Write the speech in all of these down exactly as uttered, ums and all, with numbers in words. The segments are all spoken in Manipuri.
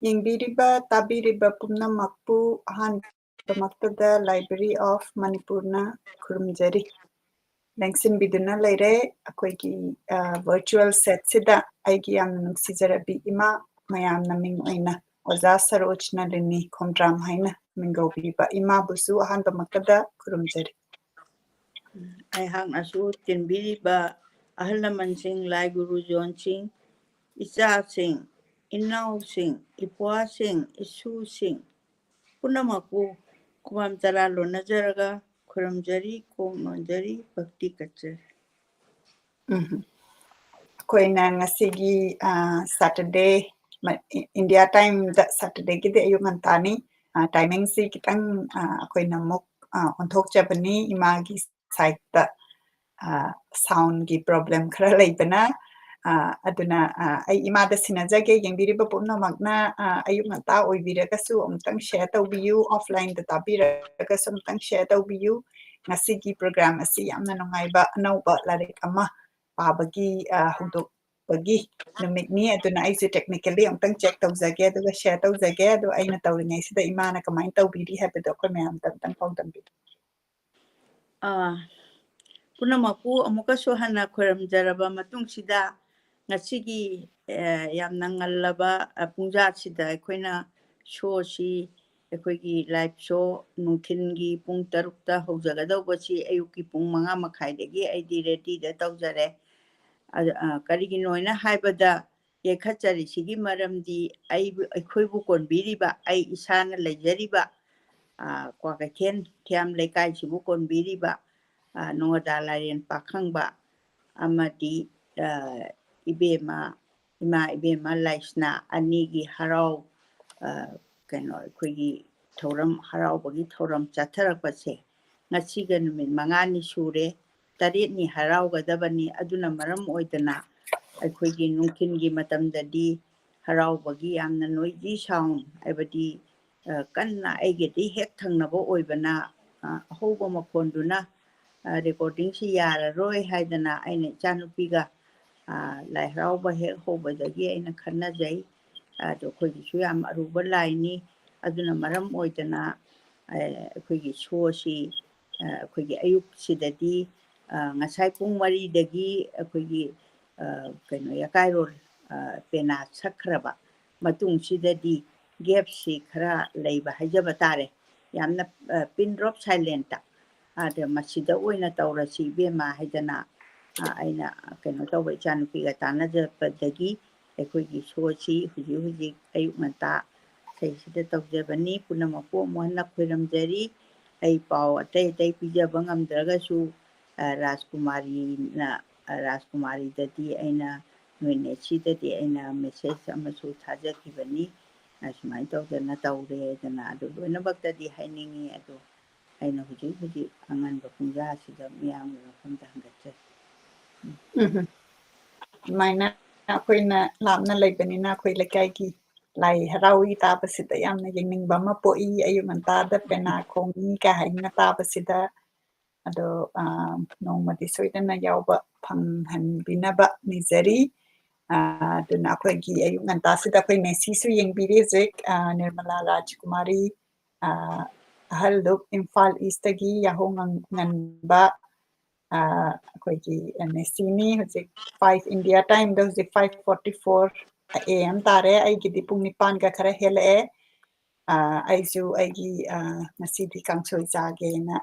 ꯌꯦꯡꯕꯤꯔꯤꯕ, ꯇꯥꯕꯤꯔꯤꯕ ꯄꯨꯝꯅꯃꯛꯄꯨ ꯑꯍꯥꯟꯕꯃꯛꯇꯗ Library of Manipurꯅ ꯈꯨꯔꯨꯝꯖꯔꯤ꯫ ꯂꯦꯡꯁꯤꯟꯕꯤꯗꯨꯅ ꯂꯩꯔꯦ ꯑꯩꯈꯣꯏꯒꯤ, ꯑ, virtual setꯁꯤꯗ ꯑꯩꯒꯤ ꯌꯥꯝꯅ ꯅꯨꯡꯁꯤꯖꯔꯕꯤ ꯏꯃꯥ, ꯃꯌꯥꯝꯅ ꯃꯤꯡ ꯑꯣꯏꯅ ꯑꯣꯖꯥ ꯁꯔꯣꯖ ꯅꯂꯤꯅꯤ ꯈꯣꯡꯗ꯭ꯔꯥꯝ ꯍꯥꯏꯅ ꯃꯤꯡꯒꯧꯕꯤꯕ ꯏꯃꯥꯕꯨꯁꯨ ꯑꯍꯥꯟꯕꯃꯛꯇꯗ ꯈꯨꯔꯨꯝꯖꯔꯤ꯫ ꯑꯩꯍꯥꯛꯅꯁꯨ ꯇꯤꯟꯕꯤꯔꯤꯕ ꯑꯍꯜ ꯂꯃꯟꯁꯤꯡ, ꯂꯥꯏ ꯒꯨꯔꯨꯖꯣꯟꯁꯤꯡ, ꯏꯆꯥꯁꯤꯡ, ꯏꯅꯥꯎꯁꯤꯡ, ꯏꯄ꯭ꯋꯥꯁꯤꯡ, ꯏꯁꯨꯁꯤꯡ ꯄꯨꯝꯅꯃꯛꯄꯨ ꯈꯨꯕꯥꯝ ꯇꯔꯥ ꯂꯣꯟꯅꯖꯔꯒ ꯈꯨꯔꯨꯝꯖꯔꯤ, ꯀꯣꯛ ꯅꯣꯟꯖꯔꯤ, ꯚꯛꯇꯤ ꯀꯠꯆꯔꯤ꯫ ꯎꯝ꯫ ꯑꯩꯈꯣꯏꯅ ꯉꯁꯤꯒꯤ, ꯑ, Saturday, ꯃ-, ꯏ-, India timeꯗ Saturdayꯒꯤꯗꯤ ꯑꯌꯨꯛ ꯉꯟꯇꯥꯅꯤ꯫ ꯑ, timingꯁꯤ ꯈꯤꯇꯪ, ꯑ, ꯑꯩꯈꯣꯏꯅ ꯑꯃꯨꯛ, ꯑ, ꯑꯣꯟꯊꯣꯛꯆꯕꯅꯤ ꯏꯃꯥꯒꯤ sideꯇ, ꯑ, soundꯒꯤ problem ꯈꯔ ꯂꯩꯕꯅ꯫ ꯑ, ꯑꯗꯨꯅ, ꯑ, ꯑꯩ ꯏꯃꯥꯗ ꯁꯤꯟꯅꯖꯒꯦ꯫ ꯌꯦꯡꯕꯤꯔꯤꯕ ꯄꯨꯝꯅꯃꯛꯅ, ꯑ, ꯑꯌꯨꯛ ꯉꯟꯇꯥ ꯑꯣꯏꯕꯤꯔꯒꯁꯨ ꯑꯃꯨꯛꯇꯪ share ꯇꯧꯕꯤꯌꯨ, offlineꯗ ꯇꯥꯕꯤꯔꯒꯁꯨ ꯑꯃꯨꯛꯇꯪ share ꯇꯧꯕꯤꯌꯨ꯫ ꯉꯁꯤꯒꯤ program ꯑꯁꯤ ꯌꯥꯝꯅ ꯅꯨꯡꯉꯥꯏꯕ ꯑꯅꯧꯕ ꯂꯥꯏꯔꯤꯛ ꯑꯃ ꯄꯥꯕꯒꯤ, ꯑ, ꯍꯧꯗꯣꯛꯄꯒꯤ ꯅꯨꯃꯤꯠꯅꯤ꯫ ꯑꯗꯨꯅ ꯑꯩꯁꯦ technically ꯑꯃꯨꯛꯇꯪ check ꯇꯧꯖꯒꯦ, ꯑꯗꯨꯒ share ꯇꯧꯖꯒꯦ꯫ ꯑꯗꯣ ꯑꯩꯅ ꯇꯧꯔꯤꯉꯩꯁꯤꯗ ꯏꯃꯥꯅ ꯀꯃꯥꯏꯅ ꯇꯧꯕꯤꯔꯤ ꯍꯥꯏꯕꯗꯣ ꯑꯩꯈꯣꯏ ꯃꯌꯥꯝꯗ ꯑꯃꯨꯛꯇꯪ ꯐꯣꯡꯗꯝꯕꯤꯔꯣ꯫ ꯑꯥ, ꯄꯨꯝꯅꯃꯛꯄꯨ ꯑꯃꯨꯛꯀꯁꯨ ꯍꯟꯅ ꯈꯣꯏꯔꯝꯖꯔꯕ ꯃꯇꯨꯡꯁꯤꯗ, ꯉꯁꯤꯒꯤ, ꯑ, ꯌꯥꯝꯅ ꯉꯜꯂꯕ, ꯑ, ꯄꯨꯡꯖꯥꯁꯤꯗ ꯑꯩꯈꯣꯏꯅ showꯁꯤ, ꯑꯩꯈꯣꯏꯒꯤ live show ꯅꯨꯡꯊꯤꯜꯒꯤ ꯄꯨꯡ ꯇꯔꯨꯛꯇ ꯍꯧꯖꯒꯗꯧꯕꯁꯤ ꯑꯌꯨꯛꯀꯤ ꯄꯨꯡ ꯃꯉꯥ ꯃꯈꯥꯏꯗꯒꯤ ꯑꯩꯗꯤ readyꯗ ꯇꯧꯖꯔꯦ꯫ ꯑꯗ, ꯑ, ꯀꯔꯤꯒꯤꯅꯣ ꯍꯥꯏꯅ ꯍꯥꯏꯕꯗ, ꯌꯩꯈꯠꯆꯔꯤꯁꯤꯒꯤ ꯃꯔꯝꯗꯤ ꯑꯩꯕꯨ, ꯑꯩꯈꯣꯏꯕꯨ ꯀꯣꯟꯕꯤꯔꯤꯕ, ꯑꯩ ꯏꯁꯥꯅ ꯂꯩꯖꯔꯤꯕ, ꯑ, ꯀ꯭ꯋꯥꯀꯩꯊꯦꯜ ꯊꯤꯌꯥꯝ ꯂꯩꯀꯥꯏꯁꯤꯕꯨ ꯀꯣꯟꯕꯤꯔꯤꯕ, ꯑ, ꯅꯣꯡꯉꯥꯗꯥ ꯂꯥꯏꯔꯦꯟ ꯄꯥꯈꯪꯕ ꯑꯃꯗꯤ, ꯑ, ꯏꯕꯦꯝꯃ, ꯏꯃꯥ ꯏꯕꯦꯝꯃ ꯂꯥꯏꯁꯅꯥ ꯑꯅꯤꯒꯤ ꯍꯔꯥꯎ, ꯑ, ꯀꯩꯅꯣ, ꯑꯩꯈꯣꯏꯒꯤ ꯊꯧꯔꯝ, ꯍꯔꯥꯎꯕꯒꯤ ꯊꯧꯔꯝ ꯆꯠꯊꯔꯛꯄꯁꯦ ꯉꯁꯤꯒ ꯅꯨꯃꯤꯠ ꯃꯉꯥꯅꯤ ꯁꯨꯔꯦ꯫ ꯇꯔꯦꯠꯅꯤ ꯍꯔꯥꯎꯒꯗꯕꯅꯤ꯫ ꯑꯗꯨꯅ ꯃꯔꯝ ꯑꯣꯏꯗꯅ ꯑꯩꯈꯣꯏꯒꯤ ꯅꯨꯡꯊꯤꯜꯒꯤ ꯃꯇꯝꯗꯗꯤ ꯍꯔꯥꯎꯕꯒꯤ ꯌꯥꯝꯅ noisy sound, ꯍꯥꯏꯕꯗꯤ, ꯑ, ꯀꯟꯅ ꯑꯩꯒꯤꯗꯤ ꯍꯦꯛ ꯊꯪꯅꯕ ꯑꯣꯏꯕꯅ, ꯑ, ꯑꯍꯧꯕ ꯃꯈꯣꯟꯗꯨꯅ, ꯑ, recordingꯁꯤ ꯌꯥꯔꯔꯣꯏ ꯍꯥꯏꯗꯅ ꯑꯩꯅ ꯏꯆꯥꯅꯨꯄꯤꯒ, ꯑ, ꯂꯥꯏ ꯍꯔꯥꯎꯕ ꯍꯦꯛ ꯍꯧꯕꯗꯒꯤ ꯑꯩꯅ ꯈꯟꯅꯖꯩ꯫ ꯑꯗꯣ ꯑꯩꯈꯣꯏꯒꯤꯁꯨ ꯌꯥꯝ ꯑꯔꯨꯕ ꯂꯥꯏꯅꯤ꯫ ꯑꯗꯨꯅ ꯃꯔꯝ ꯑꯣꯏꯗꯅ, ꯑ, ꯑꯩꯈꯣꯏꯒꯤ ꯁꯣꯁꯤ, ꯑ, ꯑꯩꯈꯣꯏꯒꯤ ꯑꯌꯨꯛꯁꯤꯗꯗꯤ, ꯑ, ꯉꯁꯥꯏ ꯄꯨꯡ ꯃꯔꯤꯗꯒꯤ ꯑꯩꯈꯣꯏꯒꯤ, ꯑ, ꯀꯩꯅꯣ, ꯌꯀꯥꯏꯔꯣꯜ, ꯑ, ꯄꯦꯅꯥ ꯁꯛꯈ꯭ꯔꯕ ꯃꯇꯨꯡꯁꯤꯗꯗꯤ ꯒꯦꯞꯁꯤ ꯈꯔ ꯂꯩꯕ ꯍꯥꯏꯖꯕ ꯇꯥꯔꯦ꯫ ꯌꯥꯝꯅ, ꯑ, pin drop silent꯫ ꯑꯗ ꯃꯁꯤꯗ ꯑꯣꯏꯅ ꯇꯧꯔꯁꯤ ꯏꯕꯦꯝꯃ ꯍꯥꯏꯗꯅ, ꯑ, ꯑꯩꯅ ꯀꯩꯅꯣ ꯇꯧꯕ, ꯏꯆꯥꯅꯨꯄꯤꯒ ꯇꯥꯟꯅꯖꯕꯗꯒꯤ ꯑꯩꯈꯣꯏꯒꯤ ꯁꯣꯁꯤ ꯍꯧꯖꯤꯛ ꯍꯧꯖꯤꯛ ꯑꯌꯨꯛ ꯉꯟꯇꯥ ꯁꯤꯗꯩꯁꯤꯗ ꯇꯧꯖꯕꯅꯤ꯫ ꯄꯨꯝꯅꯃꯛꯄꯨ ꯑꯃꯨꯛ ꯍꯟꯅ ꯈꯣꯏꯔꯝꯖꯔꯤ꯫ ꯑꯩ ꯄꯥꯎ ꯑꯇꯩ ꯑꯇꯩ ꯄꯤꯖꯕ ꯉꯝꯗ꯭ꯔꯒꯁꯨ, ꯑ, ꯔꯥꯖꯀꯨꯃꯥꯔꯤꯅ, ꯑ, ꯔꯥꯖꯀꯨꯃꯥꯔꯤꯗꯗꯤ ꯑꯩꯅ, ꯅꯣꯏ ꯅꯦꯁꯤꯗꯗꯤ ꯑꯩꯅ message ꯑꯃꯁꯨ ꯊꯥꯖꯈꯤꯕꯅꯤ꯫ ꯑ, ꯁꯨꯃꯥꯏꯅ ꯇꯧꯗꯅ ꯇꯧꯔꯦꯗꯅ꯫ ꯑꯗꯨ ꯂꯣꯏꯅꯃꯛꯇꯗꯤ ꯍꯥꯏꯅꯤꯡꯉꯤ꯫ ꯑꯗꯣ ꯑꯩꯅ ꯍꯧꯖꯤꯛ ꯍꯧꯖꯤꯛ ꯑꯉꯟꯕ ꯄꯨꯡꯖꯥꯁꯤꯗ ꯃꯤꯌꯥꯝꯒꯤ ꯃꯐꯝꯗ ꯍꯪꯒꯠꯆꯔꯤ꯫ ꯎꯝ꯫ ꯑꯗꯨꯃꯥꯏꯅ ꯑꯩꯈꯣꯏꯅ ꯂꯥꯞꯅ ꯂꯩꯕꯅꯤꯅ ꯑꯩꯈꯣꯏ ꯂꯩꯀꯥꯏꯒꯤ ꯂꯥꯏ ꯍꯔꯥꯎꯏ ꯇꯥꯕꯁꯤꯗ ꯌꯥꯝꯅ ꯌꯦꯡꯅꯤꯡꯕ ꯑꯃ ꯄꯣꯛꯏ꯫ ꯑꯌꯨꯛ ꯉꯟꯇꯥꯗ ꯄꯦꯅꯥ ꯈꯣꯡꯏ ꯀꯥꯏꯅ ꯇꯥꯕꯁꯤꯗ꯫ ꯑꯗꯣ, ꯑ, ꯅꯣꯡꯃꯗꯤ ꯁꯣꯏꯗꯅ ꯌꯥꯎꯕ ꯐꯪꯍꯟꯕꯤꯅꯕ ꯅꯤꯖꯔꯤ꯫ ꯑ, ꯑꯗꯨꯅ ꯑꯩꯈꯣꯏꯒꯤ ꯑꯌꯨꯛ ꯉꯟꯇꯥꯁꯤꯗ ꯑꯩꯈꯣꯏ ꯅꯦꯁꯤꯁꯨ ꯌꯦꯡꯕꯤꯔꯤ ꯍꯧꯖꯤꯛ, ꯑ, ꯅꯤꯔꯃꯂꯥ ꯔꯥꯖꯀꯨꯃꯥꯔꯤ, ꯑ, ꯑꯍꯜ ꯂꯨꯞ ꯏꯝꯐꯥꯜ ꯏꯁꯇꯒꯤ ꯌꯥꯍꯧ ꯉꯟ-, ꯉꯟꯕ, ꯑ, ꯑꯩꯈꯣꯏꯒꯤ ꯅꯦꯁꯤꯅꯤ꯫ ꯍꯧꯖꯤꯛ five India timeꯗ ꯍꯧꯖꯤꯛ five forty four A M ꯇꯥꯔꯦ꯫ ꯑꯩꯒꯤꯗꯤ ꯄꯨꯡ ꯅꯤꯄꯥꯟꯒ ꯈꯔ ꯍꯦꯜꯂꯛꯑꯦ꯫ ꯑ, ꯑꯩꯁꯨ ꯑꯩꯒꯤ, ꯑ, ꯉꯁꯤꯗꯤ ꯀꯥꯡꯁꯣꯏ ꯆꯥꯒꯦꯅ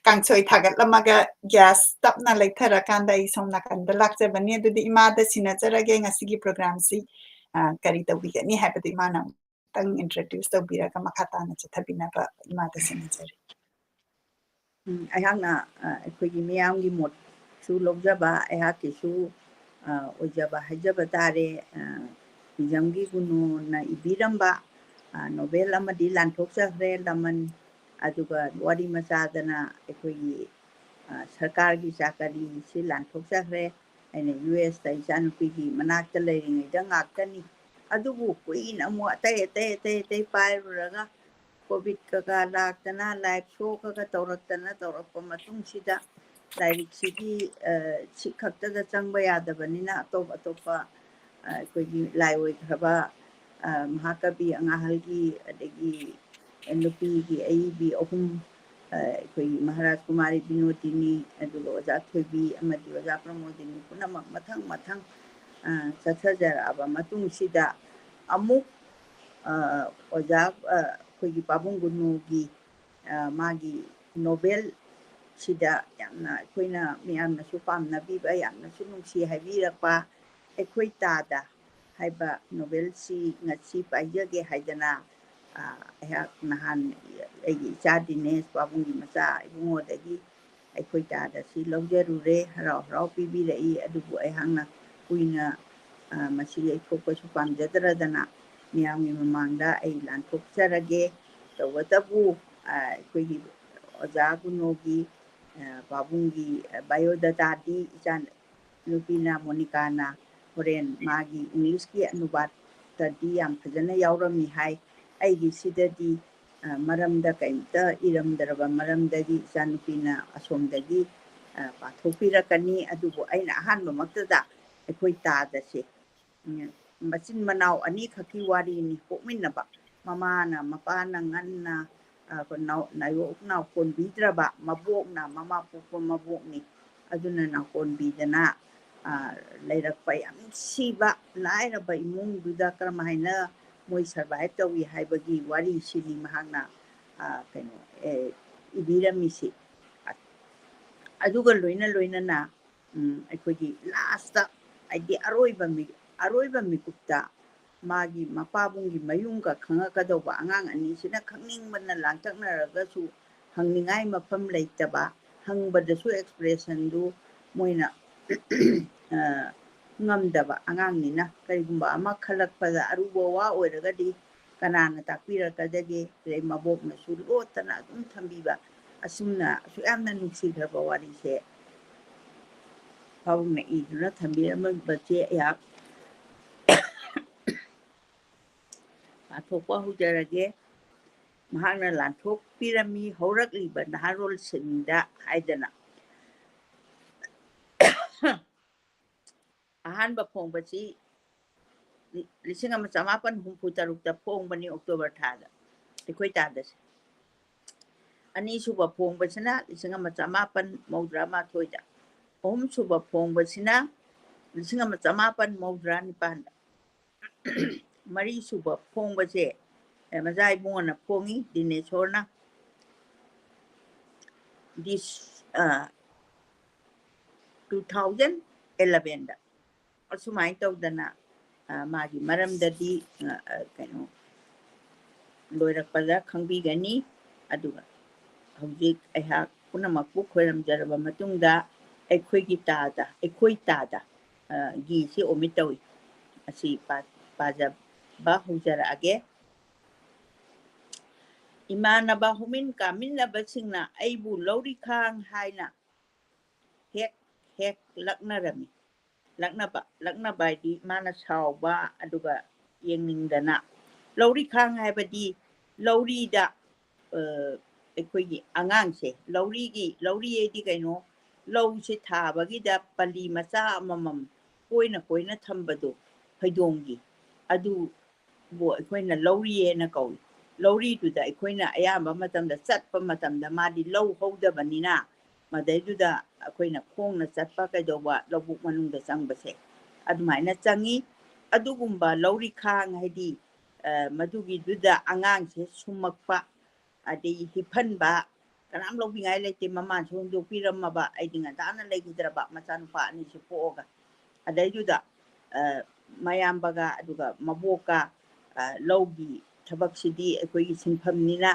ꯀꯥꯡꯁꯣꯏ ꯊꯥꯒꯠꯂꯝꯃꯒ gas ꯇꯞꯅ ꯂꯩꯊꯔꯀꯥꯟꯗ ꯑꯩ ꯁꯣꯝ ꯅꯥꯀꯟꯗ ꯂꯥꯛꯆꯕꯅꯤ꯫ ꯑꯗꯨꯗꯤ ꯏꯃꯥꯗ ꯁꯤꯟꯅꯖꯔꯒꯦ ꯉꯁꯤꯒꯤ programꯁꯤ, ꯑ, ꯀꯔꯤ ꯇꯧꯕꯤꯒꯅꯤ ꯍꯥꯏꯕꯗꯨ ꯏꯃꯥꯅ ꯑꯃꯨꯛꯇꯪ introduce ꯇꯧꯕꯤꯔꯒ ꯃꯈꯥ ꯇꯥꯅ ꯆꯠꯊꯕꯤꯅꯕ ꯏꯃꯥꯗ ꯁꯤꯟꯅꯖꯔꯤ꯫ ꯎꯝ, ꯑꯩꯍꯥꯛꯅ, ꯑ, ꯑꯩꯈꯣꯏꯒꯤ ꯃꯤꯌꯥꯝꯒꯤ ꯃꯣꯠꯁꯨ ꯂꯧꯖꯕ, ꯑꯩꯍꯥꯛꯀꯤꯁꯨ, ꯑ, ꯑꯣꯏꯖꯕ ꯍꯥꯏꯖꯕ ꯇꯥꯔꯦ꯫ ꯑ, ꯍꯤꯖꯝꯒꯤ ꯒꯨꯅꯣꯅ ꯏꯕꯤꯔꯝꯕ, ꯑ, novel ꯑꯃꯗꯤ ꯂꯥꯟꯊꯣꯛꯆꯈ꯭ꯔꯦ, ꯂꯃꯟ꯫ ꯑꯗꯨꯒ ꯋꯥꯔꯤ ꯃꯆꯥꯗꯅ ꯑꯩꯈꯣꯏꯒꯤ, ꯑ, ꯁꯔꯀꯥꯔꯒꯤ ꯆꯥꯀꯔꯤꯁꯤ ꯂꯥꯟꯊꯣꯛꯆꯈ꯭ꯔꯦ꯫ ꯑꯩꯅ U S ꯇ ꯏꯆꯥꯅꯨꯄꯤꯒꯤ ꯃꯅꯥꯛꯇ ꯂꯩꯔꯤꯉꯩꯗ ꯉꯥꯛꯇꯅꯤ꯫ ꯑꯗꯨꯕꯨ ꯀꯨꯏꯅ ꯑꯃꯨꯛ ꯑꯇꯩ, ꯑꯇꯩ, ꯑꯇꯩ, ꯑꯇꯩ ꯄꯥꯏꯔꯨꯔꯒ COVID ꯀꯀꯥ ꯂꯥꯛꯇꯅ, live show ꯀꯀꯥ ꯇꯧꯔꯛꯇꯅ ꯇꯧꯔꯛꯄ ꯃꯇꯨꯡꯁꯤꯗ ꯂꯥꯏꯔꯤꯛꯁꯤꯗꯤ, ꯑ, ꯁꯤ ꯈꯛꯇꯗ ꯆꯪꯕ ꯌꯥꯗꯕꯅꯤꯅ ꯑꯇꯣꯞ ꯑꯇꯣꯞꯄ, ꯑ, ꯑꯩꯈꯣꯏꯒꯤ ꯂꯥꯏ ꯑꯣꯏꯈ꯭ꯔꯕ, ꯑ, ꯃꯍꯥꯀꯕꯤ ꯑꯉꯥꯍꯜꯒꯤ, ꯑꯗꯒꯤ ꯅꯨꯄꯤꯒꯤ ꯑꯏꯕꯤ ꯑꯍꯨꯝ, ꯑ, ꯑꯩꯈꯣꯏꯒꯤ ꯃꯍꯥꯔꯥꯖ ꯀꯨꯃꯥꯔꯤ ꯕꯤꯅꯣꯗꯤꯅꯤ, ꯑꯗꯨꯒ ꯑꯣꯖꯥ ꯊꯣꯏꯕꯤ ꯑꯃꯗꯤ ꯑꯣꯖꯥ ꯄ꯭ꯔꯃꯣꯗꯤꯅꯤ ꯄꯨꯝꯅꯃꯛ ꯃꯊꯪ ꯃꯊꯪ, ꯑ, ꯆꯠꯊꯖꯔꯛꯑꯕ ꯃꯇꯨꯡꯁꯤꯗ ꯑꯃꯨꯛ, ꯑ, ꯑꯣꯖꯥ, ꯑ, ꯑꯩꯈꯣꯏꯒꯤ ꯄꯥꯕꯨꯡ ꯒꯨꯅꯨꯒꯤ, ꯑ, ꯃꯥꯒꯤ ꯅꯣꯕꯦꯜ ꯁꯤꯗ ꯌꯥꯝꯅ ꯑꯩꯈꯣꯏꯅ ꯃꯤꯌꯥꯝꯅꯁꯨ ꯄꯥꯝꯅꯕꯤꯕ, ꯌꯥꯝꯅꯁꯨ ꯅꯨꯡꯁꯤ ꯍꯥꯏꯕꯤꯔꯛꯄ ꯑꯩꯈꯣꯏ ꯇꯥꯗ ꯍꯥꯏꯕ ꯅꯣꯕꯦꯜꯁꯤ ꯉꯁꯤ ꯄꯥꯏꯖꯒꯦ ꯍꯥꯏꯗꯅ, ꯑ, ꯑꯩꯍꯥꯛ ꯅꯍꯥꯟ ꯑꯩꯒꯤ ꯏꯆꯥ ꯗꯤꯅꯦꯁ ꯄꯥꯕꯨꯡꯒꯤ ꯃꯆꯥ ꯏꯕꯨꯡꯉꯣꯗꯒꯤ ꯑꯩꯈꯣꯏ ꯇꯥꯗ ꯁꯤ ꯂꯧꯖꯔꯨꯔꯦ꯫ ꯍꯔꯥꯎ ꯍꯔꯥꯎ ꯄꯤꯕꯤꯔꯛꯏ꯫ ꯑꯗꯨꯕꯨ ꯑꯩꯍꯥꯛꯅ ꯀꯨꯏꯅ, ꯑ, ꯃꯁꯤ ꯌꯩꯊꯣꯛꯄꯁꯨ ꯄꯥꯝꯖꯗ꯭ꯔꯗꯅ ꯃꯤꯌꯥꯝꯒꯤ ꯃꯃꯥꯡꯗ ꯑꯩ ꯂꯥꯟꯊꯣꯛꯆꯔꯒꯦ꯫ ꯇꯧꯕꯇꯕꯨ, ꯑ, ꯑꯩꯈꯣꯏꯒꯤ ꯑꯣꯖꯥ ꯒꯨꯅꯣꯒꯤ, ꯑ, ꯄꯥꯕꯨꯡꯒꯤ, ꯑ, ꯕꯥꯏꯑꯣꯗꯥꯇꯥꯗꯤ ꯏꯆꯥ ꯅꯨꯄꯤꯅ, ꯃꯣꯅꯤꯀꯥꯅ ꯍꯣꯔꯦꯟ ꯃꯥꯒꯤ ꯏꯪꯂꯤꯁꯀꯤ ꯑꯅꯨꯕꯥꯗꯇꯗꯤ ꯌꯥꯝ ꯐꯖꯅ ꯌꯥꯎꯔꯝꯃꯤ ꯍꯥꯏ꯫ ꯑꯩꯒꯤꯁꯤꯗꯗꯤ, ꯑ, ꯃꯔꯝꯗ ꯀꯩꯝꯇ ꯏꯔꯝꯗ꯭ꯔꯕ ꯃꯔꯝꯗꯒꯤ ꯏꯆꯥꯅꯨꯄꯤꯅ ꯑꯁꯣꯝꯗꯒꯤ, ꯑ, ꯄꯥꯊꯣꯛꯄꯤꯔꯛꯀꯅꯤ꯫ ꯑꯗꯨꯕꯨ ꯑꯩꯅ ꯑꯍꯥꯟꯕꯃꯛꯇꯗ ꯑꯩꯈꯣꯏ ꯇꯥꯗꯁꯦ, ꯎꯝ, ꯃꯆꯤꯟ ꯃꯅꯥꯎ ꯑꯅꯤꯈꯛꯀꯤ ꯋꯥꯔꯤꯅꯤ, ꯄꯣꯛꯃꯤꯟꯅꯕ꯫ ꯃꯃꯥꯅ, ꯃꯄꯥꯅ ꯉꯟꯅ, ꯑ, ꯅꯥꯎ-, ꯅꯥꯌꯣ-, ꯅꯥꯎꯀꯣꯟꯕꯤꯗ꯭ꯔꯕ, ꯃꯕꯣꯛꯅ, ꯃꯃꯥ ꯄꯣꯛꯄ ꯃꯕꯣꯛꯅꯤ꯫ ꯑꯗꯨꯅ ꯅꯥꯎꯀꯣꯟꯕꯤꯗꯅ, ꯑ, ꯂꯩꯔꯛꯄ ꯌꯥꯝ ꯅꯨꯡꯁꯤꯕ ꯂꯥꯏꯔꯕ ꯏꯃꯨꯡꯗꯨꯗ ꯀꯔꯝ ꯍꯥꯏꯅ ꯃꯣꯏ survive ꯇꯧꯏ ꯍꯥꯏꯕꯒꯤ ꯋꯥꯔꯤꯁꯤꯅꯤ ꯃꯍꯥꯛꯅ, ꯑ, ꯀꯩꯅꯣ, ꯑꯦ, ꯏꯕꯤꯔꯝꯃꯤꯁꯤ꯫ ꯑꯗꯨꯒ ꯂꯣꯏꯅ ꯂꯣꯏꯅꯅ, ꯎꯝ, ꯑꯩꯈꯣꯏꯒꯤ last, ꯍꯥꯏꯗꯤ ꯑꯔꯣꯏꯕ ꯃꯤ-, ꯑꯔꯣꯏꯕ ꯃꯤꯀꯨꯞꯇ ꯃꯥꯒꯤ ꯃꯄꯥꯕꯨꯡꯒꯤ ꯃꯌꯨꯝꯒ ꯈꯪꯉꯛꯀꯗꯧꯕ ꯑꯉꯥꯡ ꯑꯅꯤꯁꯤꯅ ꯈꯪꯅꯤꯡꯕꯅ ꯂꯥꯡꯇꯛꯅꯔꯒꯁꯨ ꯍꯪꯅꯤꯡꯉꯥꯏ ꯃꯐꯝ ꯂꯩꯇꯕ, ꯍꯪꯕꯗꯁꯨ expressionꯗꯨ ꯃꯣꯏꯅ, ꯑ, ꯉꯝꯗꯕ ꯑꯉꯥꯡꯅꯤꯅ ꯀꯔꯤꯒꯨꯝꯕ ꯑꯃ ꯈꯜꯂꯛꯄꯗ ꯑꯔꯨꯕ ꯋꯥ ꯑꯣꯏꯔꯒꯗꯤ ꯀꯅꯥꯅ ꯇꯥꯛꯄꯤꯔꯛꯀꯗꯒꯦ? ꯑꯗꯩ ꯃꯕꯣꯛꯅꯁꯨ ꯂꯣꯠꯇꯅ ꯑꯗꯨꯝ ꯊꯝꯕꯤꯕ꯫ ꯑꯁꯨꯝꯅ ꯑꯁꯨꯛ ꯌꯥꯝꯅ ꯅꯨꯡꯁꯤꯈ꯭ꯔꯕ ꯋꯥꯔꯤꯁꯦ ꯄꯥꯕꯨꯡꯅ ꯏꯗꯨꯅ ꯊꯝꯕꯤꯔꯝꯕꯁꯦ ꯑꯩꯍꯥꯛ ꯄꯥꯊꯣꯛꯄ ꯍꯧꯖꯔꯒꯦ꯫ ꯃꯍꯥꯛꯅ ꯂꯥꯟꯊꯣꯛꯄꯤꯔꯝꯃꯤ ꯍꯧꯔꯛꯂꯤꯕ ꯅꯍꯥꯔꯣꯜꯁꯤꯡꯗ ꯍꯥꯏꯗꯅ꯫ ꯑꯍꯥꯟꯕ ꯐꯣꯡꯕꯁꯤ ꯂꯤꯁꯤꯡ ꯑꯃ ꯆꯃꯥꯄꯟ ꯍꯨꯝꯐꯨ ꯇꯔꯨꯛꯇ ꯐꯣꯡꯕꯅꯤ, ꯑꯣꯛꯇꯣꯕꯔ ꯊꯥꯗ, ꯑꯩꯈꯣꯏ ꯇꯥꯗꯁꯦ꯫ ꯑꯅꯤꯁꯨꯕ ꯐꯣꯡꯕꯁꯤꯅ ꯂꯤꯁꯤꯡ ꯑꯃ ꯆꯃꯥꯄꯟ ꯃꯧꯗ꯭ꯔꯥ ꯃꯥꯊꯣꯏꯗ, ꯑꯍꯨꯝꯁꯨꯕ ꯐꯣꯡꯕꯁꯤꯅ ꯂꯤꯁꯤꯡ ꯑꯃ ꯆꯃꯥꯄꯟ ꯃꯧꯗ꯭ꯔꯥ ꯅꯤꯄꯥꯟꯗ, ꯃꯔꯤꯁꯨꯕ ꯐꯣꯡꯕꯁꯦ, ꯑꯦ, ꯃꯖꯥ ꯏꯕꯨꯡꯉꯣꯅ ꯐꯣꯡꯉꯤ, ꯗꯤꯅꯦꯁꯣꯔꯅ꯫ ꯗꯤꯁ, ꯑ, ꯇꯨ ꯊꯥꯎꯖꯟ ꯑꯦꯂꯚꯦꯟꯗ꯫ ꯑꯁꯨꯃꯥꯏꯅ ꯇꯧꯗꯅ, ꯑ, ꯃꯥꯒꯤ ꯃꯔꯝꯗꯗꯤ, ꯑ, ꯑ, ꯀꯩꯅꯣ, ꯂꯣꯏꯔꯛꯄꯗ ꯈꯪꯕꯤꯒꯅꯤ꯫ ꯑꯗꯨꯒ ꯍꯧꯖꯤꯛ ꯑꯩꯍꯥꯛ ꯄꯨꯝꯅꯃꯛꯄꯨ ꯈꯣꯏꯔꯝꯖꯔꯕ ꯃꯇꯨꯡꯗ, ꯑꯩꯈꯣꯏꯒꯤ ꯇꯥꯗ, ꯑꯩꯈꯣꯏ ꯇꯥꯗ, ꯑ, ꯒꯤꯁꯤ ꯑꯣꯃꯤꯠ ꯇꯧꯏ꯫ ꯑꯁꯤ ꯄꯥ-, ꯄꯥꯖꯕ ꯍꯧꯖꯔꯛꯑꯒꯦ꯫ ꯏꯃꯥꯟꯅꯕ ꯍꯧꯃꯤꯟ ꯀꯥꯃꯤꯟꯅꯕꯁꯤꯡꯅ ꯑꯩꯕꯨ ꯂꯧꯔꯤꯈꯥꯡ ꯍꯥꯏꯅ ꯍꯦꯛ ꯍꯦꯛ ꯂꯛꯅꯔꯝꯃꯤ꯫ ꯂꯛꯅꯕ, ꯂꯛꯅꯕ ꯍꯥꯏꯗꯤ ꯃꯥꯅ ꯁꯥꯎꯕ, ꯑꯗꯨꯒ ꯌꯦꯡꯅꯤꯡꯗꯅ꯫ ꯂꯧꯔꯤꯈꯥꯡ ꯍꯥꯏꯕꯗꯤ ꯂꯧꯔꯤꯗ, ꯑ, ꯑꯩꯈꯣꯏꯒꯤ ꯑꯉꯥꯡꯁꯦ, ꯂꯧꯔꯤꯒꯤ, ꯂꯧꯔꯤ ꯍꯥꯏꯗꯤ ꯀꯩꯅꯣ? ꯂꯧꯁꯦ ꯊꯥꯕꯒꯤꯗ ꯄꯜꯂꯤ ꯃꯆꯥ ꯑꯃꯃꯝ ꯀꯣꯏꯅ ꯀꯣꯏꯅ ꯊꯝꯕꯗꯣ, ꯐꯩꯗꯣꯝꯒꯤ, ꯑꯗꯨꯕꯨ ꯑꯩꯈꯣꯏꯅ ꯂꯧꯔꯤ ꯍꯥꯏꯅ ꯀꯧꯏ꯫ ꯂꯧꯔꯤꯗꯨꯗ ꯑꯩꯈꯣꯏꯅ ꯑꯌꯥꯝꯕ ꯃꯇꯝꯗ ꯆꯠꯄ ꯃꯇꯝꯗ ꯃꯥꯗꯤ ꯂꯧ ꯍꯧꯗꯕꯅꯤꯅ, ꯃꯗꯩꯗꯨꯗ ꯑꯩꯈꯣꯏꯅ ꯈꯣꯡꯅ ꯆꯠꯄ ꯀꯩꯗꯧꯕ ꯂꯧꯕꯨꯛ ꯃꯅꯨꯡꯗ ꯆꯪꯕꯁꯦ ꯑꯗꯨꯃꯥꯏꯅ ꯆꯪꯉꯤ꯫ ꯑꯗꯨꯒꯨꯝꯕ ꯂꯧꯔꯤꯈꯥꯡ ꯍꯥꯏꯗꯤ, ꯑ, ꯃꯗꯨꯒꯤꯗꯨꯗ ꯑꯉꯥꯡꯁꯦ ꯁꯨꯝꯃꯛꯄ, ꯑꯗꯩ ꯍꯤꯞꯍꯟꯕ, ꯀꯅꯥꯝ ꯂꯧꯕꯤꯉꯥꯏ ꯂꯩꯇꯦ, ꯃꯃꯥꯅꯁꯨ ꯍꯨꯟꯗꯣꯛꯄꯤꯔꯝꯃꯕ, ꯑꯩꯗꯤ ꯉꯟꯇꯥꯅ ꯂꯩꯈꯤꯗ꯭ꯔꯕ ꯃꯆꯥꯅꯨꯄꯥ ꯑꯅꯤꯁꯦ ꯄꯣꯛꯑꯒ꯫ ꯑꯗꯩꯗꯨꯗ, ꯑ, ꯃꯌꯥꯝꯕꯒ ꯑꯗꯨꯒ ꯃꯕꯣꯛꯀ, ꯑ, ꯂꯧꯒꯤ ꯊꯕꯛꯁꯤꯗꯤ ꯑꯩꯈꯣꯏꯒꯤ ꯁꯤꯟꯐꯝꯅꯤꯅ,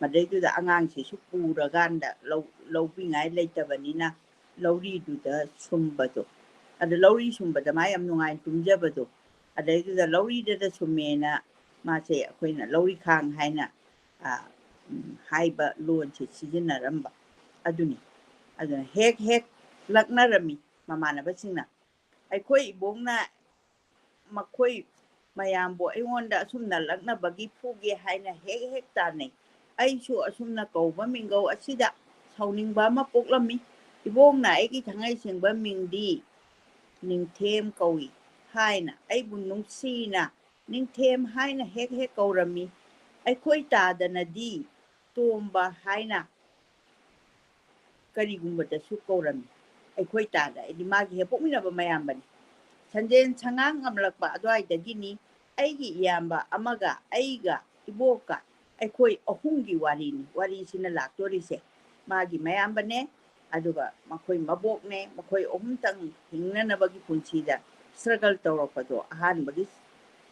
ꯃꯗꯩꯗꯨꯗ ꯑꯉꯥꯡꯁꯤꯁꯨ ꯄꯨꯔꯀꯥꯟꯗ ꯂꯧ-, ꯂꯧꯕꯤꯉꯥꯏ ꯂꯩꯇꯕꯅꯤꯅ, ꯂꯧꯔꯤꯗꯨꯗ ꯁꯨꯝꯕꯗꯣ, ꯑꯗ ꯂꯧꯔꯤ ꯁꯨꯝꯕꯗ ꯃꯥ ꯌꯥꯝ ꯅꯨꯡꯉꯥꯏꯅ ꯇꯨꯝꯖꯕꯗꯣ, ꯑꯗꯩꯗꯨꯗ ꯂꯧꯔꯤꯗꯨꯗ ꯁꯨꯝꯃꯦꯅ ꯃꯥꯁꯦ ꯑꯩꯈꯣꯏꯅ ꯂꯧꯔꯤꯈꯥꯡ ꯍꯥꯏꯅ, ꯑ, ꯎꯝ, ꯍꯥꯏꯕ ꯂꯣꯟꯁꯦ ꯁꯤꯖꯤꯟꯅꯔꯝꯕ ꯑꯗꯨꯅꯤ꯫ ꯑꯗꯨꯅ ꯍꯦꯛ ꯍꯦꯛ ꯂꯛꯅꯔꯝꯃꯤ ꯃꯃꯥꯟꯅꯕꯁꯤꯡꯅ꯫ ꯑꯩꯈꯣꯏ ꯏꯕꯣꯛꯅ ꯃꯈꯣꯏ ꯃꯌꯥꯝꯕꯨ ꯑꯩꯉꯣꯟꯗ ꯑꯁꯨꯝꯅ ꯂꯛꯅꯕꯒꯤ ꯐꯨꯒꯦ ꯍꯥꯏꯅ ꯍꯦꯛ ꯍꯦꯛ ꯇꯥꯟꯅꯩ꯫ ꯑꯩꯁꯨ ꯑꯁꯨꯝꯅ ꯀꯧꯕ ꯃꯤꯡꯒꯧ ꯑꯁꯤꯗ ꯁꯥꯎꯅꯤꯡꯕ ꯑꯃ ꯄꯣꯛꯂꯝꯃꯤ꯫ ꯏꯕꯣꯛꯅ ꯑꯩꯒꯤ ꯊꯥꯡꯉꯩ ꯁꯦꯡꯕ ꯃꯤꯡꯗꯤ ꯅꯤꯡꯊꯦꯝ ꯀꯧꯏ ꯍꯥꯏꯅ, ꯑꯩꯕꯨ ꯅꯨꯡꯁꯤꯅ ꯅꯤꯡꯊꯦꯝ ꯍꯥꯏꯅ ꯍꯦꯛ ꯍꯦꯛ ꯀꯧꯔꯝꯃꯤ꯫ ꯑꯩꯈꯣꯏ ꯇꯥꯗꯅꯗꯤ ꯇꯣꯝꯕ ꯍꯥꯏꯅ ꯀꯔꯤꯒꯨꯝꯕꯗꯁꯨ ꯀꯧꯔꯝꯃꯤ꯫ ꯑꯩꯈꯣꯏ ꯇꯥꯗ, ꯍꯥꯏꯗꯤ ꯃꯥꯒꯤ ꯍꯦꯛ ꯄꯣꯛꯃꯤꯟꯅꯕ ꯃꯌꯥꯝꯕꯅꯤ꯫ ꯁꯟꯖꯦꯟ ꯁꯉꯥꯡ ꯉꯝꯂꯛꯄ ꯑꯗꯨꯋꯥꯏꯗꯒꯤꯅꯤ ꯑꯩꯒꯤ ꯏꯌꯥꯝꯕ ꯑꯃꯒ ꯑꯩꯒ ꯏꯕꯣꯛꯀ ꯑꯩꯈꯣꯏ ꯑꯍꯨꯝꯒꯤ ꯋꯥꯔꯤꯅꯤ꯫ ꯋꯥꯔꯤꯁꯤꯅ ꯂꯥꯛꯇꯣꯔꯤꯁꯦ ꯃꯥꯒꯤ ꯃꯌꯥꯝꯕꯅꯦ, ꯑꯗꯨꯒ ꯃꯈꯣꯏ ꯃꯕꯣꯛꯅꯦ, ꯃꯈꯣꯏ ꯑꯍꯨꯝꯇꯪ ꯍꯤꯡꯅꯅꯕꯒꯤ ꯄꯨꯟꯁꯤꯗ struggle ꯇꯧꯔꯛꯄꯗꯣ ꯑꯍꯥꯟꯕꯒꯤ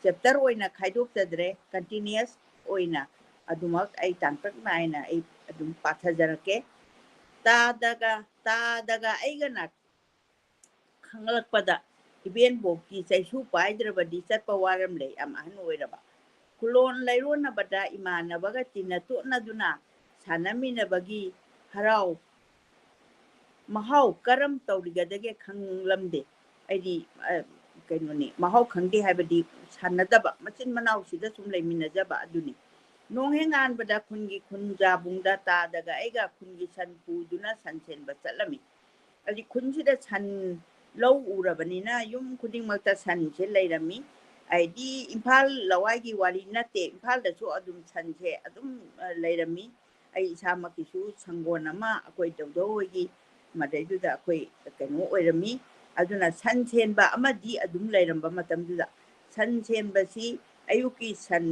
chapter ꯑꯣꯏꯅ ꯈꯥꯏꯗꯣꯛꯆꯗ꯭ꯔꯦ, continuous ꯑꯣꯏꯅ ꯑꯗꯨꯃꯛ ꯑꯩ ꯇꯥꯡꯀꯛ ꯅꯥꯏꯅ ꯑꯩ ꯑꯗꯨꯝ ꯄꯥꯊꯖꯔꯛꯀꯦ꯫ ꯇꯥꯗꯒ ꯇꯥꯗꯒ ꯑꯩꯒꯅ ꯈꯪꯂꯛꯄꯗ ꯏꯕꯦꯟꯕꯣꯛꯀꯤ ꯆꯩꯁꯨ ꯄꯥꯏꯗ꯭ꯔꯕꯗꯤ ꯆꯠꯄ ꯋꯥꯔꯝꯂꯦ, ꯌꯥꯝ ꯑꯍꯟ ꯑꯣꯏꯔꯕ꯫ ꯈꯨꯂꯣꯟ ꯂꯩꯔꯣꯟꯅꯕꯗ ꯏꯃꯥꯟꯅꯕꯒ ꯇꯤꯟꯅ ꯇꯣꯠꯅꯗꯨꯅ ꯁꯥꯟꯅꯃꯤꯟꯅꯕꯒꯤ ꯍꯔꯥꯎ ꯃꯍꯥꯎ ꯀꯔꯝ ꯇꯧꯔꯤꯒꯗꯒꯦ ꯈꯪꯂꯝꯗꯦ꯫ ꯑꯩꯗꯤ ꯀꯩꯅꯣꯅꯤ, ꯃꯍꯥꯎ ꯈꯪꯗꯦ ꯍꯥꯏꯕꯗꯤ ꯁꯥꯟꯅꯗꯕ, ꯃꯆꯤꯟ ꯃꯅꯥꯎꯁꯤꯗ ꯁꯨꯝ ꯂꯩꯃꯤꯟꯅꯖꯕ ꯑꯗꯨꯅꯤ꯫ ꯅꯣꯡ ꯍꯦꯛ ꯉꯥꯟꯕꯗ ꯈꯨꯟꯒꯤ ꯈꯨꯟꯖꯥꯕꯨꯡꯗ ꯇꯥꯗꯒ ꯑꯩꯒ ꯈꯨꯟꯒꯤ ꯁꯟ ꯄꯨꯗꯨꯅ ꯁꯟ ꯁꯦꯟꯕ ꯆꯠꯂꯝꯃꯤ꯫ ꯍꯥꯏꯗꯤ ꯈꯨꯟꯁꯤꯗ ꯁꯟ ꯂꯧ ꯎꯔꯕꯅꯤꯅ ꯌꯨꯝ ꯈꯨꯗꯤꯡꯃꯛꯇ ꯁꯟꯁꯦ ꯂꯩꯔꯝꯃꯤ꯫ ꯍꯥꯏꯗꯤ ꯏꯝꯐꯥꯜ ꯂꯋꯥꯏꯒꯤ ꯋꯥꯔꯤ ꯅꯠꯇꯦ, ꯏꯝꯐꯥꯜꯗꯁꯨ ꯑꯗꯨꯝ ꯁꯟꯁꯦ ꯑꯗꯨꯝ ꯂꯩꯔꯝꯃꯤ꯫ ꯑꯩ ꯏꯁꯥꯃꯛꯀꯤꯁꯨ ꯁꯪꯒꯣꯟ ꯑꯃ ꯑꯩꯈꯣꯏ ꯗꯧꯗꯧ ꯍꯣꯏꯒꯤ ꯃꯗꯩꯗꯨꯗ ꯑꯩꯈꯣꯏ ꯀꯩꯅꯣ ꯑꯣꯏꯔꯝꯃꯤ꯫ ꯑꯗꯨꯅ ꯁꯟ ꯁꯦꯟꯕ ꯑꯃꯗꯤ ꯑꯗꯨꯝ ꯂꯩꯔꯝꯕ ꯃꯇꯝꯗꯨꯗ ꯁꯟ ꯁꯦꯟꯕꯁꯤ ꯑꯌꯨꯛꯀꯤ ꯁꯟ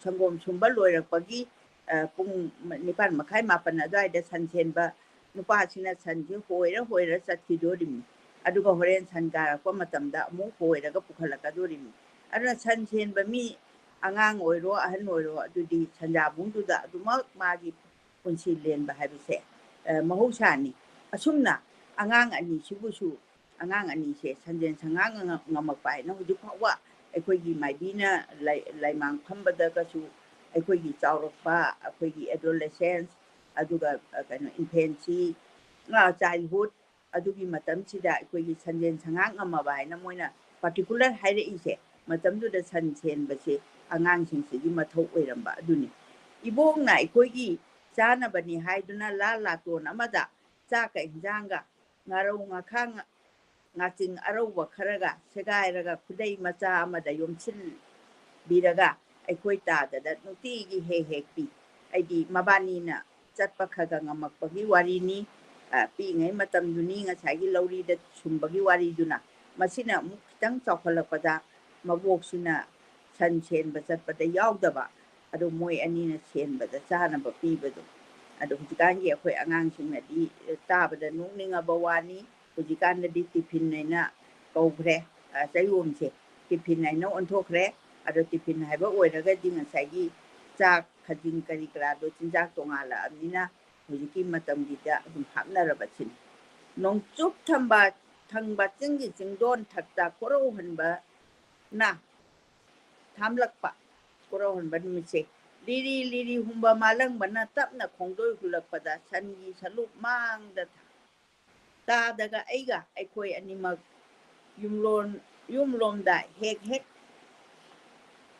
ꯁꯪꯒꯣꯝ ꯁꯨꯝꯕ ꯂꯣꯏꯔꯛꯄꯒꯤ ꯄꯨꯡ ꯅꯤꯄꯥꯜ ꯃꯈꯥꯏ ꯃꯥꯄꯜ ꯑꯗꯨꯋꯥꯏꯗ ꯁꯟ ꯁꯦꯟꯕ ꯅꯨꯄꯥꯁꯤꯅ ꯁꯟꯁꯤ ꯍꯣꯏꯔ ꯍꯣꯏꯔ ꯆꯠꯈꯤꯗꯣꯔꯤꯕꯅꯤ꯫ ꯑꯗꯨꯒ ꯍꯣꯔꯦꯟ ꯁꯟ ꯀꯥꯔꯛꯄ ꯃꯇꯝꯗ ꯑꯃꯨꯛ ꯍꯣꯏꯔꯒ ꯄꯨꯈꯠꯂꯛꯀꯗꯣꯔꯤꯕꯅꯤ꯫ ꯑꯗꯨꯅ ꯁꯟ ꯁꯦꯟꯕ ꯃꯤ ꯑꯉꯥꯡ ꯑꯣꯏꯔꯣ ꯑꯍꯟ ꯑꯣꯏꯔꯣ ꯑꯗꯨꯗꯤ ꯁꯟꯖꯥꯕꯨꯡꯗꯨꯗ ꯑꯗꯨꯃꯛ ꯃꯥꯒꯤ ꯄꯨꯟꯁꯤ ꯂꯦꯟꯕ ꯍꯥꯏꯕꯁꯦ ꯃꯍꯧꯁꯥꯅꯤ꯫ ꯑꯁꯨꯝꯅ ꯑꯉꯥꯡ ꯑꯅꯤꯁꯤꯕꯨꯁꯨ, ꯑꯉꯥꯡ ꯑꯅꯤꯁꯦ ꯁꯟꯖꯦꯟ ꯁꯉꯥꯡ ꯉꯝꯃꯛꯄ ꯍꯥꯏꯅ ꯍꯧꯖꯤꯛ ꯐꯥꯎꯕ ꯑꯩꯈꯣꯏꯒꯤ ꯃꯥꯏꯕꯤꯅ ꯂꯥꯏꯃꯥꯡ ꯐꯝꯕꯗꯒꯁꯨ ꯑꯩꯈꯣꯏꯒꯤ ꯆꯥꯎꯔꯛꯄ, ꯑꯩꯈꯣꯏꯒꯤ adolescence, ꯑꯗꯨꯒ ꯀꯩꯅꯣ infancy, childhood, ꯑꯗꯨꯒꯤ ꯃꯇꯝꯁꯤꯗ ꯑꯩꯈꯣꯏꯒꯤ ꯁꯟꯖꯦꯟ ꯁꯉꯥꯡ ꯉꯝꯃꯕ ꯍꯥꯏꯅ ꯃꯣꯏꯅ particular ꯍꯥꯏꯔꯛꯏꯁꯦ ꯃꯇꯝꯗꯨꯗ ꯁꯟ ꯁꯦꯟꯕꯁꯦ ꯑꯉꯥꯡꯁꯤꯡꯁꯤꯒꯤ ꯃꯊꯧ ꯑꯣꯏꯔꯝꯕ ꯑꯗꯨꯅꯤ꯫ ꯏꯕꯣꯛꯅ ꯑꯩꯈꯣꯏꯒꯤ ꯆꯥꯅꯕꯅꯤ ꯍꯥꯏꯗꯨꯅ ꯂꯥ ꯂꯥꯇꯣꯟ ꯑꯃꯗ ꯆꯥꯛꯀ ꯏꯟꯖꯥꯡꯒ ꯉꯥꯔꯧ ꯉꯥꯈꯥ ꯉꯥꯆꯤꯡ ꯑꯔꯧꯕ ꯈꯔꯒ ꯁꯦꯒꯥꯏꯔꯒ ꯈꯨꯗꯩ ꯃꯆꯥ ꯑꯃꯗ ꯌꯣꯝꯁꯤꯟꯕꯤꯔꯒ ꯑꯩꯈꯣꯏ ꯇꯥꯗꯗ ꯅꯨꯡꯇꯤꯒꯤ ꯍꯦꯛ ꯍꯦꯛ ꯄꯤ꯫ ꯑꯩꯗꯤ ꯃꯕꯥꯅꯤꯅ ꯆꯠꯄ ꯈꯔ ꯈꯔ ꯉꯝꯃꯛꯄꯒꯤ ꯋꯥꯔꯤꯅꯤ꯫ ꯑ, ꯄꯤꯛꯏꯉꯩ ꯃꯇꯝꯗꯨꯅꯤ ꯉꯁꯥꯏꯒꯤ ꯂꯧꯔꯤꯗ ꯁꯨꯝꯕꯒꯤ ꯋꯥꯔꯤꯗꯨꯅ꯫ ꯃꯁꯤꯅ ꯑꯃꯨꯛ ꯈꯤꯇꯪ ꯆꯥꯎꯈꯠꯂꯛꯄꯗ ꯃꯕꯣꯛꯁꯤꯅ ꯁꯟ ꯁꯦꯟꯕ ꯆꯠꯄꯗ ꯌꯥꯎꯗꯕ, ꯑꯗꯨ ꯃꯣꯏ ꯑꯅꯤꯅ ꯁꯦꯟꯕꯗ ꯆꯥꯅꯕ ꯄꯤꯕꯗꯣ꯫ ꯑꯗꯣ ꯍꯧꯖꯤꯛꯀꯥꯟꯒꯤ ꯑꯩꯈꯣꯏ ꯑꯉꯥꯡꯁꯤꯡꯅꯗꯤ ꯇꯥꯕꯗ ꯅꯣꯛꯅꯤꯡꯉꯕ ꯋꯥꯅꯤ꯫ ꯍꯧꯖꯤꯛꯀꯥꯟꯗꯗꯤ ꯇꯤꯐꯤꯟ ꯍꯥꯏꯅ ꯀꯧꯈ꯭ꯔꯦ, ꯑ, ꯆꯌꯣꯝꯁꯦ ꯇꯤꯐꯤꯟ ꯍꯥꯏꯅ ꯑꯣꯟꯊꯣꯛꯈ꯭ꯔꯦ꯫ ꯑꯗꯣ ꯇꯤꯐꯤꯟ ꯍꯥꯏꯕ ꯑꯣꯏꯔꯒꯗꯤ ꯉꯁꯥꯏꯒꯤ ꯆꯥꯛ, ꯈꯖꯤꯡ ꯀꯔꯤ ꯀꯔꯥꯗꯣ ꯆꯤꯟꯖꯥꯛ ꯇꯣꯉꯥꯜꯂꯛꯑꯕꯅꯤꯅ ꯍꯧꯖꯤꯛꯀꯤ ꯃꯇꯝꯒꯤꯗ ꯑꯗꯨꯝ ꯍꯥꯞꯅꯔꯕꯁꯤꯅꯤ꯫ ꯅꯣꯡꯆꯨꯞ ꯊꯪꯕ, ꯊꯪꯕ ꯆꯤꯡꯒꯤ ꯆꯤꯡꯗꯣꯟ ꯊꯛꯇ ꯀꯣꯔꯧꯍꯟꯕꯅ ꯊꯥꯝꯂꯛꯄ ꯀꯣꯔꯧꯍꯟꯕ ꯅꯨꯃꯤꯠꯁꯦ ꯂꯤꯔꯤ ꯂꯤꯔꯤ ꯍꯨꯝꯕ ꯃꯥꯂꯪꯕꯅ ꯇꯞꯅ ꯈꯣꯡꯗꯣꯏ ꯍꯨꯜꯂꯛꯄꯗ ꯁꯟꯒꯤ ꯁꯂꯨꯛ ꯃꯥꯡꯗ ꯇꯥꯗꯒ ꯑꯩꯒ ꯑꯩꯈꯣꯏ ꯑꯅꯤꯃꯛ ꯌꯨꯝꯂꯣꯟ-, ꯌꯨꯝꯂꯣꯝꯗ ꯍꯦꯛ ꯍꯦꯛ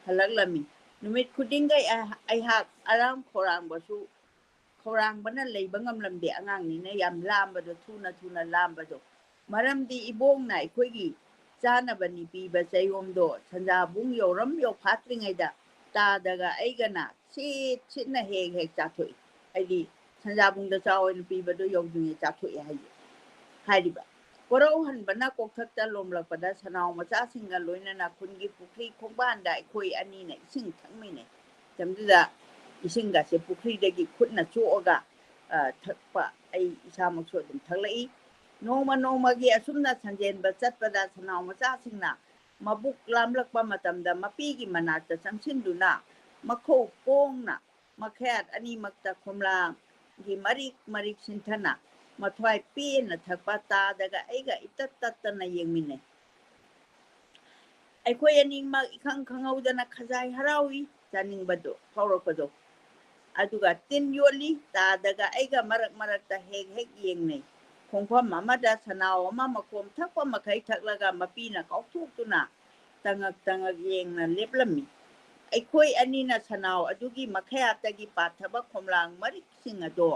ꯍꯜꯂꯛꯂꯝꯃꯤ꯫ ꯅꯨꯃꯤꯠ ꯈꯨꯗꯤꯡꯒꯤ ꯑꯩꯍꯥꯛ ꯑꯔꯥꯝ ꯈꯧꯔꯥꯡꯕꯁꯨ, ꯈꯧꯔꯥꯡꯕꯅ ꯂꯩꯕ ꯉꯝꯂꯝꯗꯦ꯫ ꯑꯉꯥꯡꯅꯤꯅ ꯌꯥꯝ ꯂꯥꯝꯕꯗꯣ, ꯊꯨꯅ ꯊꯨꯅ ꯂꯥꯝꯕꯗꯣ꯫ ꯃꯔꯝꯗꯤ ꯏꯕꯣꯛꯅ ꯑꯩꯈꯣꯏꯒꯤ ꯆꯥꯅꯕꯅꯤ ꯄꯤꯕ ꯆꯌꯣꯝꯗꯣ ꯁꯟꯖꯥꯕꯨꯡ ꯌꯧꯔꯝ ꯌꯧꯐꯥꯠꯇ꯭ꯔꯤꯉꯩꯗ ꯇꯥꯗꯒ ꯑꯩꯒꯅ ꯁꯤꯠ ꯁꯤꯠꯅ ꯍꯦꯛ ꯍꯦꯛ ꯆꯥꯊꯣꯛꯏ꯫ ꯍꯥꯏꯗꯤ ꯁꯟꯖꯥꯕꯨꯡꯗ ꯆꯥꯎ ꯍꯥꯏꯅ ꯄꯤꯕꯗꯣ ꯌꯧꯗ꯭ꯔꯤꯉꯩ ꯆꯥꯊꯣꯛꯑꯦ ꯍꯥꯏꯁꯦ꯫ ꯍꯥꯏꯔꯤꯕ ꯀꯣꯔꯧꯍꯟꯕꯅ ꯀꯣꯛꯊꯛꯇ ꯂꯣꯝꯂꯛꯄꯗ ꯁꯅꯥꯎ ꯃꯆꯥꯁꯤꯡꯒ ꯂꯣꯏꯅꯅ ꯈꯨꯟꯒꯤ ꯄꯨꯈ꯭ꯔꯤ ꯈꯣꯡꯕꯥꯟꯗ ꯑꯩꯈꯣꯏ ꯑꯅꯤꯅ ꯏꯁꯤꯡ ꯊꯛꯃꯤꯟꯅꯩ꯫ ꯃꯇꯝꯗꯨꯗ ꯏꯁꯤꯡꯒꯁꯦ ꯄꯨꯈ꯭ꯔꯤꯗꯒꯤ ꯈꯨꯠꯅ ꯆꯣꯛꯑꯒ, ꯑ, ꯊꯛꯄ ꯑꯩ ꯏꯁꯥꯃꯛꯁꯨ ꯑꯗꯨꯝ ꯊꯛꯂꯛꯏ꯫ ꯅꯣꯡꯃ ꯅꯣꯡꯃꯒꯤ ꯑꯁꯨꯝꯅ ꯁꯟꯖꯦꯟꯕ ꯆꯠꯄꯗ ꯁꯅꯥꯎ ꯃꯆꯥꯁꯤꯡꯅ ꯃꯕꯨꯛ ꯂꯥꯝꯂꯛꯄ ꯃꯇꯝꯗ ꯃꯄꯤꯒꯤ ꯃꯅꯥꯛꯇ ꯆꯪꯁꯤꯟꯗꯨꯅ ꯃꯈꯧ ꯄꯣꯡꯅ ꯃꯈꯌꯥꯠ ꯑꯅꯤꯃꯛꯇ ꯈꯣꯝꯂꯥꯡꯒꯤ ꯃꯔꯤꯛ ꯃꯔꯤꯛ ꯁꯤꯟꯊꯅ ꯃꯊ꯭ꯋꯥꯏ ꯄꯦꯟꯅ ꯊꯛꯄ ꯇꯥꯗꯒ ꯑꯩꯒ ꯏꯇꯠ ꯇꯠꯇꯅ ꯌꯦꯡꯃꯤꯟꯅꯩ꯫ ꯑꯩꯈꯣꯏ ꯑꯅꯤꯃꯛ ꯏꯈꯪ ꯈꯪꯍꯧꯗꯅ ꯈꯖꯥꯏ ꯍꯔꯥꯎꯏ, ꯆꯥꯅꯤꯡꯕꯗꯣ ꯐꯥꯎꯔꯛꯄꯗꯣ꯫ ꯑꯗꯨꯒ ꯇꯤꯟ ꯌꯣꯠꯂꯤ, ꯇꯥꯗꯒ ꯑꯩꯒ ꯃꯔꯛ ꯃꯔꯛꯇ ꯍꯦꯛ ꯍꯦꯛ ꯌꯦꯡꯅꯩ꯫ ꯈꯣꯡꯐꯝ ꯑꯃꯗ ꯁꯅꯥꯎ ꯑꯃ ꯃꯈꯣꯝ ꯊꯛꯄ ꯃꯈꯩ ꯊꯛꯂꯒ ꯃꯄꯤꯅ ꯀꯥꯎꯊꯣꯛꯇꯨꯅ ꯇꯉꯛ ꯇꯉꯛ ꯌꯦꯡꯅ ꯂꯦꯞꯂꯝꯃꯤ꯫ ꯑꯩꯈꯣꯏ ꯑꯅꯤꯅ ꯁꯅꯥꯎ ꯑꯗꯨꯒꯤ ꯃꯈꯌꯥꯠꯇꯒꯤ ꯄꯥꯊꯕ ꯈꯣꯝꯂꯥꯡ ꯃꯔꯤꯛꯁꯤꯡ ꯑꯗꯣ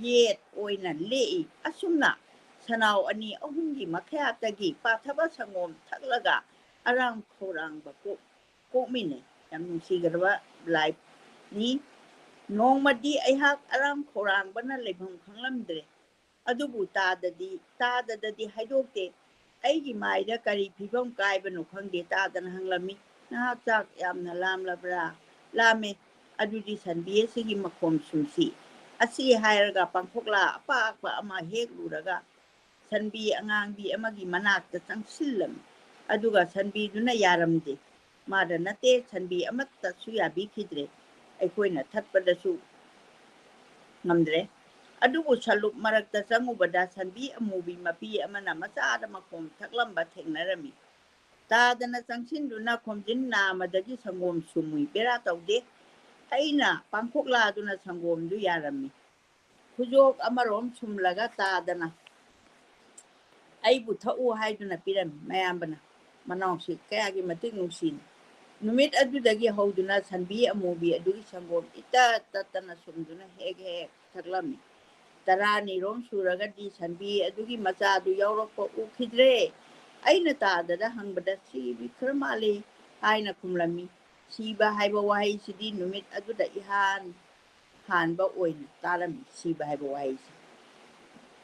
ꯌꯦꯠ ꯑꯣꯏꯅ ꯂꯦꯛꯏ꯫ ꯑꯁꯨꯝꯅ ꯁꯅꯥꯎ ꯑꯅꯤ ꯑꯍꯨꯝꯒꯤ ꯃꯈꯥꯗꯒꯤ ꯄꯥꯊꯕ ꯁꯪꯒꯣꯝ ꯊꯛꯂꯒ ꯑꯔꯥꯝ ꯈꯧꯔꯥꯡꯕ ꯀꯣꯛ-, ꯀꯣꯛꯃꯤꯟꯅꯩ꯫ ꯌꯥꯝ ꯅꯨꯡꯁꯤꯒꯗꯕ ꯂꯥꯏꯐꯅꯤ꯫ ꯅꯣꯡꯃꯗꯤ ꯑꯩꯍꯥꯛ ꯑꯔꯥꯝ ꯈꯧꯔꯥꯡꯕꯅ ꯂꯩꯐꯝ ꯈꯪꯂꯝꯗ꯭ꯔꯦ꯫ ꯑꯗꯨꯕꯨ ꯇꯥꯗꯗꯤ, ꯇꯥꯗꯗꯗꯤ ꯍꯥꯏꯗꯣꯛꯇꯦ꯫ ꯑꯩꯒꯤ ꯃꯥꯏꯗ ꯀꯔꯤ ꯐꯤꯕꯝ ꯀꯥꯏꯕꯅꯣ ꯈꯪꯗꯦ, ꯇꯥꯗꯅ ꯍꯪꯂꯝꯃꯤ, "ꯅꯍꯥꯛ ꯆꯥꯛ ꯌꯥꯝꯅ ꯂꯥꯝꯂꯕ꯭ꯔꯥ?" "ꯂꯥꯝꯃꯦ꯫" "ꯑꯗꯨꯗꯤ ꯁꯟꯕꯤ ꯑꯁꯤꯒꯤ ꯃꯈꯣꯝ ꯁꯨꯝꯁꯤ꯫" ꯑꯁꯤ ꯍꯥꯏꯔꯒ ꯄꯥꯡꯈꯣꯛꯂꯥ ꯑꯄꯥꯛꯄ ꯑꯃ ꯍꯦꯛ ꯂꯨꯔꯒ ꯁꯟꯕꯤ ꯑꯉꯥꯡꯕꯤ ꯑꯃꯒꯤ ꯃꯅꯥꯛꯇ ꯆꯪꯁꯤꯜꯂꯝꯃꯤ꯫ ꯑꯗꯨꯒ ꯁꯟꯕꯤꯗꯨꯅ ꯌꯥꯔꯝꯗꯦ꯫ ꯃꯥꯗ ꯅꯠꯇꯦ, ꯁꯟꯕꯤ ꯑꯃꯠꯇꯁꯨ ꯌꯥꯕꯤꯈꯤꯗ꯭ꯔꯦ꯫ ꯑꯩꯈꯣꯏꯅ ꯊꯠꯄꯗꯁꯨ ꯉꯝꯗ꯭ꯔꯦ꯫ ꯑꯗꯨꯕꯨ ꯁꯂꯨꯛ ꯃꯔꯛꯇ ꯆꯪꯉꯨꯕꯗ ꯁꯟꯕꯤ ꯑꯃꯨꯕꯤ ꯃꯄꯤ ꯑꯃꯅ ꯃꯆꯥꯗ ꯃꯈꯣꯝ ꯊꯛꯂꯝꯕ ꯊꯦꯡꯅꯔꯝꯃꯤ꯫ ꯇꯥꯗꯅ ꯆꯪꯁꯤꯟꯗꯨꯅ ꯈꯣꯝꯖꯤꯟ ꯅꯥꯝꯃꯗꯒꯤ ꯁꯪꯒꯣꯝ ꯁꯨꯝꯃꯨꯏ꯫ ꯕꯦꯔꯥ ꯇꯧꯗꯦ꯫ ꯑꯩꯅ ꯄꯥꯡꯈꯣꯛꯂꯥꯗꯨꯅ ꯁꯪꯒꯣꯝꯗꯨ ꯌꯥꯔꯝꯃꯤ꯫ ꯈꯨꯖꯣꯛ ꯑꯃꯔꯣꯝ ꯁꯨꯝꯂꯒ ꯇꯥꯗꯅ ꯑꯩꯕꯨ ꯊꯛꯎ ꯍꯥꯏꯗꯨꯅ ꯄꯤꯔꯝꯃꯤ꯫ ꯃꯌꯥꯝꯕꯅ ꯃꯅꯥꯎꯁꯤ ꯀꯌꯥꯒꯤ ꯃꯇꯤꯛ ꯅꯨꯡꯁꯤꯅꯤ꯫ ꯅꯨꯃꯤꯠ ꯑꯗꯨꯗꯒꯤ ꯍꯧꯗꯨꯅ ꯁꯟꯕꯤ ꯑꯃꯨꯕꯤ ꯑꯗꯨꯒꯤ ꯁꯪꯒꯣꯝ ꯏꯇꯠ ꯇꯠꯇꯅ ꯁꯨꯝꯗꯨꯅ ꯍꯦꯛ ꯍꯦꯛ ꯊꯛꯂꯝꯃꯤ꯫ ꯇꯔꯥꯅꯤꯔꯣꯝ ꯁꯨꯔꯒꯗꯤ ꯁꯟꯕꯤ ꯑꯗꯨꯒꯤ ꯃꯆꯥꯗꯨ ꯌꯥꯎꯔꯛꯄ ꯎꯈꯤꯗ꯭ꯔꯦ꯫ ꯑꯩꯅ ꯇꯥꯗꯗ ꯍꯪꯕꯗ, "ꯁꯤꯕꯤ ꯈꯔ ꯃꯥꯜꯂꯤ" ꯍꯥꯏꯅ ꯈꯨꯝꯂꯝꯃꯤ꯫ ꯁꯤꯕ ꯍꯥꯏꯕ ꯋꯥꯍꯩꯁꯤꯗꯤ ꯅꯨꯃꯤꯠ ꯑꯗꯨꯗ ꯏꯍꯥꯟ ꯍꯥꯟꯕ ꯑꯣꯏꯅ ꯇꯥꯔꯝꯃꯤ, ꯁꯤꯕ ꯍꯥꯏꯕ ꯋꯥꯍꯩꯁꯦ꯫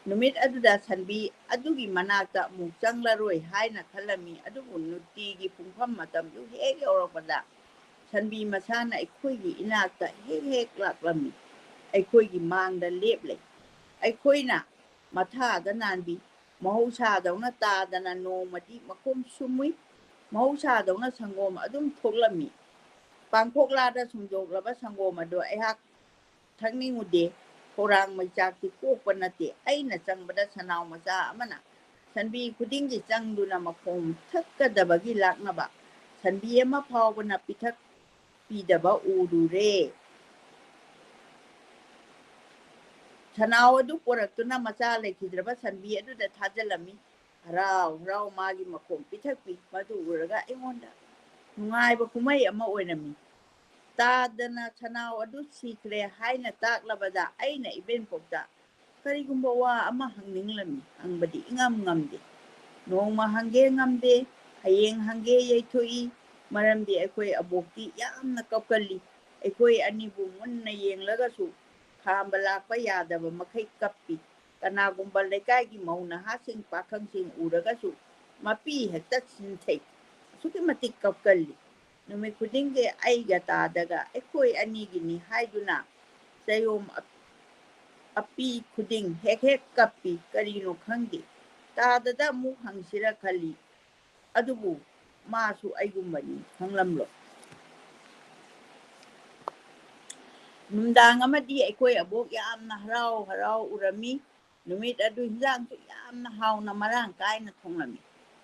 ꯅꯨꯃꯤꯠ ꯑꯗꯨꯗ ꯁꯟꯕꯤ ꯑꯗꯨꯒꯤ ꯃꯅꯥꯛꯇ ꯑꯃꯨꯛ ꯆꯪꯂꯔꯣꯏ ꯍꯥꯏꯅ ꯈꯜꯂꯝꯃꯤ, ꯑꯗꯨꯕꯨ ꯅꯨꯡꯇꯤꯒꯤ ꯄꯨꯡꯐꯝ ꯃꯇꯝꯗꯨ ꯍꯦꯛ ꯌꯧꯔꯛꯄꯗ ꯁꯟꯕꯤ ꯃꯁꯥꯅ ꯑꯩꯈꯣꯏꯒꯤ ꯏꯅꯥꯛꯇ ꯍꯦꯛ ꯍꯦꯛ ꯂꯥꯛꯂꯝꯃꯤ꯫ ꯑꯩꯈꯣꯏꯒꯤ ꯃꯥꯡꯗ ꯂꯦꯞꯂꯩ꯫ ꯑꯩꯈꯣꯏꯅ ꯃꯊꯥꯗ ꯅꯥꯟꯕꯤ꯫ ꯃꯍꯧꯁꯥꯗꯧꯅ ꯇꯥꯗꯅ ꯅꯣꯡꯃꯗꯤ ꯃꯈꯣꯝ ꯁꯨꯝꯃꯨꯏ꯫ ꯃꯍꯧꯁꯥꯗꯧꯅ ꯁꯪꯒꯣꯝ ꯑꯗꯨꯝ ꯊꯣꯛꯂꯝꯃꯤ꯫ ꯄꯥꯡꯈꯣꯛꯂꯥꯗ ꯁꯨꯝꯗꯣꯛꯂꯕ ꯁꯪꯒꯣꯝ ꯑꯗꯨ ꯑꯩꯍꯥꯛ ꯊꯛꯅꯤꯡꯉꯨꯗꯦ꯫ ꯈꯧꯔꯥꯡ ꯃꯩꯆꯥꯛꯇꯤ ꯀꯣꯛꯄ ꯅꯠꯇꯦ꯫ ꯑꯩꯅ ꯆꯪꯕꯗ ꯁꯅꯥꯎ ꯃꯆꯥ ꯑꯃꯅ ꯁꯟꯕꯤ ꯈꯨꯗꯤꯡꯒꯤ ꯆꯪꯗꯨꯅ ꯃꯈꯣꯝ ꯊꯛꯀꯗꯕꯒꯤ ꯂꯥꯛꯅꯕ ꯁꯟꯕꯤ ꯑꯃ ꯐꯥꯎꯕꯅ ꯄꯤꯊꯛ ꯄꯤꯗꯕ ꯎꯔꯨꯔꯦ꯫ ꯁꯅꯥꯎ ꯑꯗꯨ ꯄꯣꯔꯛꯇꯨꯅ ꯃꯆꯥ ꯂꯩꯈꯤꯗ꯭ꯔꯕ ꯁꯟꯕꯤ ꯑꯗꯨꯗ ꯊꯥꯖꯤꯜꯂꯝꯃꯤ꯫ ꯍꯔꯥꯎ ꯍꯔꯥꯎ ꯃꯥꯒꯤ ꯃꯈꯣꯝ ꯄꯤꯊꯛꯄꯤ꯫ ꯃꯗꯨ ꯎꯔꯒ ꯑꯩꯉꯣꯟꯗ ꯅꯨꯡꯉꯥꯏꯕ ꯀꯨꯝꯍꯩ ꯑꯃ ꯑꯣꯏꯔꯝꯃꯤ꯫ ꯇꯥꯗꯅ ꯁꯅꯥꯎ ꯑꯗꯨ ꯁꯤꯈ꯭ꯔꯦ ꯍꯥꯏꯅ ꯇꯥꯛꯂꯕꯗ ꯑꯩꯅ ꯏꯕꯦꯟꯄꯣꯛꯇ, ꯀꯔꯤꯒꯨꯝꯕ ꯋꯥ ꯑꯃ ꯍꯪꯅꯤꯡꯂꯝꯃꯤ, ꯍꯪꯕꯗꯤ ꯏꯉꯝ ꯉꯝꯗꯦ꯫ ꯅꯣꯡꯃ ꯍꯪꯒꯦ ꯉꯝꯗꯦ, ꯍꯌꯦꯡ ꯍꯪꯒꯦ ꯌꯩꯊꯣꯛꯏ, ꯃꯔꯝꯗꯤ ꯑꯩꯈꯣꯏ ꯑꯕꯣꯛꯇꯤ ꯌꯥꯝꯅ ꯀꯞꯀꯜꯂꯤ꯫ ꯑꯩꯈꯣꯏ ꯑꯅꯤꯕꯨ ꯃꯨꯟꯅ ꯌꯦꯡꯂꯒꯁꯨ ꯈꯥꯝꯕ ꯂꯥꯛꯄ ꯌꯥꯗꯕ ꯃꯈꯩ ꯀꯞꯄꯤ꯫ ꯀꯅꯥꯒꯨꯝꯕ ꯂꯩꯀꯥꯏꯒꯤ ꯃꯧ ꯅꯍꯥꯁꯤꯡ ꯄꯥꯈꯪꯁꯤꯡ ꯎꯔꯒꯁꯨ ꯃꯄꯤ ꯍꯦꯛꯇ ꯁꯤꯟꯊꯩ꯫ ꯑꯁꯨꯛꯀꯤ ꯃꯇꯤꯛ ꯀꯞꯀꯜꯂꯤ꯫ ꯅꯨꯃꯤꯠ ꯈꯨꯗꯤꯡꯒꯤ ꯑꯩꯒ ꯇꯥꯗꯒ ꯑꯩꯈꯣꯏ ꯑꯅꯤꯒꯤꯅꯤ ꯍꯥꯏꯗꯨꯅ ꯆꯌꯣꯝ ꯑꯞ-, ꯑꯞꯄꯤ ꯈꯨꯗꯤꯡ ꯍꯦꯛ ꯍꯦꯛ ꯀꯞꯄꯤ꯫ ꯀꯔꯤꯅꯣ ꯈꯪꯗꯦ꯫ ꯇꯥꯗꯗ ꯑꯃꯨꯛ ꯍꯪꯁꯤꯔ ꯈꯜꯂꯤ꯫ ꯑꯗꯨꯕꯨ ꯃꯥꯁꯨ ꯑꯩꯒꯨꯝꯕꯅꯤ ꯈꯪꯂꯝꯂꯣꯏ꯫ ꯅꯨꯡꯗꯥꯡ ꯑꯃꯗꯤ ꯑꯩꯈꯣꯏ ꯑꯕꯣꯛ ꯌꯥꯝꯅ ꯍꯔꯥꯎ ꯍꯔꯥꯎ ꯎꯔꯝꯃꯤ꯫ ꯅꯨꯃꯤꯠ ꯑꯗꯨ ꯍꯤꯟꯖꯥꯡꯁꯨ ꯌꯥꯝꯅ ꯍꯥꯎꯅ ꯃꯔꯥꯡ ꯀꯥꯏꯅ ꯊꯣꯡꯂꯝꯃꯤ꯫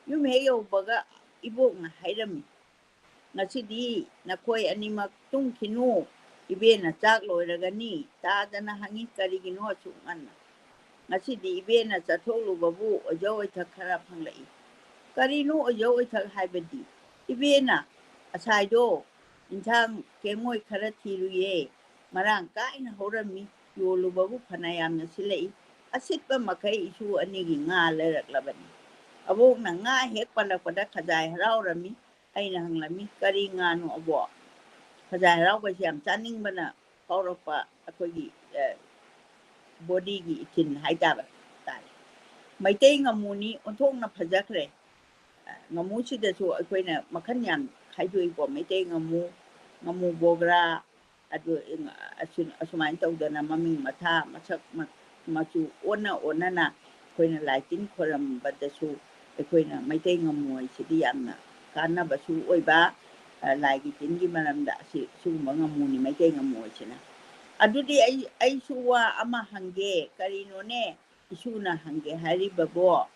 ꯌꯨꯝ ꯍꯦꯛ ꯌꯧꯕꯒ ꯏꯕꯣꯛꯅ ꯍꯥꯏꯔꯝꯃꯤ, "ꯉꯁꯤꯗꯤ ꯅꯈꯣꯏ ꯑꯅꯤꯃꯛ ꯇꯨꯝꯈꯤꯅꯨ, ꯏꯕꯦꯟꯅ ꯆꯥꯛ ꯂꯣꯏꯔꯒꯅꯤ꯫" ꯇꯥꯗꯅ ꯍꯪꯉꯤ, "ꯀꯔꯤꯒꯤꯅꯣ ꯑꯁꯨꯛ ꯉꯟꯅ?" "ꯉꯁꯤꯗꯤ ꯏꯕꯦꯟꯅ ꯆꯠꯊꯣꯛꯂꯨꯕꯕꯨ ꯑꯣꯏꯖ ꯑꯣꯏꯊꯛ ꯈꯔ ꯐꯪꯂꯛꯏ꯫" "ꯀꯔꯤꯅꯣ ꯑꯣꯏꯖ ꯑꯣꯏꯊꯛ ꯍꯥꯏꯕꯗꯤ?" "ꯏꯕꯦꯟꯅ ꯉꯁꯥꯏꯗꯣ ꯏꯟꯁꯥꯡ ꯀꯦꯡꯉꯣꯏ ꯈꯔ ꯊꯤꯔꯨꯏꯌꯦ, ꯃꯔꯥꯡ ꯀꯥꯏꯅ ꯍꯧꯔꯝꯃꯤ, ꯌꯣꯜꯂꯨꯕꯕꯨ ꯐꯅ ꯌꯥꯝꯅ ꯁꯤꯠꯂꯛꯏ꯫ ꯑꯁꯤꯠꯄ ꯃꯈꯩ ꯏꯁꯨ ꯑꯅꯤꯒꯤ ꯉꯥ ꯂꯩꯔꯛꯂꯕꯅꯤ꯫" ꯑꯕꯣꯛꯅ ꯉꯥ ꯍꯦꯛ ꯄꯜꯂꯛꯄꯗ ꯈꯖꯥꯏ ꯍꯔꯥꯎꯔꯝꯃꯤ꯫ ꯑꯩꯅ ꯍꯪꯂꯝꯃꯤ, "ꯀꯔꯤ ꯉꯥꯅꯣ ꯑꯕꯣꯛ?" ꯈꯖꯥꯏ ꯍꯔꯥꯎꯕꯁꯤ ꯌꯥꯝ ꯆꯥꯅꯤꯡꯕꯅ ꯐꯥꯎꯔꯛꯄ ꯑꯩꯈꯣꯏꯒꯤ, ꯑ, ꯕꯣꯗꯤꯒꯤ ꯏꯊꯤꯟ ꯍꯥꯏꯇꯥꯕ ꯇꯥꯔꯦ꯫ "ꯃꯩꯇꯩ ꯉꯥꯃꯨꯅꯤ, ꯑꯣꯟꯊꯣꯛꯅ ꯐꯖꯈ꯭ꯔꯦ꯫" ꯑ, ꯉꯥꯃꯨꯁꯤꯗꯁꯨ ꯑꯩꯈꯣꯏꯅ ꯃꯈꯜ ꯌꯥꯝ ꯈꯥꯏꯗꯣꯛꯏꯀꯣ, ꯃꯩꯇꯩ ꯉꯥꯃꯨ, ꯉꯥꯃꯨ ꯕꯣꯒ꯭ꯔꯥ, ꯑꯗꯨ, ꯑꯁꯨ-, ꯑꯁꯨꯃꯥꯏꯅ ꯇꯧꯗꯅ ꯃꯃꯤꯡ ꯃꯊꯥ, ꯃꯁꯛ ꯃ-, ꯃꯆꯨ ꯑꯣꯟꯅ ꯑꯣꯟꯅꯅ ꯑꯩꯈꯣꯏꯅ ꯂꯥꯏ ꯇꯤꯟ ꯈꯣꯏꯔꯝꯕꯗꯁꯨ ꯑꯩꯈꯣꯏꯅ ꯃꯩꯇꯩ ꯉꯥꯃꯨ ꯍꯥꯏꯁꯤꯗꯤ ꯌꯥꯝꯅ ꯀꯥꯟꯅꯕꯁꯨ ꯑꯣꯏꯕ, ꯑ, ꯂꯥꯏꯒꯤ ꯇꯤꯟꯒꯤ ꯃꯔꯝꯗ ꯑꯁꯤ, ꯁꯤꯒꯨꯝꯕ ꯉꯥꯃꯨꯅꯤ ꯃꯩꯇꯩ ꯉꯥꯃꯨ ꯍꯥꯏꯁꯤꯅ꯫ ꯑꯗꯨꯗꯤ ꯑꯩ, ꯑꯩꯁꯨ ꯋꯥ ꯑꯃ ꯍꯪꯒꯦ, ꯀꯔꯤꯅꯣꯅꯦ ꯏꯁꯨꯅ ꯍꯪꯒꯦ ꯍꯥꯏꯔꯤꯕꯕꯣ?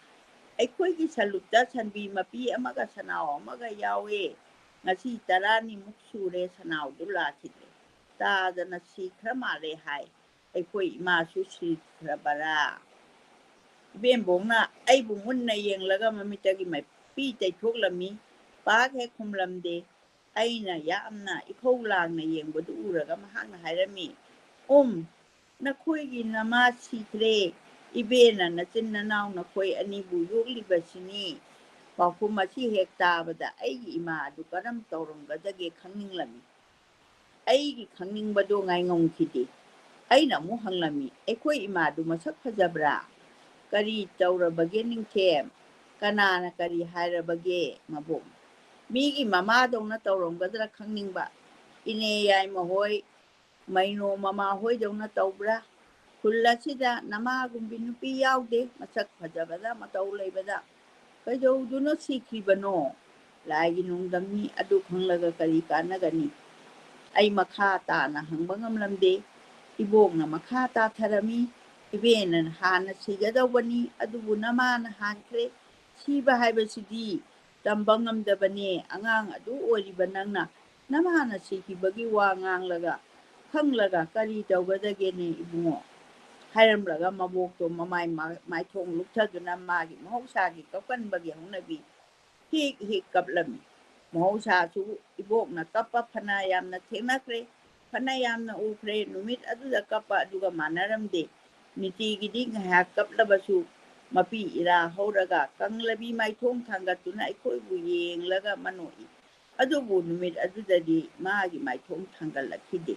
ꯑꯩꯈꯣꯏꯒꯤ ꯁꯂꯨꯛꯇ ꯁꯟꯕꯤ ꯃꯄꯤ ꯑꯃꯒ ꯁꯅꯥꯎ ꯑꯃꯒ ꯌꯥꯎꯋꯦ꯫ ꯉꯁꯤ ꯇꯔꯥꯅꯤꯃꯨꯛ ꯁꯨꯔꯦ ꯁꯅꯥꯎꯗꯨ ꯂꯥꯛꯈꯤꯗ꯭ꯔꯦ꯫ ꯇꯥꯗꯅ ꯁꯤꯈ꯭ꯔ ꯃꯥꯜꯂꯦ ꯍꯥꯏ꯫ ꯑꯩꯈꯣꯏ ꯏꯃꯥꯁꯨ ꯁꯤꯈ꯭ꯔꯕꯔꯥ? ꯏꯕꯦꯝꯕꯣꯛꯅ ꯑꯩꯕꯨ ꯃꯨꯟꯅ ꯌꯦꯡꯂꯒ ꯃꯃꯤꯠꯇꯒꯤ ꯃꯄꯤ ꯇꯩꯊꯣꯛꯂꯝꯃꯤ꯫ ꯄꯥꯛ ꯍꯦꯛ ꯈꯨꯝꯂꯝꯗꯦ꯫ ꯑꯩꯅ ꯌꯥꯝꯅ ꯏꯈꯧ ꯂꯥꯡꯅ ꯌꯦꯡꯕꯗꯨ ꯎꯔꯒ ꯃꯍꯥꯛꯅ ꯍꯥꯏꯔꯝꯃꯤ, "ꯎꯝ, "ꯅꯈꯣꯏꯒꯤ ꯅꯃꯥ ꯁꯤꯈ꯭ꯔꯦ, ꯏꯕꯦꯟꯅ ꯅꯆꯤꯟ ꯅꯅꯥꯎ ꯅꯈꯣꯏ ꯑꯅꯤꯕꯨ ꯌꯣꯛꯂꯤꯕꯁꯤꯅꯤ"꯫ ꯄꯥꯎꯈꯨꯝ ꯑꯁꯤ ꯍꯦꯛ ꯇꯥꯕꯗ ꯑꯩꯒꯤ ꯏꯃꯥ ꯑꯗꯨ ꯀꯔꯝ ꯇꯧꯔꯝꯒꯗꯒꯦ ꯈꯪꯅꯤꯡꯂꯝꯃꯤ꯫ ꯑꯩꯒꯤ ꯈꯪꯅꯤꯡꯕꯗꯨ ꯉꯥꯏꯉꯝꯈꯤꯗꯦ꯫ ꯑꯩꯅ ꯑꯃꯨꯛ ꯍꯪꯂꯝꯃꯤ, "ꯑꯩꯈꯣꯏ ꯏꯃꯥꯗꯨ ꯃꯁꯛ ꯐꯖꯕ꯭ꯔꯥ? ꯀꯔꯤ ꯇꯧꯔꯕꯒꯦ ꯅꯤꯡꯊꯦꯝ? ꯀꯅꯥꯅ ꯀꯔꯤ ꯍꯥꯏꯔꯕꯒꯦ ꯃꯕꯣꯛ? ꯃꯤꯒꯤ ꯃꯃꯥꯗꯧꯅ ꯇꯧꯔꯝꯒꯗ꯭ꯔꯥ ꯈꯪꯅꯤꯡꯕ꯫ ꯏꯅꯦ ꯌꯥꯏꯃ ꯍꯣꯏ, ꯃꯩꯅꯣ ꯃꯃꯥ ꯍꯣꯏꯗꯧꯅ ꯇꯧꯕ꯭ꯔꯥ? ꯈꯨꯜ ꯑꯁꯤꯗ ꯅꯃꯥꯒꯨꯝꯕꯤ ꯅꯨꯄꯤ ꯌꯥꯎꯗꯦ, ꯃꯁꯛ ꯐꯖꯕꯗ ꯃꯇꯧ ꯂꯩꯕꯗ꯫ ꯀꯩꯗꯧꯗꯨꯅ ꯁꯤꯈ꯭ꯔꯤꯕꯅꯣ? ꯂꯥꯏꯒꯤ ꯅꯣꯡꯗꯝꯅꯤ, ꯑꯗꯨ ꯈꯪꯂꯒ ꯀꯔꯤ ꯀꯥꯟꯅꯒꯅꯤ?" ꯑꯩ ꯃꯈꯥ ꯇꯥꯅ ꯍꯪꯕ ꯉꯝꯂꯝꯗꯦ꯫ ꯏꯕꯣꯛꯅ ꯃꯈꯥ ꯇꯥꯊꯔꯝꯃꯤ, "ꯏꯕꯦꯟꯅ ꯍꯥꯟꯅ ꯁꯤꯒꯗꯧꯕꯅꯤ, ꯑꯗꯨꯕꯨ ꯅꯃꯥꯅ ꯍꯥꯟꯈ꯭ꯔꯦ꯫ ꯁꯤꯕ ꯍꯥꯏꯕꯁꯤꯗꯤ ꯇꯝꯕ ꯉꯝꯗꯕꯅꯦ꯫ ꯑꯉꯥꯡ ꯑꯗꯨ ꯑꯣꯏꯔꯤꯕ ꯅꯪꯅ ꯅꯃꯥꯅ ꯁꯤꯈꯤꯕꯒꯤ ꯋꯥ ꯉꯥꯡꯂꯒ ꯈꯪꯂꯒ ꯀꯔꯤ ꯇꯧꯒꯗꯒꯦꯅꯦ ꯏꯕꯨꯡꯉꯣ?" ꯍꯥꯏꯔꯝꯂꯒ ꯃꯕꯣꯛꯇꯣ ꯃꯃꯥꯏ ꯃꯥ-, ꯃꯥꯏꯊꯣꯡ ꯂꯨꯞꯊꯗꯨꯅ ꯃꯥꯒꯤ ꯃꯍꯧꯁꯥꯒꯤ ꯀꯞꯀꯟꯕꯒꯤ ꯍꯧꯅꯕꯤ ꯍꯤꯛ ꯍꯤꯛ ꯀꯞꯂꯝꯃꯤ꯫ ꯃꯍꯧꯁꯥꯁꯨ ꯏꯕꯣꯛꯅ ꯀꯞꯄ ꯐꯅ ꯌꯥꯝꯅ ꯊꯦꯡꯅꯈ꯭ꯔꯦ, ꯐꯅ ꯌꯥꯝꯅ ꯎꯈ꯭ꯔꯦ꯫ ꯅꯨꯃꯤꯠ ꯑꯗꯨꯗ ꯀꯞꯄ ꯑꯗꯨꯒ ꯃꯥꯟꯅꯔꯝꯗꯦ꯫ ꯅꯤꯇꯤꯒꯤꯗꯤ ꯉꯥꯏꯍꯥꯛ ꯀꯞꯂꯕꯁꯨ ꯃꯄꯤ ꯏꯔꯥ ꯍꯧꯔꯒ ꯀꯪꯂꯕꯤ ꯃꯥꯏꯊꯣꯡ ꯊꯥꯡꯒꯠꯇꯨꯅ ꯑꯩꯈꯣꯏꯕꯨ ꯌꯦꯡꯂꯒ ꯃꯅꯣꯛꯏ꯫ ꯑꯗꯨꯕꯨ ꯅꯨꯃꯤꯠ ꯑꯗꯨꯗꯗꯤ ꯃꯥꯒꯤ ꯃꯥꯏꯊꯣꯡ ꯊꯥꯡꯒꯠꯂꯛꯈꯤꯗꯦ꯫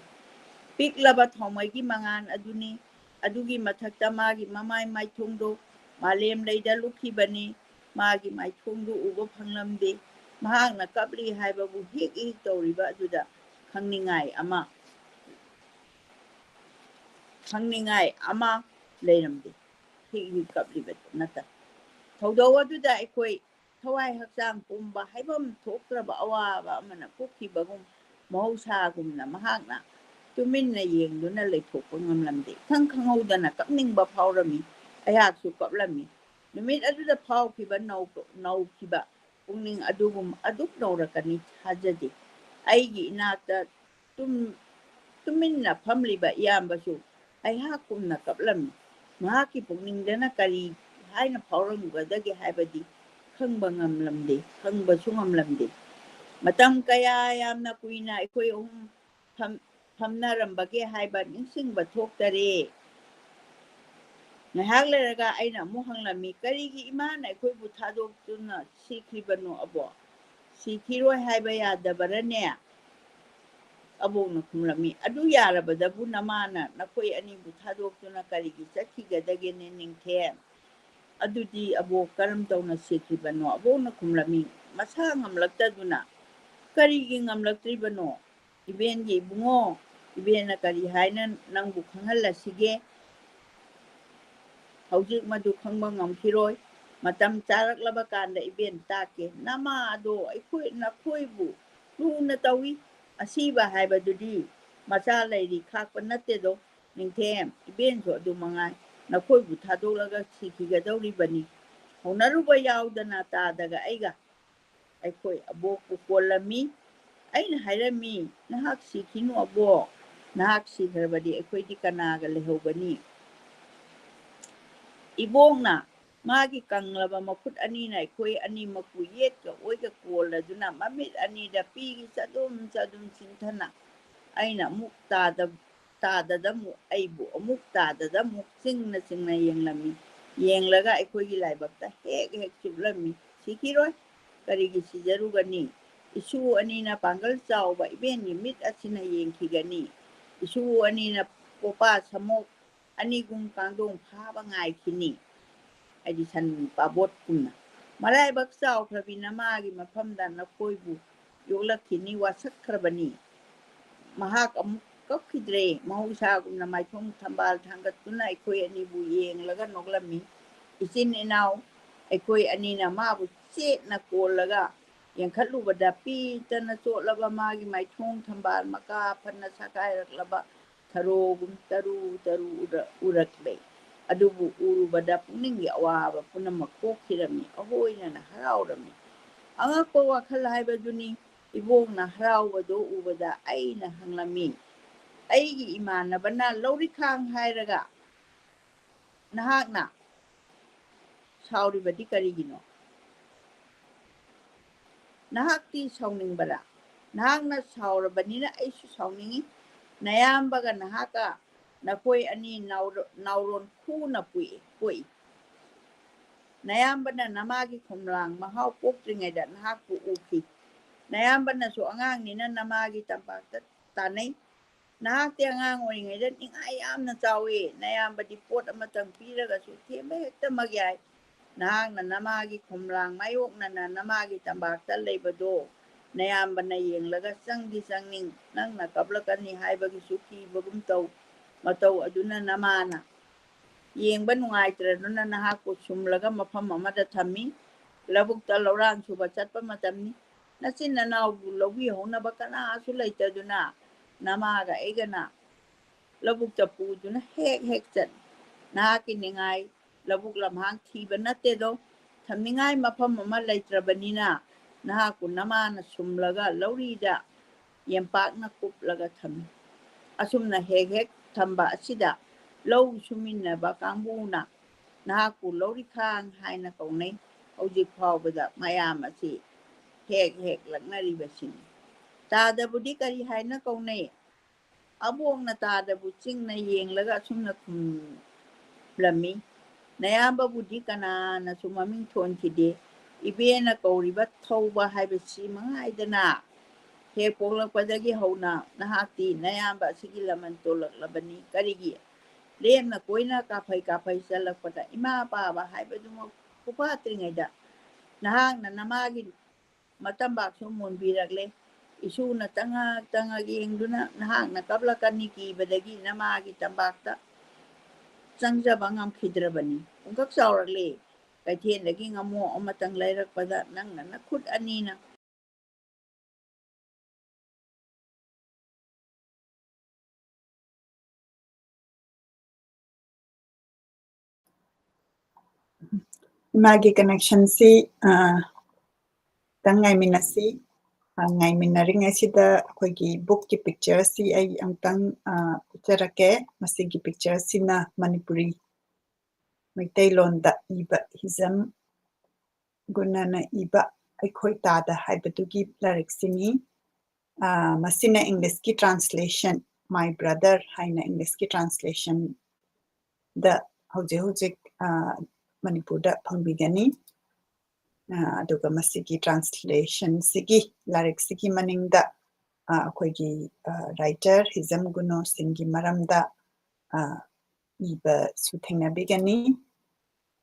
ꯄꯤꯛꯂꯕ ꯊꯥꯎꯃꯩꯒꯤ ꯃꯉꯥꯜ ꯑꯗꯨꯅꯤ꯫ ꯑꯗꯨꯒꯤ ꯃꯊꯛꯇ ꯃꯥꯒꯤ ꯃꯃꯥꯏ ꯃꯥꯏꯊꯣꯡꯗꯣ ꯃꯥꯂꯦꯝ ꯂꯩꯗ ꯂꯨꯞꯈꯤꯕꯅꯤ꯫ ꯃꯥꯒꯤ ꯃꯥꯏꯊꯣꯡꯗꯨ ꯎꯕ ꯐꯪꯂꯝꯗꯦ꯫ ꯃꯍꯥꯛꯅ ꯀꯞꯂꯤ ꯍꯥꯏꯕꯕꯨ ꯍꯤꯛ ꯍꯤꯛ ꯇꯧꯔꯤꯕ ꯑꯗꯨꯗ ꯈꯪꯅꯤꯡꯉꯥꯏ ꯑꯃ, ꯈꯪꯅꯤꯡꯉꯥꯏ ꯑꯃ ꯂꯩꯔꯝꯗꯦ꯫ ꯍꯤꯛ ꯍꯤꯛ ꯀꯞꯂꯤꯕꯗꯨ ꯅꯠꯇꯅ꯫ ꯊꯧꯗꯧ ꯑꯗꯨꯗ ꯑꯩꯈꯣꯏ ꯊꯋꯥꯏ ꯍꯛꯆꯥꯡ ꯄꯨꯝꯕ ꯍꯥꯏꯐꯝ ꯊꯣꯛꯇ꯭ꯔꯕ ꯑꯋꯥꯕ ꯑꯃꯅ ꯀꯨꯞꯈꯤꯕꯒꯨꯝ ꯃꯍꯧꯁꯥꯒꯨꯝꯅ ꯃꯍꯥꯛꯅ ꯇꯨꯃꯤꯟꯅ ꯌꯦꯡꯗꯨꯅ ꯂꯩꯊꯣꯛꯄ ꯉꯝꯂꯝꯗꯦ꯫ ꯏꯈꯪ ꯈꯪꯍꯧꯗꯅ ꯀꯞꯅꯤꯡꯕ ꯐꯥꯎꯔꯝꯃꯤ꯫ ꯑꯩꯍꯥꯛꯁꯨ ꯀꯞꯂꯝꯃꯤ꯫ ꯅꯨꯃꯤꯠ ꯑꯗꯨꯗ ꯐꯥꯎꯈꯤꯕ ꯅꯧ-, ꯅꯧꯈꯤꯕ ꯄꯨꯛꯅꯤꯡ ꯑꯗꯨꯒꯨꯝ ꯑꯗꯨꯛ ꯅꯧꯔꯛꯀꯅꯤ ꯊꯥꯖꯗꯦ꯫ ꯑꯩꯒꯤ ꯏꯅꯥꯛꯇ ꯇꯨꯝ-, ꯇꯨꯃꯤꯟꯅ ꯐꯝꯂꯤꯕ ꯏꯌꯥꯝꯕꯁꯨ ꯑꯩꯍꯥꯛꯀꯨꯝꯅ ꯀꯞꯂꯝꯃꯤ꯫ ꯃꯍꯥꯛꯀꯤ ꯄꯨꯛꯅꯤꯡꯗꯅ ꯀꯔꯤ ꯍꯥꯏꯅ ꯐꯥꯎꯔꯝꯒꯗꯒꯦ ꯍꯥꯏꯕꯗꯤ ꯈꯪꯕ ꯉꯝꯂꯝꯗꯦ, ꯈꯪꯕꯁꯨ ꯉꯝꯂꯝꯗꯦ꯫ ꯃꯇꯝ ꯀꯌꯥ ꯌꯥꯝꯅ ꯀꯨꯏꯅ ꯑꯩꯈꯣꯏ ꯑꯍꯨꯝ ꯐꯝ-, ꯐꯝꯅꯔꯝꯕꯒꯦ ꯍꯥꯏꯕ ꯅꯤꯡꯁꯤꯡꯕ ꯊꯣꯛꯇꯔꯦ꯫ ꯉꯥꯏꯍꯥꯛ ꯂꯩꯔꯒ ꯑꯩꯅ ꯑꯃꯨꯛ ꯍꯪꯂꯝꯃꯤ, "ꯀꯔꯤꯒꯤ ꯏꯃꯥꯅ ꯑꯩꯈꯣꯏꯕꯨ ꯊꯥꯗꯣꯛꯇꯨꯅ ꯁꯤꯈ꯭ꯔꯤꯕꯅꯣ ꯑꯕꯣꯛ? ꯁꯤꯈꯤꯔꯣꯏ ꯍꯥꯏꯕ ꯌꯥꯗꯕꯔꯅꯦ?" ꯑꯕꯣꯛꯅ ꯈꯨꯝꯂꯝꯃꯤ, "ꯑꯗꯨ ꯌꯥꯔꯕꯗꯕꯨ ꯅꯃꯥꯅ ꯅꯈꯣꯏ ꯑꯅꯤꯕꯨ ꯊꯥꯗꯣꯛꯇꯨꯅ ꯀꯔꯤꯒꯤ ꯆꯠꯈꯤꯒꯗꯒꯦꯅꯦ ꯅꯤꯡꯊꯦꯝ? ꯑꯗꯨꯗꯤ ꯑꯕꯣꯛ ꯀꯔꯝ ꯇꯧꯅ ꯁꯤꯈ꯭ꯔꯤꯕꯅꯣ?" ꯑꯕꯣꯛꯅ ꯈꯨꯝꯂꯝꯃꯤ, "ꯃꯁꯥ ꯉꯝꯂꯛꯇꯗꯨꯅ꯫ ꯀꯔꯤꯒꯤ ꯉꯝꯂꯛꯇ꯭ꯔꯤꯕꯅꯣ? ꯏꯕꯦꯟꯒꯤ ꯏꯕꯨꯡꯉꯣ, ꯏꯕꯦꯟꯅ ꯀꯔꯤ ꯍꯥꯏꯅ ꯅꯪꯕꯨ ꯈꯪꯍꯜꯂꯁꯤꯒꯦ? ꯍꯧꯖꯤꯛ ꯃꯗꯨ ꯈꯪꯕ ꯉꯝꯈꯤꯔꯣꯏ꯫ ꯃꯇꯝ ꯆꯥꯔꯛꯂꯕ ꯀꯥꯟꯗ ꯏꯕꯦꯟ ꯇꯥꯛꯀꯦ꯫ ꯅꯃꯥ ꯑꯗꯣ ꯑꯩꯈꯣꯏ, ꯅꯈꯣꯏꯕꯨ ꯂꯨꯅ ꯇꯧꯏ꯫ ꯑꯁꯤꯕ ꯍꯥꯏꯕꯗꯨꯗꯤ ꯃꯆꯥ ꯂꯩꯔꯤ ꯈꯥꯛꯄ ꯅꯠꯇꯦꯗꯣ꯫ ꯅꯤꯡꯊꯦꯝ, ꯏꯕꯦꯟꯁꯨ ꯑꯗꯨ ꯃꯉꯥꯏ꯫ ꯅꯈꯣꯏꯕꯨ ꯊꯥꯗꯣꯛꯂꯒ ꯁꯤꯈꯤꯒꯗꯧꯔꯤꯕꯅꯤ꯫ ꯍꯧꯅꯔꯨꯕ ꯌꯥꯎꯗꯅ ꯇꯥꯗꯒ ꯑꯩꯒ ꯑꯩꯈꯣꯏ ꯑꯕꯣꯛꯄꯨ ꯀꯣꯜꯂꯝꯃꯤ꯫ ꯑꯩꯅ ꯍꯥꯏꯔꯝꯃꯤ, 'ꯅꯍꯥꯛ ꯁꯤꯈꯤꯅꯨ ꯑꯕꯣꯛ꯫ ꯅꯍꯥꯛ ꯁꯤꯈ꯭ꯔꯕꯗꯤ ꯑꯩꯈꯣꯏꯗꯤ ꯀꯅꯥꯒ ꯂꯩꯍꯧꯒꯅꯤ?' ꯏꯕꯣꯛꯅ ꯃꯥꯒꯤ ꯀꯪꯂꯕ ꯃꯈꯨꯠ ꯑꯅꯤꯅ ꯑꯩꯈꯣꯏ ꯑꯅꯤꯃꯛꯄꯨ ꯌꯦꯠꯀ ꯑꯣꯏꯒ ꯀꯣꯜꯂꯗꯨꯅ ꯃꯃꯤꯠ ꯑꯅꯤꯗ ꯄꯤꯒꯤ ꯆꯗꯨꯝ ꯆꯗꯨꯝ ꯆꯤꯡꯊꯅ ꯑꯩꯅ ꯑꯃꯨꯛ ꯇꯥꯗ-, ꯇꯥꯗꯗ ꯑꯃꯨꯛ, ꯑꯩꯕꯨ ꯑꯃꯨꯛ ꯇꯥꯗꯗ ꯑꯃꯨꯛ ꯆꯤꯡꯅ ꯆꯤꯡꯅ ꯌꯦꯡꯂꯝꯃꯤ꯫ ꯌꯦꯡꯂꯒ ꯑꯩꯈꯣꯏꯒꯤ ꯂꯥꯏꯕꯛꯇ ꯍꯦꯛ ꯍꯦꯛ ꯆꯨꯞꯂꯝꯃꯤ꯫ "ꯁꯤꯈꯤꯔꯣꯏ꯫ ꯀꯔꯤꯒꯤ ꯁꯤꯖꯔꯨꯒꯅꯤ? ꯏꯁꯨ ꯑꯅꯤꯅ ꯄꯥꯡꯒꯜ ꯆꯥꯎꯕ ꯏꯕꯦꯟꯒꯤ ꯃꯤꯠ ꯑꯁꯤꯅ ꯌꯦꯡꯈꯤꯒꯅꯤ꯫ ꯏꯁꯨ ꯑꯅꯤꯅ ꯄꯣꯄꯥ ꯁꯃꯣꯛ ꯑꯅꯤꯒꯨꯝ ꯀꯥꯡꯗꯣꯡ ꯐꯥꯕ ꯉꯥꯏꯈꯤꯅꯤ꯫ ꯍꯥꯏꯗꯤ ꯁꯟ ꯄꯥꯕꯣꯠꯀꯨꯝꯅ꯫ ꯃꯔꯥꯏꯕꯛ ꯆꯥꯎꯈ꯭ꯔꯕꯤ ꯅꯃꯥꯒꯤ ꯃꯐꯝꯗ ꯅꯈꯣꯏꯕꯨ ꯌꯣꯛꯂꯛꯈꯤꯅꯤ, ꯋꯥꯁꯛꯈ꯭ꯔꯕꯅꯤ꯫" ꯃꯍꯥꯛ ꯑꯃꯨꯛ ꯀꯞꯈꯤꯗ꯭ꯔꯦ꯫ ꯃꯍꯧꯁꯥꯒꯨꯝꯅ ꯃꯥꯏꯊꯣꯡ ꯊꯝꯕꯥꯜ ꯊꯥꯡꯒꯠꯇꯨꯅ ꯑꯩꯈꯣꯏ ꯑꯅꯤꯕꯨ ꯌꯦꯡꯂꯒ ꯅꯣꯛꯂꯝꯃꯤ꯫ ꯏꯆꯤꯟ ꯏꯅꯥꯎ ꯑꯩꯈꯣꯏ ꯑꯅꯤꯅ ꯃꯥꯕꯨ ꯆꯦꯠꯅ ꯀꯣꯜꯂꯒ ꯌꯦꯡꯈꯠꯂꯨꯕꯗ ꯄꯤꯇꯅ ꯆꯣꯠꯂꯕ ꯃꯥꯒꯤ ꯃꯥꯏꯊꯣꯡ ꯊꯝꯕꯥꯜ ꯃꯀꯥ ꯐꯅ ꯁꯥꯀꯥꯏꯔꯛꯂꯕ ꯊꯔꯣꯒꯨꯝ ꯇꯔꯨ ꯇꯔꯨ ꯎꯔ-, ꯎꯔꯛꯂꯦ꯫ ꯑꯗꯨꯕꯨ ꯎꯔꯨꯕꯗ ꯄꯨꯛꯅꯤꯡꯒꯤ ꯑꯋꯥꯕ ꯄꯨꯝꯅꯃꯛ ꯀꯣꯛꯈꯤꯔꯝꯃꯤ꯫ ꯑꯍꯣꯏꯅꯅ ꯍꯔꯥꯎꯔꯝꯃꯤ꯫ ꯑꯉꯛꯄ ꯋꯥꯈꯜ ꯍꯥꯏꯕꯗꯨꯅꯤ꯫ ꯏꯕꯣꯛꯅ ꯍꯔꯥꯎꯕꯗꯨ ꯎꯕꯗ ꯑꯩꯅ ꯍꯪꯂꯝꯃꯤ, "ꯑꯩꯒꯤ ꯏꯃꯥꯟꯅꯕꯅ ꯂꯧꯔꯤꯈꯥꯡ ꯍꯥꯏꯔꯒ ꯅꯍꯥꯛꯅ ꯁꯥꯎꯔꯤꯕꯗꯤ ꯀꯔꯤꯒꯤꯅꯣ? ꯅꯍꯥꯛꯇꯤ ꯁꯥꯎꯅꯤꯡꯕꯔꯥ? ꯅꯍꯥꯛꯅ ꯁꯥꯎꯔꯕꯅꯤꯅ ꯑꯩꯁꯨ ꯁꯥꯎꯅꯤꯡꯏ꯫ ꯅꯌꯥꯝꯕꯒ ꯅꯍꯥꯛꯀ ꯅꯈꯣꯏ ꯑꯅꯤ ꯅꯥꯎꯔꯣꯟ ꯈꯨꯅ ꯄꯣꯛꯏ꯫ ꯅꯌꯥꯝꯕꯅ ꯅꯃꯥꯒꯤ ꯈꯣꯝꯂꯥꯡ ꯃꯍꯥꯎ ꯄꯣꯛꯇ꯭ꯔꯤꯉꯩꯗ ꯅꯍꯥꯛꯄꯨ ꯎꯈꯤ꯫ ꯅꯌꯥꯝꯕꯅꯁꯨ ꯑꯉꯥꯡꯅꯤꯅ ꯅꯃꯥꯒꯤ ꯇꯝꯄꯥꯛꯇ ꯇꯥꯟꯅꯩ꯫ ꯅꯍꯥꯛꯇꯤ ꯑꯉꯥꯡ ꯑꯣꯏꯔꯤꯉꯩꯗ ꯅꯤꯡꯉꯥꯏ ꯌꯥꯝꯅ ꯆꯥꯎꯏ꯫ ꯅꯌꯥꯝꯕꯗꯤ ꯄꯣꯠ ꯑꯃꯇꯪ ꯄꯤꯔꯒꯁꯨ ꯊꯦꯝꯕ ꯍꯦꯛꯇꯃꯛ ꯌꯥꯏ꯫ ꯅꯍꯥꯛꯅ ꯅꯃꯥꯒꯤ ꯈꯣꯝꯂꯥꯡ ꯃꯥꯌꯣꯛꯅꯅ ꯅꯃꯥꯒꯤ ꯇꯝꯄꯥꯛꯇ ꯂꯩꯕꯗꯣ ꯅꯌꯥꯝꯕꯅ ꯌꯦꯡꯂꯒ ꯆꯪꯗꯤ ꯆꯪꯅꯤꯡ, ꯅꯪꯅ ꯀꯞꯂꯛꯀꯅꯤ ꯍꯥꯏꯕꯒꯤꯁꯨ ꯀꯤꯕꯒꯨꯝ ꯇꯧ꯫ ꯃꯇꯧ ꯑꯗꯨꯅ ꯅꯃꯥꯅ ꯌꯦꯡꯕ ꯅꯨꯡꯉꯥꯏꯇ꯭ꯔꯗꯨꯅ ꯅꯍꯥꯛꯄꯨ ꯁꯨꯝꯂꯒ ꯃꯐꯝ ꯑꯃꯗ ꯊꯝꯃꯤ꯫ ꯂꯧꯕꯨꯛꯇ ꯂꯧꯔꯥꯟ ꯁꯨꯕ ꯆꯠꯄ ꯃꯇꯝꯅꯤ꯫ ꯅꯆꯤꯟ ꯅꯅꯥꯎꯕꯨ ꯂꯧꯕꯤꯍꯧꯅꯕ ꯀꯅꯥꯁꯨ ꯂꯩꯇꯗꯨꯅ ꯅꯃꯥꯒ ꯑꯩꯒꯅ ꯂꯧꯕꯨꯛꯇ ꯄꯨꯗꯨꯅ ꯍꯦꯛ ꯍꯦꯛ ꯆꯠꯂꯤ꯫ ꯅꯍꯥꯛꯀꯤ ꯅꯤꯡꯉꯥꯏ ꯂꯧꯕꯨꯛ ꯂꯝꯍꯥꯡ ꯊꯤꯕ ꯅꯠꯇꯦꯗꯣ꯫ ꯊꯝꯅꯤꯡꯉꯥꯏ ꯃꯐꯝ ꯑꯃ ꯂꯩꯇ꯭ꯔꯕꯅꯤꯅ ꯅꯍꯥꯛꯄꯨ ꯅꯃꯥꯅ ꯁꯨꯝꯂꯒ ꯂꯧꯔꯤꯗ ꯌꯦꯝꯄꯥꯛꯅ ꯀꯨꯞꯂꯒ ꯊꯝꯃꯤ꯫ ꯑꯁꯨꯝꯅ ꯍꯦꯛ ꯍꯦꯛ ꯊꯝꯕ ꯑꯁꯤꯗ ꯂꯧ ꯁꯨꯃꯤꯟꯅꯕ ꯀꯥꯡꯕꯨꯅ ꯅꯍꯥꯛꯄꯨ ꯂꯧꯔꯤꯈꯥꯡ ꯍꯥꯏꯅ ꯀꯧꯅꯩ꯫ ꯍꯧꯖꯤꯛ ꯐꯥꯎꯕꯗ ꯃꯌꯥꯝ ꯑꯁꯤ ꯍꯦꯛ ꯍꯦꯛ ꯂꯛꯅꯔꯤꯕꯁꯤꯅꯤ꯫ ꯇꯥꯗꯕꯨꯗꯤ ꯀꯔꯤ ꯍꯥꯏꯅ ꯀꯧꯅꯩ? ꯑꯕꯣꯛꯅ ꯇꯥꯗꯕꯨ ꯆꯤꯡꯅ ꯌꯦꯡꯂꯒ ꯑꯁꯨꯝꯅ ꯈꯨꯝꯂꯝꯃꯤ, "ꯅꯌꯥꯝꯕꯕꯨꯗꯤ ꯀꯅꯥꯅꯁꯨ ꯃꯃꯤꯡ ꯊꯣꯟꯈꯤꯗꯦ꯫ ꯏꯕꯦꯅ ꯀꯧꯔꯤꯕ ꯊꯧꯕ ꯍꯥꯏꯕꯁꯤ ꯃꯉꯥꯏꯗꯅ꯫ ꯍꯦꯛ ꯄꯣꯛꯂꯛꯄꯗꯒꯤ ꯍꯧꯅ ꯅꯍꯥꯛꯇꯤ ꯅꯌꯥꯝꯕ ꯑꯁꯤꯒꯤ ꯂꯃꯟ ꯇꯣꯜꯂꯛꯂꯕꯅꯤ꯫ ꯀꯔꯤꯒꯤ? ꯂꯦꯝꯅ ꯀꯣꯏꯅ ꯀꯥꯐꯩ ꯀꯥꯐꯩ ꯆꯠꯂꯛꯄꯗ ꯏꯃꯥ ꯄꯥꯕ ꯍꯥꯏꯕꯗꯨꯃꯛ ꯈꯨꯐꯥꯠꯇ꯭ꯔꯤꯉꯩꯗ ꯅꯍꯥꯛꯅ ꯅꯃꯥꯒꯤ ꯃꯇꯝꯕꯥꯛꯁꯨ ꯃꯨꯟꯕꯤꯔꯛꯂꯦ꯫ ꯏꯁꯨꯅ ꯇꯉꯛ ꯇꯉꯛ ꯌꯦꯡꯗꯨꯅ ꯅꯍꯥꯛꯅ ꯀꯞꯂꯛꯀꯅꯤ ꯀꯤꯕꯗꯒꯤ ꯅꯃꯥꯒꯤ ꯇꯝꯄꯥꯛꯇ ꯆꯪꯖꯕ ꯉꯝꯈꯤꯗ꯭ꯔꯕꯅꯤ꯫ ꯄꯨꯡꯀꯛ ꯆꯥꯎꯔꯛꯂꯦ꯫ ꯀꯩꯊꯦꯜꯗꯒꯤ ꯉꯥꯃꯣꯛ ꯑꯃꯇꯪ ꯂꯩꯔꯛꯄꯗ ꯅꯪꯅ ꯅꯈꯨꯠ ꯑꯅꯤꯅ ꯏꯃꯥꯒꯤ ꯀꯅꯦꯛꯁꯟꯁꯤ ꯈꯤꯇꯪ ꯉꯥꯏꯃꯤꯟꯅꯁꯤ꯫ ꯉꯥꯏꯃꯤꯟꯅꯔꯤꯉꯩꯁꯤꯗ ꯑꯩꯈꯣꯏꯒꯤ ꯕꯨꯛꯀꯤ ꯄꯤꯛꯆꯔꯁꯤ ꯑꯩ ꯑꯃꯨꯛꯇꯪ ꯎꯠꯆꯔꯛꯀꯦ꯫ ꯃꯁꯤꯒꯤ ꯄꯤꯛꯆꯔꯁꯤꯅ ꯃꯅꯤꯄꯨꯔꯤ ꯃꯩꯇꯩꯂꯣꯟꯗ ꯏꯕ ꯍꯤꯖꯝ ꯒꯨꯅꯅ ꯏꯕ ꯑꯩꯈꯣꯏ ꯇꯥꯗ ꯍꯥꯏꯕꯗꯨꯒꯤ ꯂꯥꯏꯔꯤꯛꯁꯤꯅꯤ꯫ ꯃꯁꯤꯅ ꯏꯪꯂꯤꯁꯀꯤ ꯇ꯭ꯔꯥꯟꯁꯂꯦꯁꯟ My Brother ꯍꯥꯏꯅ English ꯀꯤ translation ꯗ ꯍꯧꯖꯤꯛ ꯍꯧꯖꯤꯛ, ꯑ, ꯃꯅꯤꯄꯨꯔꯗ ꯐꯪꯕꯤꯒꯅꯤ꯫ ꯑ, ꯑꯗꯨꯒ ꯃꯁꯤꯒꯤ translation ꯁꯤꯒꯤ, ꯂꯥꯏꯔꯤꯛꯁꯤꯒꯤ ꯃꯅꯤꯡꯗ, ꯑ, ꯑꯩꯈꯣꯏꯒꯤ, ꯑ, writer ꯍꯤꯖꯝ ꯒꯨꯅꯣ ꯁꯤꯡꯒꯤ ꯃꯔꯝꯗ, ꯑ, ꯏꯕꯁꯨ ꯊꯦꯡꯅꯕꯤꯒꯅꯤ꯫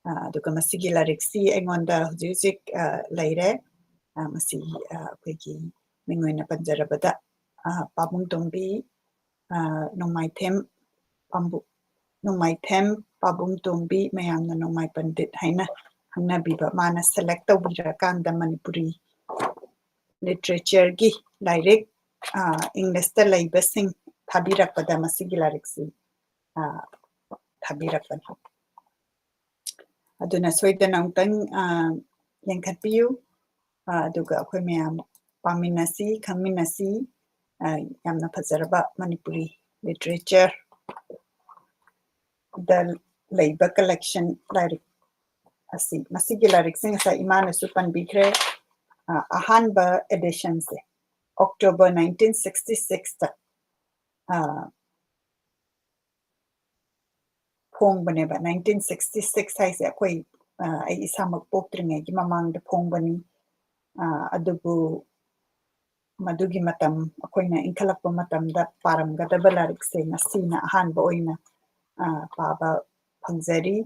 ꯑ, ꯑꯗꯨꯒ ꯃꯁꯤꯒꯤ ꯂꯥꯏꯔꯤꯛꯁꯤ ꯑꯩꯉꯣꯟꯗ ꯍꯧꯖꯤꯛ ꯍꯧꯖꯤꯛ, ꯑ, ꯂꯩꯔꯦ꯫ ꯑ, ꯃꯁꯤ, ꯑ, ꯑꯩꯈꯣꯏꯒꯤ ꯃꯤꯡ ꯑꯣꯏꯅ ꯄꯟꯖꯔꯕꯗ, ꯑ, ꯄꯥꯕꯨꯡ ꯇꯣꯝꯕꯤ, ꯑ, ꯅꯣꯡꯃꯥꯏꯊꯦꯝ ꯄꯥꯝꯕꯨ-, ꯅꯣꯡꯃꯥꯏꯊꯦꯝ ꯄꯥꯕꯨꯡ ꯇꯣꯝꯕꯤ, ꯃꯌꯥꯝꯅ ꯅꯣꯡꯃꯥꯏ ꯄꯟꯗꯤꯠ ꯍꯥꯏꯅ ꯈꯪꯅꯕꯤꯕ, ꯃꯥꯅ select ꯇꯧꯕꯤꯔꯀꯥꯟꯗ ꯃꯅꯤꯄꯨꯔꯤ literature ꯒꯤ ꯂꯥꯏꯔꯤꯛ, ꯑ, English ꯇ ꯂꯩꯕꯁꯤꯡ ꯊꯥꯕꯤꯔꯛꯄꯗ ꯃꯁꯤꯒꯤ ꯂꯥꯏꯔꯤꯛꯁꯤ, ꯑ, ꯊꯥꯕꯤꯔꯛꯄꯅꯤ꯫ ꯑꯗꯨꯅ ꯁꯣꯏꯗꯅ ꯑꯃꯨꯛꯇꯪ, ꯑ, ꯌꯦꯡꯈꯠꯄꯤꯌꯨ꯫ ꯑ, ꯑꯗꯨꯒ ꯑꯩꯈꯣꯏ ꯃꯌꯥꯝ ꯄꯥꯃꯤꯟꯅꯁꯤ, ꯈꯪꯃꯤꯟꯅꯁꯤ꯫ ꯑ, ꯌꯥꯝꯅ ꯐꯖꯔꯕ ꯃꯅꯤꯄꯨꯔꯤ literature ꯗ ꯂꯩꯕ collection ꯂꯥꯏꯔꯤꯛ ꯑꯁꯤ, ꯃꯁꯤꯒꯤ ꯂꯥꯏꯔꯤꯛꯁꯤ ꯉꯁꯥꯏ ꯏꯃꯥꯅꯁꯨ ꯄꯟꯕꯤꯈ꯭ꯔꯦ꯫ ꯑ, ꯑꯍꯥꯟꯕ edition ꯁꯦ October nineteen sixty six ꯇ, ꯑ, ꯐꯣꯡꯕꯅꯦꯕ꯫ Nineteen sixty six ꯍꯥꯏꯁꯦ ꯑꯩꯈꯣꯏ, ꯑ, ꯑꯩ ꯏꯁꯥꯃꯛ ꯄꯣꯛꯇ꯭ꯔꯤꯉꯩꯒꯤ ꯃꯃꯥꯡꯗ ꯐꯣꯡꯕꯅꯤ꯫ ꯑ, ꯑꯗꯨꯕꯨ ꯃꯗꯨꯒꯤ ꯃꯇꯝ, ꯑꯩꯈꯣꯏꯅ ꯏꯟꯈꯠꯂꯛꯄ ꯃꯇꯝꯗ ꯄꯥꯔꯝꯒꯗꯕ ꯂꯥꯏꯔꯤꯛꯁꯦ ꯉꯁꯤꯅ ꯑꯍꯥꯟꯕ ꯑꯣꯏꯅ, ꯑ, ꯄꯥꯕ ꯐꯪꯖꯔꯤ꯫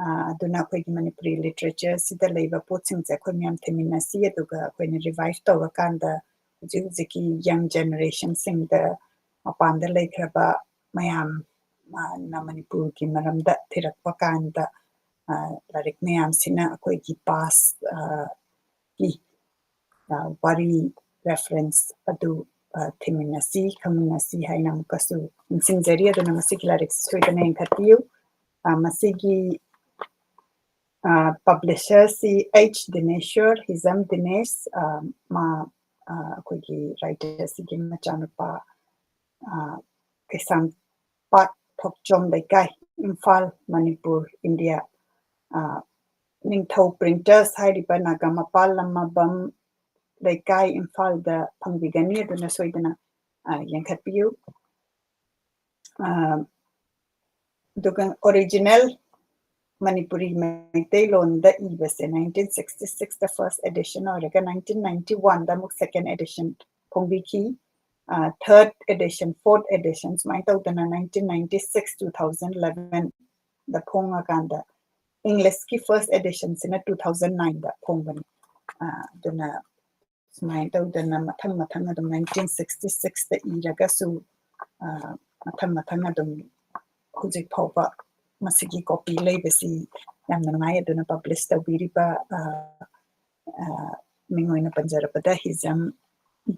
ꯑ, ꯑꯗꯨꯅ ꯑꯩꯈꯣꯏꯒꯤ ꯃꯅꯤꯄꯨꯔꯤ literature ꯁꯤꯗ ꯂꯩꯕ ꯄꯣꯠꯁꯤꯡꯁꯦ ꯑꯩꯈꯣꯏ ꯃꯌꯥꯝ ꯊꯤꯃꯤꯟꯅꯁꯤ, ꯑꯗꯨꯒ ꯑꯩꯈꯣꯏꯅ revive ꯇꯧꯔꯀꯥꯟꯗ ꯍꯧꯖꯤꯛ ꯍꯧꯖꯤꯛꯀꯤ young generation ꯁꯤꯡꯗ, ꯃꯄꯥꯟꯗ ꯂꯩꯈ꯭ꯔꯕ ꯃꯌꯥꯝ, ꯑ, ꯅ ꯃꯅꯤꯄꯨꯔꯒꯤ ꯃꯔꯝꯗ ꯊꯤꯔꯛꯄ ꯀꯥꯟꯗ, ꯑ, ꯂꯥꯏꯔꯤꯛ ꯃꯌꯥꯝꯁꯤꯅ ꯑꯩꯈꯣꯏꯒꯤ past, ꯑ, ꯀꯤ, ꯑ, ꯋꯥꯔꯤ reference ꯑꯗꯨ, ꯑ, ꯊꯤꯃꯤꯟꯅꯁꯤ, ꯈꯪꯃꯤꯟꯅꯁꯤ ꯍꯥꯏꯅ ꯑꯃꯨꯛꯀꯁꯨ ꯅꯤꯡꯁꯤꯡꯖꯔꯤ꯫ ꯑꯗꯨꯅ ꯃꯁꯤꯒꯤ ꯂꯥꯏꯔꯤꯛꯁꯤ ꯁꯣꯏꯗꯅ ꯌꯦꯡꯈꯠꯄꯤꯌꯨ꯫ ꯑ, ꯃꯁꯤꯒꯤ, ꯑ, publisher ꯁꯤ H ꯗꯤꯅꯦꯁꯣꯔ, ꯍꯤꯖꯝ ꯗꯤꯅꯦꯁ, ꯑ, ꯃꯥ, ꯑ, ꯑꯩꯈꯣꯏꯒꯤ writer ꯁꯤꯒꯤ ꯃꯆꯥꯅꯨꯄꯥ, ꯑ, ꯀꯩꯁꯥꯝꯄꯥꯠ ꯊꯣꯛꯆꯣꯝ ꯂꯩꯀꯥꯏ, ꯏꯝꯐꯥꯜ, ꯃꯅꯤꯄꯨꯔ, ꯏꯟꯗꯤꯌꯥ꯫ ꯑ, ꯅꯤꯡꯊꯧ Printers ꯍꯥꯏꯔꯤꯕ ꯅꯥꯒꯥꯃꯄꯥꯜ ꯂꯝꯃꯥꯕꯝ ꯂꯩꯀꯥꯏ, ꯏꯝꯐꯥꯜꯗ ꯐꯪꯕꯤꯒꯅꯤ꯫ ꯑꯗꯨꯅ ꯁꯣꯏꯗꯅ, ꯑ, ꯌꯦꯡꯈꯠꯄꯤꯌꯨ꯫ ꯑꯗꯨꯒ original ꯃꯅꯤꯄꯨꯔꯤ ꯃꯩꯇꯩꯂꯣꯟꯗ ꯏꯕꯁꯦ nineteen sixty six first edition ꯑꯣꯏꯔꯒ nineteen ninety one ꯑꯃꯨꯛ second edition ꯐꯣꯡꯕꯤꯈꯤ꯫ Third edition, fourth edition ꯁꯨꯃꯥꯏꯅ ꯇꯧꯗꯅ nineteen ninety six, two thousand eleven ꯗ ꯐꯣꯡꯉꯀꯥꯟꯗ English ꯀꯤ first edition ꯁꯤꯅ two thousand nine ꯗ ꯐꯣꯡꯕꯅꯤ꯫ ꯑꯗꯨꯅ ꯁꯨꯃꯥꯏꯅ ꯇꯧꯗꯅ ꯃꯊꯪ ꯃꯊꯪ ꯑꯗꯨꯝ nineteen sixty six ꯇ ꯏꯔꯒꯁꯨ ꯃꯊꯪ ꯃꯊꯪ ꯑꯗꯨꯝ ꯍꯧꯖꯤꯛ ꯐꯥꯎꯕ ꯃꯁꯤꯒꯤ copy ꯂꯩꯕꯁꯤ ꯌꯥꯝꯅ ꯅꯨꯡꯉꯥꯏ꯫ ꯑꯗꯨꯅ publish ꯇꯧꯕꯤꯔꯤꯕ ꯃꯤꯡ ꯑꯣꯏꯅ ꯄꯟꯖꯔꯕꯗ ꯍꯤꯖꯝ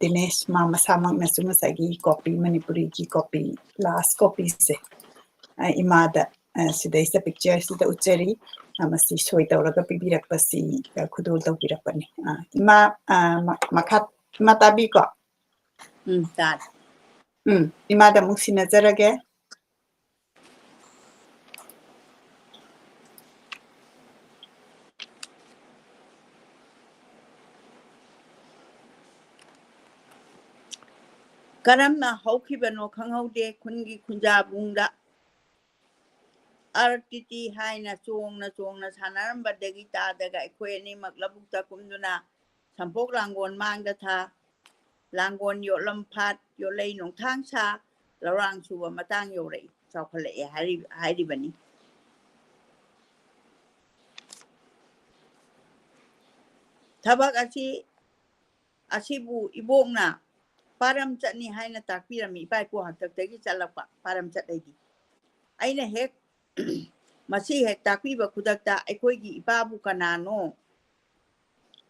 ꯗꯤꯅꯦꯁ, ꯃꯥ ꯃꯁꯥꯃꯛꯅꯁꯨ ꯉꯁꯥꯏꯒꯤ copy, ꯃꯅꯤꯄꯨꯔꯤꯒꯤ copy, last copy ꯁꯦ ꯏꯃꯥꯗ ꯁꯤꯗꯩꯁꯤꯗ picture ꯁꯤꯗ ꯎꯠꯆꯔꯤ꯫ ꯃꯁꯤ ꯁꯣꯏ ꯇꯧꯔꯒ ꯄꯤꯕꯤꯔꯛꯄꯁꯤ ꯈꯨꯗꯣꯜ ꯇꯧꯕꯤꯔꯛꯄꯅꯤ꯫ ꯏꯃꯥ, ꯃꯈꯥ, ꯏꯃꯥ ꯇꯥꯕꯤꯀꯣ? ꯎꯝ, ꯇꯥꯔꯦ꯫ ꯎꯝ, ꯏꯃꯥꯗ ꯑꯃꯨꯛ ꯁꯤꯟꯅꯖꯔꯒꯦ꯫ ꯀꯔꯝꯅ ꯍꯧꯈꯤꯕꯅꯣ ꯈꯪꯍꯧꯗꯦ꯫ ꯈꯨꯟꯒꯤ ꯈꯨꯟꯖꯥꯕꯨꯡꯗ ꯑꯥꯔ ꯇꯤ ꯇꯤ ꯍꯥꯏꯅ ꯆꯣꯡꯅ ꯆꯣꯡꯅ ꯁꯥꯟꯅꯔꯝꯕꯗꯒꯤ ꯇꯥꯗꯒ ꯑꯩꯈꯣꯏ ꯑꯅꯤꯃꯛ ꯂꯧꯕꯨꯛꯇ ꯀꯨꯝꯗꯨꯅ ꯁꯝꯄꯣꯛ ꯂꯥꯡꯒꯣꯜ ꯃꯥꯡꯗ ꯊꯥ, ꯂꯥꯡꯒꯣꯜ ꯌꯣꯠꯂꯝ ꯐꯥꯠ, ꯌꯣꯠꯂꯩ ꯅꯣꯡꯊꯥꯡ ꯁꯥ, ꯂꯧꯔꯥꯡ ꯁꯨꯕ ꯃꯇꯥꯡ ꯌꯧꯔꯛꯏ, ꯆꯥꯎꯈꯠꯂꯛꯑꯦ ꯍꯥꯏꯔꯤ-, ꯍꯥꯏꯔꯤꯕꯅꯤ꯫ ꯊꯕꯛ ꯑꯁꯤ, ꯑꯁꯤꯕꯨ ꯏꯕꯣꯛꯅ ꯄꯥꯔꯝ ꯆꯠꯅꯤ ꯍꯥꯏꯅ ꯇꯥꯛꯄꯤꯔꯝꯃꯤ, ꯏꯄꯥ ꯏꯄꯨ ꯍꯥꯛꯇꯛꯇꯒꯤ ꯆꯠꯂꯛꯄ ꯄꯥꯔꯝ ꯆꯠ ꯍꯥꯏꯗꯤ꯫ ꯑꯩꯅ ꯍꯦꯛ ꯃꯁꯤ ꯍꯦꯛ ꯇꯥꯛꯄꯤꯕ ꯈꯨꯗꯛꯇ ꯑꯩꯈꯣꯏꯒꯤ ꯏꯄꯥꯕꯨ ꯀꯅꯥꯅꯣ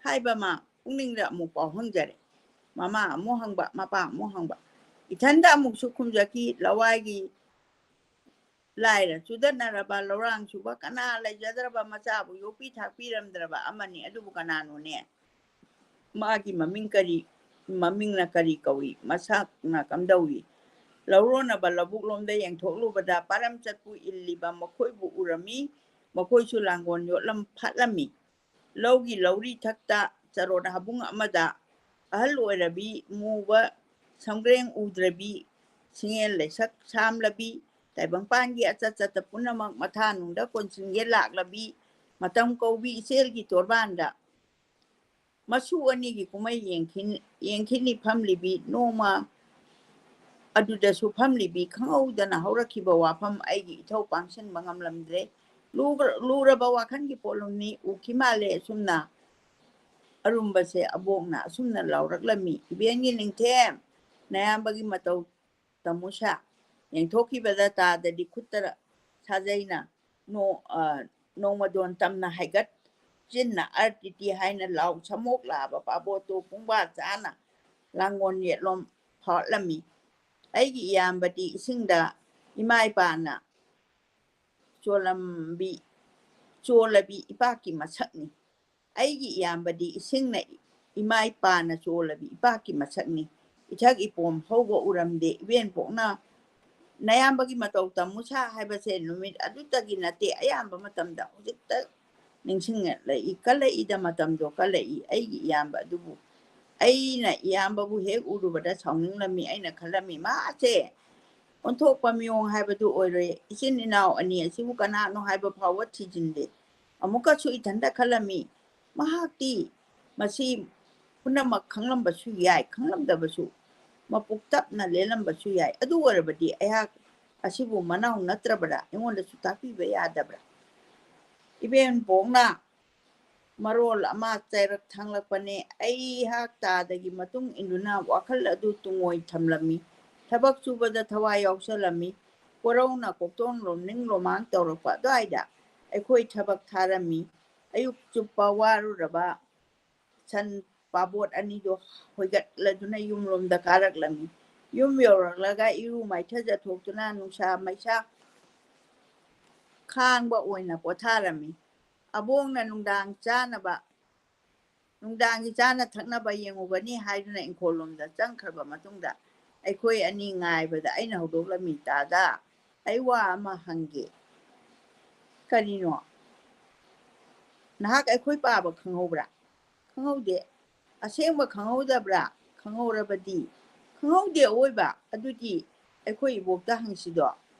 ꯍꯥꯏꯕ ꯑꯃ ꯄꯨꯛꯅꯤꯡꯗ ꯑꯃꯨꯛ ꯐꯥꯎꯍꯪꯖꯔꯦ꯫ ꯃꯃꯥ ꯑꯃꯨꯛ ꯍꯪꯕ, ꯃꯄꯥ ꯑꯃꯨꯛ ꯍꯪꯕ꯫ ꯏꯊꯟꯗ ꯑꯃꯨꯛꯁꯨ ꯈꯨꯝꯖꯈꯤ, ꯂꯋꯥꯏꯒꯤ ꯂꯥꯏꯔ ꯆꯨꯗꯠꯅꯔꯕ ꯂꯧꯔꯥꯡ ꯁꯨꯕ ꯀꯅꯥ ꯂꯩꯖꯗ꯭ꯔꯕ ꯃꯆꯥꯕꯨ ꯌꯣꯛꯄꯤ ꯊꯥꯛꯄꯤꯔꯝꯗ꯭ꯔꯕ ꯑꯃꯅꯤ, ꯑꯗꯨꯕꯨ ꯀꯅꯥꯅꯣꯅꯦ? ꯃꯥꯒꯤ ꯃꯃꯤꯡ ꯀꯔꯤ, ꯃꯃꯤꯡꯅ ꯀꯔꯤ ꯀꯧꯏ? ꯃꯁꯛꯅ ꯀꯝꯗꯧꯏ? ꯂꯧꯔꯣꯟꯅꯕ ꯂꯧꯕꯨꯛ ꯂꯣꯝꯗ ꯌꯦꯡꯊꯣꯛꯂꯨꯕꯗ ꯄꯥꯔꯝ ꯆꯠꯄꯨ ꯏꯜꯂꯤꯕ ꯃꯈꯣꯏꯕꯨ ꯎꯔꯝꯃꯤ꯫ ꯃꯈꯣꯏꯁꯨ ꯂꯥꯡꯒꯣꯜ ꯌꯣꯠꯂꯝ ꯐꯥꯠꯂꯝꯃꯤ꯫ ꯂꯧꯒꯤ ꯂꯧꯔꯤ ꯊꯛꯇ ꯆꯔꯣꯠ ꯍꯥꯕꯨꯡ ꯑꯃꯗ ꯑꯍꯜ ꯑꯣꯏꯔꯕꯤ ꯃꯨꯕ ꯁꯝꯒ꯭ꯔꯦꯡ ꯎꯗ꯭ꯔꯕꯤ ꯁꯤꯡꯉꯦꯜ ꯂꯩꯁꯛ ꯁꯥꯝꯂꯕꯤ, ꯇꯥꯏꯕꯪꯄꯥꯟꯒꯤ ꯑꯆꯠ ꯆꯠꯇ ꯄꯨꯝꯅꯃꯛ ꯃꯊꯥꯅꯨꯡꯗ ꯀꯣꯟꯁꯤꯟꯒꯦ ꯂꯥꯛꯂꯕꯤ, ꯃꯇꯝ ꯀꯧꯕꯤ ꯏꯆꯦꯜꯒꯤ ꯇꯣꯔꯕꯥꯟꯗ ꯃꯁꯨ ꯑꯅꯤꯒꯤ ꯀꯨꯝꯍꯩ ꯌꯦꯡꯈꯤꯟ-, ꯌꯦꯡꯈꯤꯅꯤ ꯐꯝꯂꯤꯕꯤ ꯅꯣꯡꯃ ꯑꯗꯨꯗꯁꯨ ꯐꯝꯂꯤꯕꯤ ꯈꯪꯍꯧꯗꯅ ꯍꯧꯔꯛꯈꯤꯕ ꯋꯥꯐꯝ ꯑꯩꯒꯤ ꯏꯊꯧ ꯄꯥꯡꯁꯤꯟꯕ ꯉꯝꯂꯝꯗ꯭ꯔꯦ꯫ ꯂꯨꯒ꯭ꯔ-, ꯂꯨꯔꯕ ꯋꯥꯈꯜꯒꯤ ꯄꯣꯠꯂꯨꯝꯅꯤ ꯎꯈꯤ ꯃꯥꯜꯂꯦ ꯑꯁꯨꯝꯅ꯫ ꯑꯔꯨꯝꯕꯁꯦ ꯑꯕꯣꯛꯅ ꯑꯁꯨꯝꯅ ꯂꯥꯎꯔꯛꯂꯝꯃꯤ, "ꯏꯕꯦꯟꯒꯤ ꯅꯤꯡꯊꯦꯝ, ꯅꯌꯥꯝꯕꯒꯤ ꯃꯇꯧ ꯇꯝꯃꯨꯁꯥ꯫ ꯌꯦꯡꯊꯣꯛꯈꯤꯕꯗ ꯇꯥꯗꯗꯤ ꯈꯨꯠꯇ ꯁꯥꯖꯩꯅ ꯅꯣ-, ꯑ, ꯅꯣꯡꯃꯗꯣꯟ ꯇꯝꯅ ꯍꯥꯏꯒꯠ ꯆꯤꯟꯅ ꯑꯔꯇꯤꯇꯤ ꯍꯥꯏꯅ ꯂꯥꯎ ꯁꯃꯣꯛ ꯂꯥꯛꯑꯕ ꯄꯥꯕꯣꯠꯇꯨ ꯄꯨꯡꯕꯥ ꯆꯥꯅ ꯂꯥꯡꯒꯣꯜ ꯌꯦꯠꯂꯣꯝ ꯐꯥꯎꯠꯂꯝꯃꯤ꯫ ꯑꯩꯒꯤ ꯏꯌꯥꯝꯕꯗꯤ ꯏꯁꯤꯡꯗ ꯏꯃꯥ ꯏꯄꯥꯅ ꯆꯣꯂꯝꯕꯤ, ꯆꯣꯂꯕꯤ ꯏꯄꯥꯛꯀꯤ ꯃꯁꯛꯅꯤ꯫ ꯑꯩꯒꯤ ꯏꯌꯥꯝꯕꯗꯤ ꯏꯁꯤꯡꯅ ꯏꯃꯥ ꯏꯄꯥꯅ ꯆꯣꯂꯕꯤ ꯏꯄꯥꯛꯀꯤ ꯃꯁꯛꯅꯤ꯫ ꯏꯊꯛ ꯏꯄꯣꯝ ꯍꯧꯕ ꯎꯔꯝꯗꯦ꯫ ꯏꯕꯦꯟꯄꯣꯛꯅ ꯅꯌꯥꯝꯕꯒꯤ ꯃꯇꯧ ꯇꯝꯃꯨꯁꯥ ꯍꯥꯏꯕꯁꯦ ꯅꯨꯃꯤꯠ ꯑꯗꯨꯇꯒꯤ ꯅꯠꯇꯦ, ꯑꯌꯥꯝꯕ ꯃꯇꯝꯗ ꯍꯧꯖꯤꯛꯇ ꯅꯤꯡꯁꯤꯡꯂꯛꯏ, ꯀꯜꯂꯛꯏꯗ ꯃꯇꯝꯗꯣ ꯀꯜꯂꯛꯏ꯫ ꯑꯩꯒꯤ ꯏꯌꯥꯝꯕ ꯑꯗꯨꯕꯨ ꯑꯩꯅ ꯏꯌꯥꯝꯕꯕꯨ ꯍꯦꯛ ꯎꯔꯨꯕꯗ ꯁꯥꯎꯅꯤꯡꯂꯝꯃꯤ꯫ ꯑꯩꯅ ꯈꯜꯂꯝꯃꯤ, ꯃꯥꯁꯦ ꯑꯣꯟꯊꯣꯛꯄ ꯃꯤꯑꯣꯡ ꯍꯥꯏꯕꯗꯨ ꯑꯣꯏꯔꯣꯏ꯫ ꯏꯆꯤꯟ ꯏꯅꯥꯎ ꯑꯅꯤ ꯑꯁꯤꯕꯨ ꯀꯅꯥꯅꯣ ꯍꯥꯏꯕ ꯐꯥꯎꯕ ꯊꯤꯖꯤꯟꯗꯦ꯫ ꯑꯃꯨꯛꯀꯁꯨ ꯏꯊꯟꯇ ꯈꯜꯂꯝꯃꯤ, ꯃꯍꯥꯛꯇꯤ ꯃꯁꯤ ꯄꯨꯝꯅꯃꯛ ꯈꯪꯂꯝꯕꯁꯨ ꯌꯥꯏ, ꯈꯪꯂꯝꯗꯕꯁꯨ, ꯃꯄꯨꯛ ꯇꯞꯅ ꯂꯦꯜꯂꯝꯕꯁꯨ ꯌꯥꯏ꯫ ꯑꯗꯨ ꯑꯣꯏꯔꯕꯗꯤ ꯑꯩꯍꯥꯛ ꯑꯁꯤꯕꯨ ꯃꯅꯥꯎ ꯅꯠꯇ꯭ꯔꯕ꯭ꯔꯥ? ꯑꯩꯉꯣꯟꯗꯁꯨ ꯇꯥꯛꯄꯤꯕ ꯌꯥꯗꯕ꯭ꯔꯥ? ꯏꯕꯦꯟꯄꯣꯛꯅ ꯃꯔꯣꯜ ꯑꯃ ꯆꯩꯔꯛ ꯊꯥꯡꯂꯛꯄꯅꯦ꯫ ꯑꯩꯍꯥꯛ ꯇꯥꯗꯒꯤ ꯃꯇꯨꯡ ꯏꯟꯗꯨꯅ ꯋꯥꯈꯜ ꯑꯗꯨ ꯇꯨꯡꯑꯣꯏ ꯊꯝꯂꯝꯃꯤ꯫ ꯊꯕꯛ ꯁꯨꯕꯗ ꯊꯋꯥꯏ ꯌꯥꯎꯁꯜꯂꯝꯃꯤ꯫ ꯀꯣꯔꯧꯅ ꯀꯣꯛꯇꯣꯟ ꯂꯣꯝꯅꯤꯡ ꯂꯣꯃꯥꯡ ꯇꯧꯔꯛꯄ ꯑꯗꯨꯋꯥꯏꯗ ꯑꯩꯈꯣꯏ ꯊꯕꯛ ꯊꯥꯔꯝꯃꯤ꯫ ꯑꯌꯨꯛ ꯆꯨꯞꯄ ꯋꯥꯔꯨꯔꯕ ꯁꯟ ꯄꯥꯕꯣꯠ ꯑꯅꯤꯗꯨ ꯍꯣꯏꯒꯠꯂꯗꯨꯅ ꯌꯨꯝꯂꯣꯝꯗ ꯀꯥꯔꯛꯂꯝꯃꯤ꯫ ꯌꯨꯝ ꯌꯧꯔꯛꯂꯒ ꯏꯔꯨ ꯃꯥꯏꯊꯖꯊꯣꯛꯇꯨꯅ ꯅꯨꯡꯁꯥ ꯃꯩꯁꯥ ꯈꯥꯡꯕ ꯑꯣꯏꯅ ꯄꯣꯊꯥꯔꯝꯃꯤ꯫ ꯑꯕꯣꯛꯅ ꯅꯨꯡꯗꯥꯡ ꯆꯥꯅꯕ, ꯅꯨꯡꯗꯥꯡꯒꯤ ꯆꯥꯅ ꯊꯛꯅꯕ ꯌꯦꯡꯉꯨꯒꯅꯤ ꯍꯥꯏꯗꯨꯅ ꯏꯪꯈꯣꯜꯂꯣꯝꯗ ꯆꯪꯈ꯭ꯔꯕ ꯃꯇꯨꯡꯗ ꯑꯩꯈꯣꯏ ꯑꯅꯤ ꯉꯥꯏꯕꯗ ꯑꯩꯅ ꯍꯧꯗꯣꯛꯂꯝꯃꯤ, "ꯇꯥꯗ, ꯑꯩ ꯋꯥ ꯑꯃ ꯍꯪꯒꯦ꯫" "ꯀꯔꯤꯅꯣ?" "ꯅꯍꯥꯛ ꯑꯩꯈꯣꯏ ꯄꯥꯕ ꯈꯪꯍꯧꯕ꯭ꯔꯥ?" "ꯈꯪꯍꯧꯗꯦ꯫" "ꯑꯁꯦꯡꯕ ꯈꯪꯍꯧꯗꯕ꯭ꯔꯥ?" "ꯈꯪꯍꯧꯔꯕꯗꯤ?" "ꯈꯪꯍꯧꯗꯦ ꯑꯋꯣꯏꯕ꯫" "ꯑꯗꯨꯗꯤ ꯑꯩꯈꯣꯏ ꯏꯕꯣꯛꯇ ꯍꯪꯁꯤꯗꯣ꯫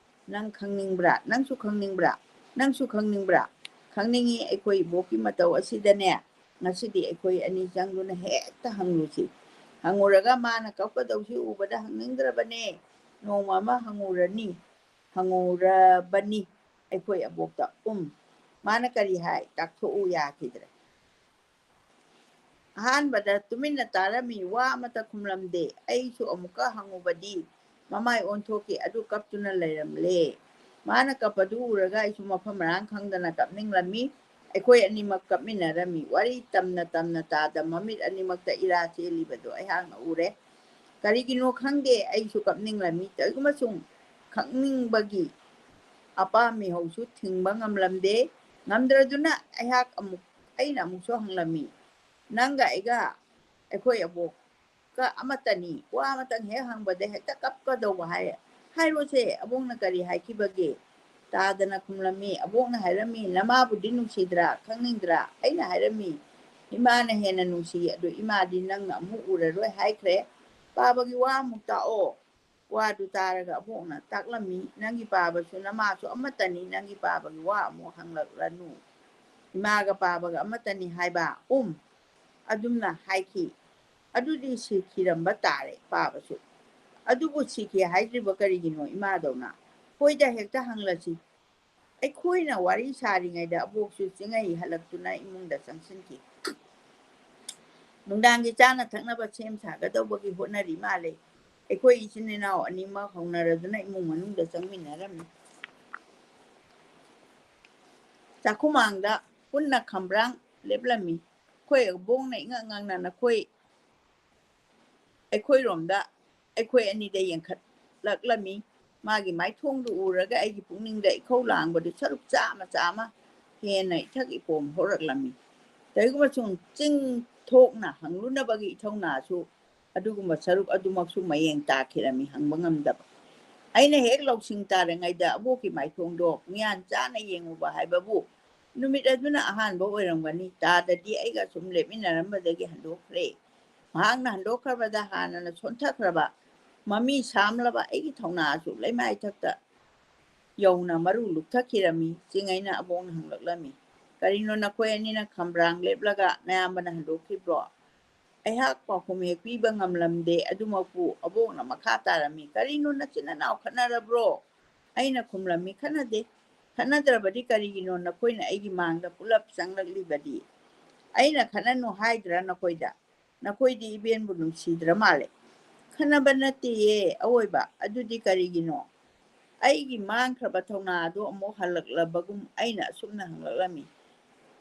ꯅꯪ ꯈꯪꯅꯤꯡꯕ꯭ꯔꯥ? ꯅꯪꯁꯨ ꯈꯪꯅꯤꯡꯕ꯭ꯔꯥ? ꯅꯪꯁꯨ ꯈꯪꯅꯤꯡꯕ꯭ꯔꯥ? ꯈꯪꯅꯤꯡꯉꯤ꯫ ꯑꯩꯈꯣꯏ ꯏꯕꯣꯛꯀꯤ ꯃꯇꯧ ꯑꯁꯤꯗꯅꯦ, ꯉꯁꯤꯗꯤ ꯑꯩꯈꯣꯏ ꯑꯅꯤ ꯆꯪꯗꯨꯅ ꯍꯦꯛꯇ ꯍꯪꯂꯨꯁꯤ꯫ ꯍꯪꯉꯨꯔꯒ ꯃꯥꯅ ꯀꯞꯀꯗꯧꯁꯤ ꯎꯕꯗ ꯍꯪꯅꯤꯡꯗ꯭ꯔꯕꯅꯦ꯫ ꯅꯣꯡꯃ ꯑꯃ ꯍꯪꯉꯨꯔꯅꯤ, ꯍꯪꯉꯨꯔꯕꯅꯤ ꯑꯩꯈꯣꯏ ꯑꯕꯣꯛꯇ꯫ ꯎꯝ, ꯃꯥꯅ ꯀꯔꯤ ꯍꯥꯏ? ꯇꯥꯛꯊꯣꯛꯎ ꯌꯥꯈꯤꯗ꯭ꯔꯦ꯫ ꯑꯍꯥꯟꯕꯗ ꯇꯨꯃꯤꯟꯅ ꯇꯥꯔꯝꯃꯤ, ꯋꯥ ꯑꯃꯠꯇ ꯈꯨꯝꯂꯝꯗꯦ꯫ ꯑꯩꯁꯨ ꯑꯃꯨꯛꯀ ꯍꯪꯉꯨꯕꯗꯤ ꯃꯃꯥꯏ ꯑꯣꯟꯊꯣꯛꯈꯤ, ꯑꯗꯨ ꯀꯞꯇꯨꯅ ꯂꯩꯔꯝꯂꯦ꯫ ꯃꯥꯅ ꯀꯞꯄꯗꯨ ꯎꯔꯒ ꯑꯩꯁꯨ ꯃꯐꯝ ꯃꯔꯥꯡ ꯈꯪꯗꯅ ꯀꯞꯅꯤꯡꯂꯝꯃꯤ꯫ ꯑꯩꯈꯣꯏ ꯑꯅꯤꯃꯛ ꯀꯞꯃꯤꯟꯅꯔꯝꯃꯤ꯫ ꯋꯥꯔꯤ ꯇꯝꯅ ꯇꯝꯅ ꯇꯥꯗ ꯃꯃꯤꯠ ꯑꯅꯤꯃꯛꯇ ꯏꯔꯥ ꯆꯦꯜꯂꯤꯕꯗꯨ ꯑꯩꯍꯥꯛꯅ ꯎꯔꯦ꯫ ꯀꯔꯤꯒꯤꯅꯣ ꯈꯪꯗꯦ, ꯑꯩꯁꯨ ꯀꯞꯅꯤꯡꯂꯝꯃꯤ꯫ ꯀꯔꯤꯒꯨꯝꯕ ꯁꯨꯝ ꯈꯪꯅꯤꯡꯕꯒꯤ ꯑꯄꯥꯝ ꯃꯤꯍꯧꯁꯨ ꯊꯤꯡꯕ ꯉꯝꯂꯝꯗꯦ꯫ ꯉꯝꯗ꯭ꯔꯗꯨꯅ ꯑꯩꯍꯥꯛ ꯑꯃꯨꯛ, ꯑꯩꯅ ꯑꯃꯨꯛꯁꯨ ꯍꯪꯂꯝꯃꯤ, "ꯅꯪꯒ ꯑꯩꯒ ꯑꯩꯈꯣꯏ ꯑꯕꯣꯛꯀ ꯑꯃꯠꯇꯅꯤ, ꯋꯥ ꯑꯃꯇꯪ ꯍꯦꯛ ꯍꯪꯕꯗ ꯍꯦꯛꯇ ꯀꯞꯀꯗꯧꯕ ꯍꯥꯏ, ꯍꯥꯏꯔꯣꯁꯦ, ꯑꯕꯣꯛꯅ ꯀꯔꯤ ꯍꯥꯏꯈꯤꯕꯒꯦ?" ꯇꯥꯗꯅ ꯈꯨꯝꯂꯝꯃꯤ꯫ ꯑꯕꯣꯛꯅ ꯍꯥꯏꯔꯝꯃꯤ, "ꯅꯃꯥꯕꯨꯗꯤ ꯅꯨꯡꯁꯤꯗ꯭ꯔꯥ? ꯈꯪꯅꯤꯡꯗ꯭ꯔꯥ?" ꯑꯩꯅ ꯍꯥꯏꯔꯝꯃꯤ, "ꯏꯃꯥꯅ ꯍꯦꯟꯅ ꯅꯨꯡꯁꯤ, ꯑꯗꯨ ꯏꯃꯥꯗꯤ ꯅꯪꯅ ꯑꯃꯨꯛ ꯎꯔꯔꯣꯏ ꯍꯥꯏꯈ꯭ꯔꯦ꯫ ꯄꯥꯕꯒꯤ ꯋꯥ ꯑꯃꯨꯛ ꯇꯥꯛꯑꯣ꯫" ꯋꯥꯗꯨ ꯇꯥꯔꯒ ꯑꯕꯣꯛꯅ ꯇꯥꯛꯂꯝꯃꯤ, "ꯅꯪꯒꯤ ꯄꯥꯕꯁꯨ ꯅꯃꯥꯁꯨ ꯑꯃꯠꯇꯅꯤ, ꯅꯪꯒꯤ ꯄꯥꯕꯒꯤ ꯋꯥ ꯑꯃꯨꯛ ꯍꯪꯂꯛꯂꯅꯨ꯫ ꯏꯃꯥꯒ ꯄꯥꯕꯒ ꯑꯃꯠꯇꯅꯤ ꯍꯥꯏꯕ?" ꯎꯝ, ꯑꯗꯨꯝꯅ ꯍꯥꯏꯈꯤ꯫ "ꯑꯗꯨꯗꯤ ꯁꯤꯈꯤꯔꯝꯕ ꯇꯥꯔꯦ ꯄꯥꯕꯁꯨ꯫ ꯑꯗꯨꯕꯨ ꯁꯤꯈꯤ ꯍꯥꯏꯗ꯭ꯔꯤꯕ ꯀꯔꯤꯒꯤꯅꯣ ꯏꯃꯥꯗꯧꯅ? ꯍꯣꯏꯗ, ꯍꯦꯛꯇ ꯍꯪꯂꯁꯤ꯫" ꯑꯩꯈꯣꯏꯅ ꯋꯥꯔꯤ ꯁꯥꯔꯤꯉꯩꯗ ꯑꯕꯣꯛꯁꯨ ꯆꯤꯡꯉꯩ ꯍꯜꯂꯛꯇꯨꯅ ꯏꯃꯨꯡꯗ ꯆꯪꯁꯤꯟꯈꯤ꯫ ꯅꯨꯡꯗꯥꯡꯒꯤ ꯆꯥꯅ ꯊꯛꯅꯕ ꯁꯦꯝ ꯁꯥꯒꯗꯧꯕꯒꯤ ꯍꯣꯠꯅꯔꯤ ꯃꯥꯜꯂꯦ꯫ ꯑꯩꯈꯣꯏ ꯏꯆꯤꯟ ꯏꯅꯥꯎ ꯑꯅꯤꯃꯛ ꯍꯧꯅꯔꯗꯨꯅ ꯏꯃꯨꯡ ꯃꯅꯨꯡꯗ ꯆꯪꯃꯤꯟꯅꯔꯝꯃꯤ꯫ ꯆꯥꯛꯈꯨꯃꯥꯡꯗ ꯄꯨꯟꯅ ꯈꯝꯕ꯭ꯔꯥꯡ ꯂꯦꯞꯂꯝꯃꯤ꯫ ꯑꯩꯈꯣꯏ ꯑꯕꯣꯛꯅ ꯏꯉꯛ ꯉꯛꯅ ꯅꯈꯣꯏ ꯑꯩꯈꯣꯏꯔꯣꯝꯗ, ꯑꯩꯈꯣꯏ ꯑꯅꯤꯗ ꯌꯦꯡꯈꯠꯂꯛꯂꯝꯃꯤ꯫ ꯃꯥꯒꯤ ꯃꯥꯏꯊꯣꯡꯗꯨ ꯎꯔꯒ ꯑꯩꯒꯤ ꯄꯨꯛꯅꯤꯡꯗ ꯏꯈꯧ ꯂꯥꯡꯕꯗꯨ ꯁꯔꯨꯛ ꯆꯥꯝꯃ ꯆꯥꯝꯃ ꯍꯦꯟꯅ ꯏꯊꯛ ꯏꯄꯣꯝ ꯍꯧꯔꯛꯂꯝꯃꯤ꯫ ꯀꯔꯤꯒꯨꯝꯕ ꯁꯨꯝ ꯆꯤꯡ ꯊꯣꯛꯅ ꯍꯪꯂꯨꯅꯕꯒꯤ ꯏꯊꯧꯅꯥꯁꯨ ꯑꯗꯨꯒꯨꯝꯕ ꯁꯔꯨꯛ ꯑꯗꯨꯃꯛꯁꯨ ꯃꯌꯦꯡ ꯇꯥꯈꯤꯔꯝꯃꯤ, ꯍꯪꯕ ꯉꯝꯗꯕ꯫ ꯑꯩꯅ ꯍꯦꯛ ꯂꯧꯁꯤꯡ ꯇꯥꯔꯤꯉꯩꯗ ꯑꯕꯣꯛꯀꯤ ꯃꯥꯏꯊꯣꯡꯗꯣ ꯄꯨꯡꯌꯥꯟ ꯆꯥꯅ ꯌꯦꯡꯉꯨꯕ ꯍꯥꯏꯕꯕꯨ ꯅꯨꯃꯤꯠ ꯑꯗꯨꯅ ꯑꯍꯥꯟꯕ ꯑꯣꯏꯔꯝꯒꯅꯤ꯫ ꯇꯥꯗꯗꯤ ꯑꯩꯒ ꯁꯨꯝ ꯂꯦꯞꯃꯤꯟꯅꯔꯝꯕꯗꯒꯤ ꯍꯟꯗꯣꯛꯈ꯭ꯔꯦ꯫ ꯃꯍꯥꯛꯅ ꯍꯟꯗꯣꯛꯈ꯭ꯔꯕꯗ ꯍꯥꯟꯅꯅ ꯁꯣꯟꯊꯈ꯭ꯔꯕ ꯃꯃꯤ ꯁꯥꯝꯂꯕ ꯑꯩꯒꯤ ꯊꯧꯅꯥꯁꯨ ꯂꯩꯃꯥꯏꯊꯛꯇ ꯌꯧꯅ ꯃꯔꯨ ꯂꯨꯞꯊꯈꯤꯔꯝꯃꯤ꯫ ꯆꯤꯡꯉꯩꯅ ꯑꯕꯣꯛꯅ ꯍꯪꯂꯛꯂꯝꯃꯤ, "ꯀꯔꯤꯅꯣ ꯅꯈꯣꯏ ꯑꯅꯤꯅ ꯈꯝꯕ꯭ꯔꯥꯡ ꯂꯦꯞꯂꯒ ꯅꯌꯥꯝꯕꯅ ꯍꯟꯗꯣꯛꯈꯤꯕ꯭ꯔꯣ?" ꯑꯩꯍꯥꯛ ꯄꯥꯎꯈꯨꯝ ꯍꯦꯛ ꯄꯤꯕ ꯉꯝꯂꯝꯗꯦ꯫ ꯑꯗꯨꯃꯛꯄꯨ ꯑꯕꯣꯛꯅ ꯃꯈꯥ ꯇꯥꯔꯝꯃꯤ, "ꯀꯔꯤꯅꯣ, ꯅꯆꯤꯟ ꯅꯅꯥꯎ ꯈꯠꯅꯔꯕ꯭ꯔꯣ?" ꯑꯩꯅ ꯈꯨꯝꯂꯝꯃꯤ, "ꯈꯠꯅꯗꯦ꯫ ꯈꯠꯅꯗ꯭ꯔꯕꯗꯤ ꯀꯔꯤꯒꯤꯅꯣ ꯅꯈꯣꯏꯅ ꯑꯩꯒꯤ ꯃꯥꯡꯗ ꯄꯨꯂꯞ ꯆꯪꯂꯛꯂꯤꯕꯗꯤ? ꯑꯩꯅ ꯈꯠꯅꯅꯨ ꯍꯥꯏꯗ꯭ꯔꯥ ꯅꯈꯣꯏꯗ? ꯅꯈꯣꯏꯗꯤ ꯏꯕꯦꯟꯕꯨ ꯅꯨꯡꯁꯤꯗ꯭ꯔ ꯃꯥꯜꯂꯦ?" "ꯈꯠꯅꯕ ꯅꯠꯇꯦꯌꯦ ꯑꯋꯣꯏꯕ꯫ ꯑꯗꯨꯗꯤ ꯀꯔꯤꯒꯤꯅꯣ?" ꯑꯩꯒꯤ ꯃꯥꯡꯈ꯭ꯔꯕ ꯊꯧꯅꯥ ꯑꯗꯨ ꯑꯃꯨꯛ ꯍꯜꯂꯛꯂꯕꯒꯨꯝ ꯑꯩꯅ ꯑꯁꯨꯝꯅ ꯍꯪꯂꯛꯂꯝꯃꯤ,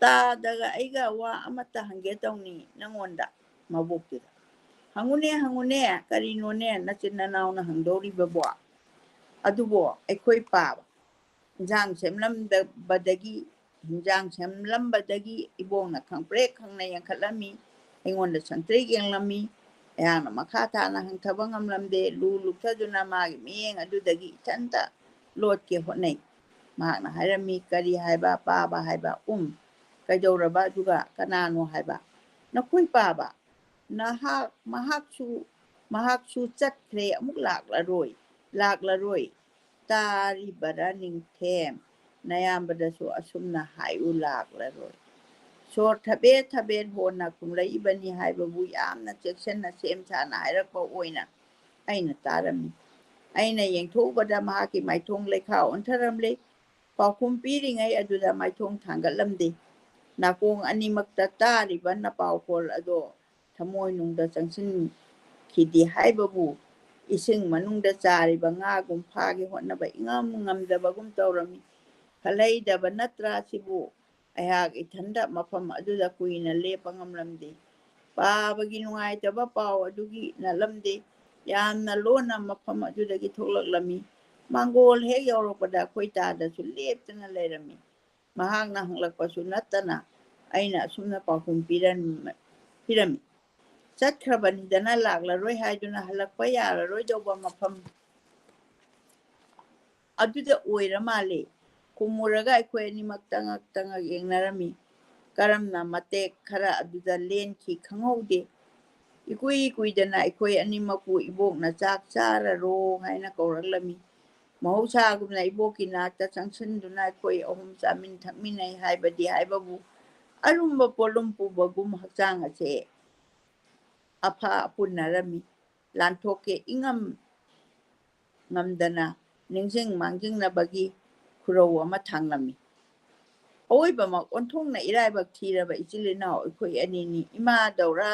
"ꯇꯥꯗꯒ ꯑꯩꯒ ꯋꯥ ꯑꯃꯠꯇ ꯍꯪꯒꯦ ꯇꯧꯅꯤ ꯅꯪꯉꯣꯟꯗ, ꯃꯕꯣꯛꯇꯨꯗ꯫ ꯍꯪꯉꯨꯅꯦ, ꯍꯪꯉꯨꯅꯦ, ꯀꯔꯤꯅꯣꯅꯦ ꯅꯆꯤꯟ ꯅꯅꯥꯎꯅ ꯍꯪꯗꯧꯔꯤꯕꯕꯣ? ꯑꯗꯨꯕꯨ ꯑꯩꯈꯣꯏ ꯄꯥꯕ ꯏꯟꯖꯥꯡ ꯁꯦꯝꯂꯝꯕꯗꯒꯤ, ꯏꯟꯖꯥꯡ ꯁꯦꯝꯂꯝꯕꯗꯒꯤ ꯏꯕꯣꯛꯅ ꯈꯪꯄ꯭ꯔꯦꯛ ꯈꯪꯅ ꯌꯦꯡꯈꯠꯂꯝꯃꯤ, ꯑꯩꯉꯣꯟꯗ ꯁꯪꯇ꯭ꯔꯤꯛ ꯌꯦꯡꯂꯝꯃꯤ꯫ ꯑꯩꯍꯥꯛꯅ ꯃꯈꯥ ꯇꯥꯅ ꯍꯪꯊꯕ ꯉꯝꯂꯝꯗꯦ꯫ ꯂꯨ ꯂꯨꯞꯊꯗꯨꯅ ꯃꯥꯒꯤ ꯃꯤꯠꯌꯦꯡ ꯑꯗꯨꯗꯒꯤ ꯏꯊꯟꯇ ꯂꯣꯠꯀꯦ ꯍꯣꯠꯅꯩ꯫ ꯃꯍꯥꯛꯅ ꯍꯥꯏꯔꯝꯃꯤ, "ꯀꯔꯤ ꯍꯥꯏꯕ? ꯄꯥꯕ ꯍꯥꯏꯕ? ꯎꯝ꯫ ꯀꯩꯗꯧꯔꯕ? ꯑꯗꯨꯒ ꯀꯅꯥꯅꯣ ꯍꯥꯏꯕ?" "ꯅꯈꯣꯏ ꯄꯥꯕ꯫ ꯅꯍꯥꯛ, ꯃꯍꯥꯛꯁꯨ, ꯃꯍꯥꯛꯁꯨ ꯆꯠꯈ꯭ꯔꯦ, ꯑꯃꯨꯛ ꯂꯥꯛꯂꯔꯣꯏ, ꯂꯥꯛꯂꯔꯣꯏ꯫ ꯇꯥꯔꯤꯕꯔꯥ ꯅꯤꯡꯊꯦꯝ? ꯅꯌꯥꯝꯕꯗꯁꯨ ꯑꯁꯨꯝꯅ ꯍꯥꯏꯌꯨ, ꯂꯥꯛꯂꯔꯣꯏ꯫" ꯁꯣꯔ ꯊꯕꯦꯠ ꯊꯕꯦꯠ ꯍꯣꯟꯅ ꯈꯨꯝꯂꯛꯏꯕꯅꯤ ꯍꯥꯏꯕꯕꯨ ꯌꯥꯝꯅ ꯆꯦꯛꯁꯤꯟꯅ ꯁꯦꯝ ꯁꯥꯅ ꯍꯥꯏꯔꯛꯄ ꯑꯣꯏꯅ ꯑꯩꯅ ꯇꯥꯔꯝꯃꯤ꯫ ꯑꯩꯅ ꯌꯦꯡꯊꯣꯛꯎꯕꯗ ꯃꯍꯥꯛꯀꯤ ꯃꯥꯏꯊꯣꯡ ꯂꯩꯈꯥ ꯑꯣꯟꯊꯔꯝꯂꯦ꯫ ꯄꯥꯎꯈꯨꯝ ꯄꯤꯔꯤꯉꯩ ꯑꯗꯨꯗ ꯃꯥꯏꯊꯣꯡ ꯊꯥꯡꯒꯠꯂꯝꯗꯦ꯫ ꯅꯥꯀꯣꯡ ꯑꯅꯤꯃꯛꯇ ꯇꯥꯔꯤꯕ ꯅꯄꯥꯎꯈꯣꯜ ꯑꯗꯣ ꯊꯃꯣꯏꯅꯨꯡꯗ ꯆꯪꯁꯤꯟꯈꯤꯗꯦ ꯍꯥꯏꯕꯕꯨ ꯏꯁꯤꯡ ꯃꯅꯨꯡꯗ ꯆꯥꯔꯤꯕ ꯉꯥꯒꯨꯝ ꯐꯥꯒꯦ ꯍꯣꯠꯅꯕ ꯏꯉꯝ ꯉꯝꯗꯕꯒꯨꯝ ꯇꯧꯔꯝꯃꯤ꯫ ꯈꯜꯂꯩꯗꯕ ꯅꯠꯇ꯭ꯔꯥ ꯁꯤꯕꯨ? ꯑꯩꯍꯥꯛ ꯏꯊꯟꯗ ꯃꯐꯝ ꯑꯗꯨꯗ ꯀꯨꯏꯅ ꯂꯦꯞꯄ ꯉꯝꯂꯝꯗꯦ꯫ ꯄꯥꯕꯒꯤ ꯅꯨꯡꯉꯥꯏꯇꯕ ꯄꯥꯎ ꯑꯗꯨꯒꯤ ꯅꯠꯂꯝꯗꯦ꯫ ꯌꯥꯝꯅ ꯂꯣꯟꯅ ꯃꯐꯝ ꯑꯗꯨꯗꯒꯤ ꯊꯣꯛꯂꯛꯂꯝꯃꯤ꯫ ꯃꯥꯡꯒꯣꯜ ꯍꯦꯛ ꯌꯧꯔꯛꯄꯗ ꯑꯩꯈꯣꯏ ꯇꯥꯗꯁꯨ ꯂꯦꯞꯇꯅ ꯂꯩꯔꯝꯃꯤ꯫ ꯃꯍꯥꯛꯅ ꯍꯪꯂꯛꯄꯁꯨ ꯅꯠꯇꯅ ꯑꯩꯅ ꯑꯁꯨꯝꯅ ꯄꯥꯎꯈꯨꯝ ꯄꯤꯔꯝ-, ꯄꯤꯔꯝꯃꯤ꯫ "ꯆꯠꯈ꯭ꯔꯕꯅꯤꯗꯅ ꯂꯥꯛꯂꯔꯣꯏ ꯍꯥꯏꯗꯨꯅ ꯍꯜꯂꯛꯄ ꯌꯥꯔꯔꯣꯏꯗꯧꯕ ꯃꯐꯝ ꯑꯗꯨꯗ ꯑꯣꯏꯔ ꯃꯥꯜꯂꯦ" ꯈꯨꯝꯃꯨꯔꯒ ꯑꯩꯈꯣꯏ ꯑꯅꯤꯃꯛ ꯇꯉꯛ ꯇꯉꯛ ꯌꯦꯡꯅꯔꯝꯃꯤ꯫ ꯀꯔꯝꯅ ꯃꯇꯦꯛ ꯈꯔ ꯑꯗꯨꯗ ꯂꯦꯟꯈꯤ ꯈꯪꯍꯧꯗꯦ꯫ ꯏꯀꯨꯏ ꯀꯨꯏꯗꯅ ꯑꯩꯈꯣꯏ ꯑꯅꯤꯃꯛꯄꯨ ꯏꯕꯣꯛꯅ ꯆꯥꯛ ꯆꯥꯔꯔꯣ ꯍꯥꯏꯅ ꯀꯧꯔꯛꯂꯝꯃꯤ꯫ ꯃꯍꯧꯁꯥꯒꯨꯝꯅ ꯏꯕꯣꯛꯀꯤ ꯅꯥꯛꯇ ꯆꯪꯁꯤꯟꯗꯨꯅ ꯑꯩꯈꯣꯏ ꯑꯍꯨꯝ ꯆꯥꯃꯤꯟ ꯊꯛꯃꯤꯟꯅꯩ ꯍꯥꯏꯕꯗꯤ ꯍꯥꯏꯕꯕꯨ, ꯑꯔꯨꯝꯕ ꯄꯣꯠꯂꯨꯝ ꯄꯨꯕꯒꯨꯝ ꯍꯛꯆꯥꯡ ꯑꯁꯦ ꯑꯐ ꯑꯄꯨꯟꯅꯔꯝꯃꯤ꯫ ꯂꯥꯟꯊꯣꯛꯀꯦ ꯏꯉꯝ ꯉꯝꯗꯅ ꯅꯤꯡꯁꯤꯡ ꯃꯥꯡꯖꯤꯡꯅꯕꯒꯤ ꯈꯨꯔꯧ ꯑꯃ ꯊꯥꯡꯂꯝꯃꯤ꯫ ꯑꯋꯣꯏꯕꯃꯛ ꯑꯣꯟꯊꯣꯛꯅ ꯏꯔꯥꯏꯕꯛ ꯊꯤꯔꯕ ꯏꯆꯤꯜ ꯏꯅꯥꯎ ꯑꯩꯈꯣꯏ ꯑꯅꯤꯅꯤ꯫ ꯏꯃꯥꯗꯧꯔ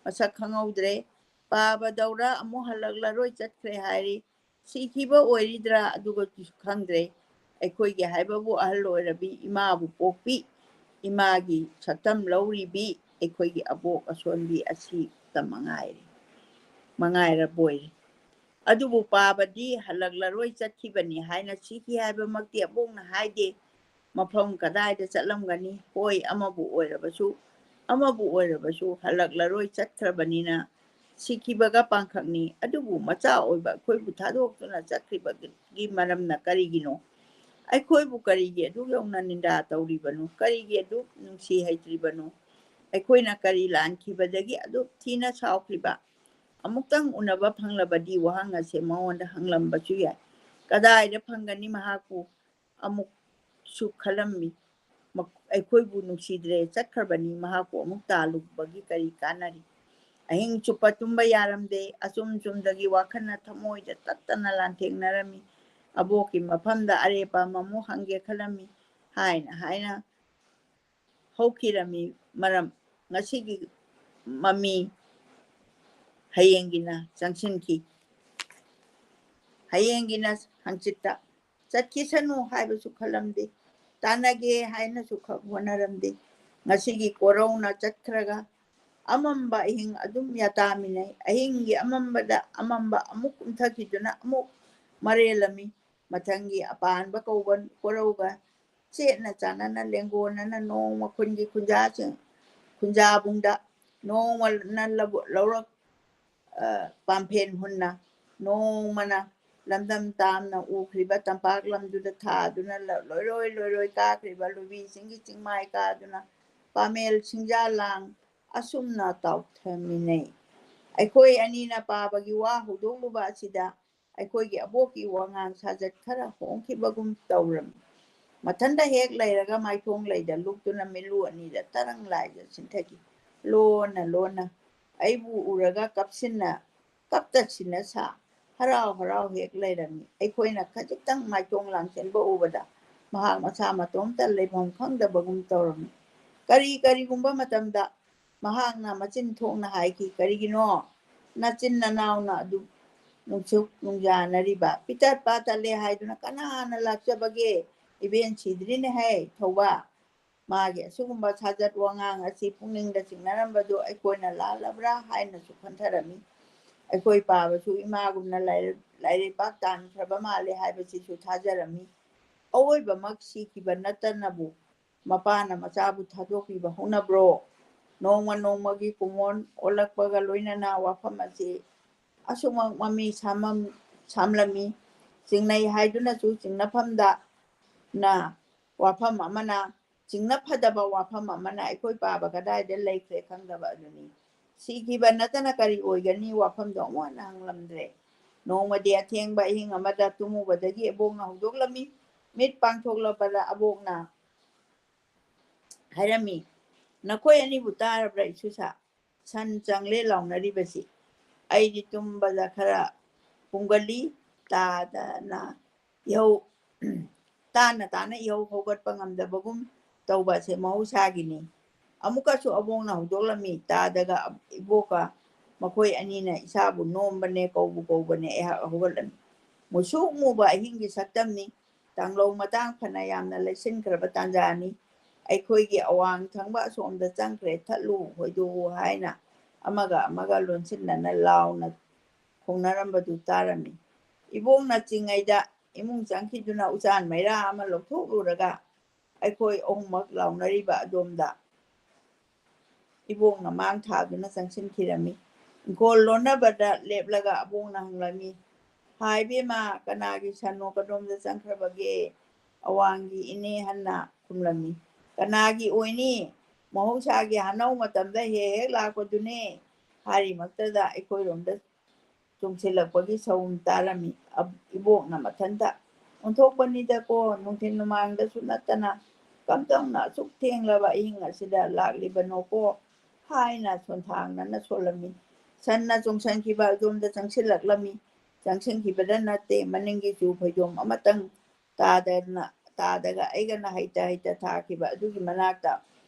ꯃꯁꯛ ꯈꯪꯍꯧꯗ꯭ꯔꯦ, ꯄꯥꯕꯗꯧꯔ ꯑꯃꯨꯛ ꯍꯜꯂꯛꯂꯔꯣꯏ ꯆꯠꯈ꯭ꯔꯦ ꯍꯥꯏꯔꯤ꯫ ꯁꯤꯈꯤꯕ ꯑꯣꯏꯔꯤꯗ꯭ꯔꯥ ꯑꯗꯨꯒꯁꯨ ꯈꯪꯗ꯭ꯔꯦ꯫ ꯑꯩꯈꯣꯏꯒꯤ ꯍꯥꯏꯕꯕꯨ ꯑꯍꯜ ꯑꯣꯏꯔꯕꯤ ꯏꯃꯥꯕꯨ ꯄꯣꯛꯄꯤ, ꯏꯃꯥꯒꯤ ꯁꯛꯇꯝ ꯂꯧꯔꯤꯕꯤ ꯑꯩꯈꯣꯏꯒꯤ ꯑꯕꯣꯛ ꯑꯁꯣꯟꯕꯤ ꯑꯁꯤꯇ ꯃꯉꯥꯏꯔꯦ, ꯃꯉꯥꯏꯔꯕꯣꯏꯔꯦ꯫ ꯑꯗꯨꯕꯨ ꯄꯥꯕꯗꯤ ꯍꯜꯂꯛꯂꯔꯣꯏ ꯆꯠꯈꯤꯕꯅꯤ ꯍꯥꯏꯅ ꯁꯤꯈꯤ ꯍꯥꯏꯕꯃꯛꯇꯤ ꯑꯕꯣꯛꯅ ꯍꯥꯏꯗꯦ꯫ ꯃꯐꯝ ꯀꯗꯥꯏꯗ ꯆꯠꯂꯝꯒꯅꯤ? ꯍꯣꯏ, ꯑꯃꯕꯨ ꯑꯣꯏꯔꯕꯁꯨ, ꯑꯃꯕꯨ ꯑꯣꯏꯔꯕꯁꯨ ꯍꯜꯂꯛꯂꯔꯣꯏ ꯆꯠꯈ꯭ꯔꯕꯅꯤꯅ ꯁꯤꯈꯤꯕꯒ ꯄꯥꯡꯈꯛꯅꯤ꯫ ꯑꯗꯨꯕꯨ ꯃꯆꯥ ꯑꯣꯏꯕ ꯑꯩꯈꯣꯏꯕꯨ ꯊꯥꯗꯣꯛꯇꯨꯅ ꯆꯠꯈ꯭ꯔꯤꯕꯒꯤ ꯃꯔꯝꯅ ꯀꯔꯤꯒꯤꯅꯣ? ꯑꯩꯈꯣꯏꯕꯨ ꯀꯔꯤꯒꯤ ꯑꯗꯨꯛ ꯌꯧꯅ ꯅꯤꯟꯗꯥ ꯇꯧꯔꯤꯕꯅꯣ? ꯀꯔꯤꯒꯤ ꯑꯗꯨꯛ ꯅꯨꯡꯁꯤ ꯍꯩꯇ꯭ꯔꯤꯕꯅꯣ? ꯑꯩꯈꯣꯏꯅ ꯀꯔꯤ ꯂꯥꯟꯈꯤꯕꯗꯒꯤ ꯑꯗꯨꯛ ꯊꯤꯅ ꯁꯥꯎꯈ꯭ꯔꯤꯕ? ꯑꯃꯨꯛꯇꯪ ꯎꯅꯕ ꯐꯪꯂꯕꯗꯤ ꯋꯥꯍꯪ ꯑꯁꯦ ꯃꯉꯣꯟꯗ ꯍꯪꯂꯝꯕꯁꯨ ꯌꯥꯏ꯫ ꯀꯗꯥꯏꯗ ꯐꯪꯒꯅꯤ ꯃꯍꯥꯛꯄꯨ? ꯑꯃꯨꯛꯁꯨ ꯈꯜꯂꯝꯃꯤ, ꯃ-, ꯑꯩꯈꯣꯏꯕꯨ ꯅꯨꯡꯁꯤꯗ꯭ꯔꯦ, ꯆꯠꯈ꯭ꯔꯕꯅꯤ, ꯃꯍꯥꯛꯄꯨ ꯑꯃꯨꯛ ꯇꯥꯜꯂꯨꯕꯒꯤ ꯀꯔꯤ ꯀꯥꯟꯅꯔꯤ? ꯑꯍꯤꯡ ꯆꯨꯞꯄ ꯇꯨꯝꯕ ꯌꯥꯔꯝꯗꯦ꯫ ꯑꯆꯨꯝ ꯆꯨꯝꯗꯒꯤ ꯋꯥꯈꯜꯅ ꯊꯃꯣꯏꯗ ꯇꯠꯇꯅ ꯂꯥꯟꯊꯦꯡꯅꯔꯝꯃꯤ꯫ ꯑꯕꯣꯛꯀꯤ ꯃꯐꯝꯗ ꯑꯔꯦꯞꯄ ꯑꯃꯃꯨꯛ ꯍꯪꯒꯦ ꯈꯜꯂꯝꯃꯤ꯫ ꯍꯥꯏꯅ ꯍꯥꯏꯅ ꯍꯧꯈꯤꯔꯝꯃꯤ꯫ ꯃꯔꯝ ꯉꯁꯤꯒꯤ ꯃꯃꯤ ꯍꯌꯦꯡꯒꯤꯅ ꯆꯪꯁꯤꯟꯈꯤ꯫ ꯍꯌꯦꯡꯒꯤꯅ ꯍꯪꯆꯤꯠꯇ꯫ ꯆꯠꯈꯤꯁꯅꯨ ꯍꯥꯏꯕꯁꯨ ꯈꯜꯂꯝꯗꯦ꯫ ꯇꯥꯟꯅꯒꯦ ꯍꯥꯏꯅꯁꯨ ꯈꯛ ꯍꯣꯠꯅꯔꯝꯗꯦ꯫ ꯉꯁꯤꯒꯤ ꯀꯣꯔꯧꯅ ꯆꯠꯈ꯭ꯔꯒ ꯑꯃꯝꯕ ꯑꯍꯤꯡ ꯑꯗꯨꯝ ꯌꯥꯇꯥꯃꯤꯟꯅꯩ꯫ ꯑꯍꯤꯡꯒꯤ ꯑꯃꯝꯕꯗ ꯑꯃꯝꯕ ꯑꯃꯨꯛ ꯀꯨꯝꯊꯈꯤꯗꯨꯅ ꯑꯃꯨꯛ ꯃꯔꯦꯜꯂꯝꯃꯤ꯫ ꯃꯊꯪꯒꯤ ꯑꯄꯥꯟꯕ ꯀꯧꯕ ꯀꯣꯔꯧꯒ ꯆꯦꯠꯅ ꯆꯥꯟꯅꯅ ꯂꯦꯡꯒꯣꯟꯅꯅ ꯅꯣꯡꯃ ꯈꯨꯟꯒꯤ ꯈꯨꯟꯖꯥꯁꯤꯡ, ꯈꯨꯟꯖꯥꯕꯨꯡꯗ ꯅꯣꯡꯃꯅ ꯂꯧꯕꯨ-, ꯂꯧꯔꯛ, ꯑ, ꯄꯥꯝꯐꯦꯟ ꯍꯨꯟꯅ, ꯅꯣꯡꯃꯅ ꯂꯝꯗꯝ ꯇꯥꯝꯅ ꯎꯈ꯭ꯔꯤꯕ ꯇꯝꯄꯥꯛ ꯂꯝꯗꯨꯗ ꯊꯥꯗꯨꯅ ꯂ-, ꯂꯣꯏꯔꯣꯏ ꯂꯣꯏꯔꯣꯏ ꯀꯥꯈ꯭ꯔꯤꯕ ꯂꯨꯕꯤꯁꯤꯡꯒꯤ ꯆꯤꯡꯃꯥꯏ ꯀꯥꯗꯨꯅ ꯄꯥꯃꯦꯜ ꯁꯤꯡꯖꯥ ꯂꯥꯡ ꯑꯁꯨꯝꯅ ꯇꯥꯎꯊꯃꯤꯟꯅꯩ꯫ ꯑꯩꯈꯣꯏ ꯑꯅꯤꯅ ꯄꯥꯕꯒꯤ ꯋꯥ ꯍꯧꯗꯣꯛꯂꯨꯕ ꯑꯁꯤꯗ ꯑꯩꯈꯣꯏꯒꯤ ꯑꯕꯣꯛꯀꯤ ꯋꯥꯉꯥꯡ ꯁꯥꯖꯠ ꯈꯔ ꯍꯣꯡꯈꯤꯕꯒꯨꯝ ꯇꯧꯔꯝꯃꯤ꯫ ꯃꯊꯟꯇ ꯍꯦꯛ ꯂꯩꯔꯒ ꯃꯥꯏꯊꯣꯡ ꯂꯩꯗ ꯂꯨꯞꯇꯨꯅ ꯃꯤꯠꯂꯨ ꯑꯅꯤꯗ ꯇꯔꯪ ꯂꯥꯏꯗ ꯆꯤꯟꯊꯈꯤ꯫ ꯂꯣꯟꯅ ꯂꯣꯟꯅ ꯑꯩꯕꯨ ꯎꯔꯒ ꯀꯞꯁꯤꯟꯅ ꯀꯞꯇ ꯁꯤꯟꯅ ꯁꯥ ꯍꯔꯥꯎ ꯍꯔꯥꯎ ꯍꯦꯛ ꯂꯩꯔꯝꯃꯤ꯫ ꯑꯩꯈꯣꯏꯅ ꯈꯖꯤꯛꯇꯪ ꯃꯥꯏꯊꯣꯡ ꯂꯥꯡꯁꯤꯟꯕ ꯎꯕꯗ ꯃꯍꯥꯛ ꯃꯁꯥ ꯃꯇꯣꯝꯇ ꯂꯩꯐꯝ ꯈꯪꯗꯕꯒꯨꯝ ꯇꯧꯔꯝꯃꯤ꯫ ꯀꯔꯤ ꯀꯔꯤꯒꯨꯝꯕ ꯃꯇꯝꯗ ꯃꯍꯥꯛꯅ ꯃꯆꯤꯟ ꯊꯣꯛꯅ ꯍꯥꯏꯈꯤ, "ꯀꯔꯤꯒꯤꯅꯣ ꯅꯆꯤꯟ ꯅꯅꯥꯎꯅ ꯑꯗꯨ ꯅꯨꯡꯁꯨꯛ ꯅꯨꯡꯖꯥꯅꯔꯤꯕ? ꯄꯤꯇꯠ ꯄꯥꯇꯠꯂꯦ ꯍꯥꯏꯗꯨꯅ ꯀꯅꯥꯅ ꯂꯥꯛꯆꯕꯒꯦ? ꯏꯕꯦꯟ ꯁꯤꯗ꯭ꯔꯤꯅꯦ ꯍꯦ ꯊꯧꯕ!" ꯃꯥꯒꯤ ꯑꯁꯤꯒꯨꯝꯕ ꯁꯥꯖꯠ ꯋꯥꯉꯥꯡ ꯑꯁꯤ ꯄꯨꯛꯅꯤꯡꯗ ꯆꯤꯡꯅꯔꯝꯕꯗꯨ ꯑꯩꯈꯣꯏꯅ ꯂꯥꯜꯂꯕ꯭ꯔꯥ ꯍꯥꯏꯅꯁꯨ ꯈꯟꯊꯔꯝꯃꯤ꯫ ꯑꯩꯈꯣꯏ ꯄꯥꯕꯁꯨ ꯏꯃꯥꯒꯨꯝꯅ ꯂꯥꯏꯔ-, ꯂꯥꯏꯔꯩꯕꯥꯛ ꯇꯥꯟꯈ꯭ꯔꯕ ꯃꯥꯜꯂꯦ ꯍꯥꯏꯕꯁꯤꯁꯨ ꯊꯥꯖꯔꯝꯃꯤ꯫ ꯑꯋꯣꯏꯕꯃꯛ ꯁꯤꯈꯤꯕ ꯅꯠꯇꯅꯕꯨ ꯃꯄꯥꯅ ꯃꯆꯥꯕꯨ ꯊꯥꯗꯣꯛꯄꯤꯕ ꯍꯧꯅꯕ꯭ꯔꯣ? ꯅꯣꯡꯃ ꯅꯣꯡꯃꯒꯤ ꯀꯨꯃꯣꯟ ꯑꯣꯜꯂꯛꯄꯒ ꯂꯣꯏꯅꯅ ꯋꯥꯐꯝ ꯑꯁꯤ ꯑꯁꯨꯃꯛ ꯃꯃꯤ ꯁꯥꯃꯝ-, ꯁꯥꯝꯂꯝꯃꯤ꯫ ꯆꯤꯡꯅꯩ ꯍꯥꯏꯗꯨꯅꯁꯨ ꯆꯤꯡꯅꯐꯝꯗ ꯅ ꯋꯥꯐꯝ ꯑꯃꯅ, ꯆꯤꯡꯅ ꯐꯗꯕ ꯋꯥꯐꯝ ꯑꯃꯅ ꯑꯩꯈꯣꯏ ꯄꯥꯕ ꯀꯗꯥꯏꯗ ꯂꯩꯈ꯭ꯔꯦ ꯈꯪꯗꯕ ꯑꯗꯨꯅꯤ꯫ ꯁꯤꯈꯤꯕ ꯅꯠꯇꯅ ꯀꯔꯤ ꯑꯣꯏꯒꯅꯤ? ꯋꯥꯐꯝꯗꯣ ꯑꯃꯨꯛ ꯍꯟꯅ ꯍꯪꯂꯝꯗ꯭ꯔꯦ꯫ ꯅꯣꯡꯃꯗꯤ ꯑꯊꯦꯡꯕ ꯑꯍꯤꯡ ꯑꯃꯗ ꯇꯨꯝꯃꯨꯕꯗꯒꯤ ꯑꯕꯣꯛꯅ ꯍꯧꯗꯣꯛꯂꯝꯃꯤ꯫ ꯃꯤꯠ ꯄꯥꯡꯊꯣꯛꯂꯕꯗ ꯑꯕꯣꯛꯅ ꯍꯥꯏꯔꯝꯃꯤ, "ꯅꯈꯣꯏ ꯑꯅꯤꯕꯨ ꯇꯥꯔꯕ꯭ꯔꯥ, ꯏꯁꯨꯁꯥ? ꯁꯟ ꯆꯪꯂꯦ ꯂꯥꯎꯅꯔꯤꯕꯁꯤ?" ꯑꯩꯗꯤ ꯇꯨꯝꯕꯗ ꯈꯔ ꯄꯨꯝꯒꯜꯂꯤ꯫ ꯇꯥꯗꯅ ꯏꯍꯧ, ꯇꯥꯅ ꯇꯥꯅ ꯏꯍꯧ ꯍꯧꯒꯠꯄ ꯉꯝꯗꯕꯒꯨꯝ ꯇꯧꯕ ꯑꯁꯦ ꯃꯍꯧꯁꯥꯒꯤꯅꯤ꯫ ꯑꯃꯨꯛꯀꯁꯨ ꯑꯕꯣꯛꯅ ꯍꯧꯗꯣꯛꯂꯝꯃꯤ꯫ ꯇꯥꯗꯒ ꯏꯕꯣꯛꯀ ꯃꯈꯣꯏ ꯑꯅꯤꯅ ꯏꯁꯥꯕꯨ ꯅꯣꯝꯕꯅꯦ, ꯀꯧꯕꯨ ꯀꯧꯕꯅꯦ꯫ ꯑꯩꯍꯥꯛ ꯍꯧꯒꯠꯂꯝꯃꯤ꯫ ꯃꯨꯁꯨꯛ ꯃꯨꯕ ꯑꯍꯤꯡꯒꯤ ꯁꯛꯇꯝꯅꯤ꯫ ꯇꯥꯡꯂꯧ ꯃꯇꯥꯡ ꯐꯅ ꯌꯥꯝꯅ ꯂꯩꯁꯤꯟꯈ꯭ꯔꯕ ꯇꯥꯟꯖꯥꯅꯤ꯫ ꯑꯩꯈꯣꯏꯒꯤ ꯑꯋꯥꯡ ꯊꯪꯕ ꯑꯁꯣꯝꯗ ꯆꯪꯈ꯭ꯔꯦ, ꯊꯠꯂꯨ, ꯍꯣꯏꯗꯣꯛꯎ ꯍꯥꯏꯅ ꯑꯃꯒ ꯑꯃꯒ ꯂꯣꯟꯁꯤꯟꯅꯅ ꯂꯥꯎꯅ ꯈꯣꯡꯅꯔꯝꯕꯗꯨ ꯇꯥꯔꯝꯃꯤ꯫ ꯏꯕꯣꯛꯅ ꯆꯤꯡꯉꯩꯗ ꯏꯃꯨꯡ ꯆꯪꯈꯤꯗꯨꯅ ꯎꯆꯥꯟ ꯃꯩꯔꯥ ꯑꯃ ꯂꯧꯊꯣꯛꯂꯨꯔꯒ ꯑꯩꯈꯣꯏ ꯑꯍꯨꯝꯃꯛ ꯂꯥꯎꯅꯔꯤꯕ ꯑꯗꯣꯝꯗ ꯏꯕꯣꯛꯅ ꯃꯥꯡ ꯊꯥꯗꯨꯅ ꯆꯪꯁꯤꯟꯈꯤꯔꯝꯃꯤ꯫ ꯏꯪꯈꯣꯜ ꯂꯣꯟꯅꯕꯗ ꯂꯦꯞꯂꯒ ꯑꯕꯣꯛꯅ ꯍꯪꯂꯝꯃꯤ, "ꯍꯥꯏ ꯏꯕꯦꯝꯃ, ꯀꯅꯥꯒꯤ ꯁꯟꯅꯣ ꯀꯗꯣꯝꯗ ꯆꯪꯈ꯭ꯔꯕꯒꯦ?" ꯑꯋꯥꯡꯒꯤ ꯏꯅꯦ ꯍꯟꯅ ꯈꯨꯝꯂꯝꯃꯤ, "ꯀꯅꯥꯒꯤ ꯑꯣꯏꯅꯤ? ꯃꯍꯧꯁꯥꯒꯤ ꯍꯥꯅꯧ ꯃꯇꯝꯗ ꯍꯦꯛ ꯍꯦꯛ ꯂꯥꯛꯄꯗꯨꯅꯦ꯫ ꯍꯥꯏꯔꯤꯃꯛꯇꯗ ꯑꯩꯈꯣꯏꯔꯣꯝꯗ ꯆꯨꯡꯁꯤꯜꯂꯛꯄꯒꯤ ꯁꯎꯝ ꯇꯥꯔꯝꯃꯤ꯫ ꯏꯕꯣꯛꯅ ꯃꯊꯟꯇ ꯑꯣꯟꯊꯣꯛꯄꯅꯤꯗꯀꯣ, ꯅꯨꯡꯊꯤꯜ ꯃꯃꯥꯡꯗꯁꯨ ꯅꯠꯇꯅ ꯀꯝꯗꯧꯅ ꯑꯁꯨꯛ ꯊꯦꯡꯂꯕ ꯑꯍꯤꯡ ꯑꯁꯤꯗ ꯂꯥꯛꯂꯤꯕꯅꯣꯀꯣ ꯍꯥꯏꯅ ꯁꯣꯟꯊꯥꯡꯅꯅ ꯁꯣꯜꯂꯝꯃꯤ꯫ ꯁꯟꯅ ꯆꯣꯡꯁꯤꯟꯈꯤꯕ ꯑꯗꯣꯝꯗ ꯆꯪꯁꯤꯜꯂꯛꯂꯝꯃꯤ꯫ ꯆꯪꯁꯤꯟꯈꯤꯕꯗ ꯅꯠꯇꯦ, ꯃꯅꯤꯡꯒꯤ ꯆꯨ ꯐꯩꯖꯣꯝ ꯑꯃꯇꯪ ꯇꯥꯗꯅ, ꯇꯥꯗꯒ ꯑꯩꯒꯅ ꯍꯩꯇ ꯍꯩꯇ ꯊꯥꯈꯤꯕ ꯑꯗꯨꯒꯤ ꯃꯅꯥꯛꯇ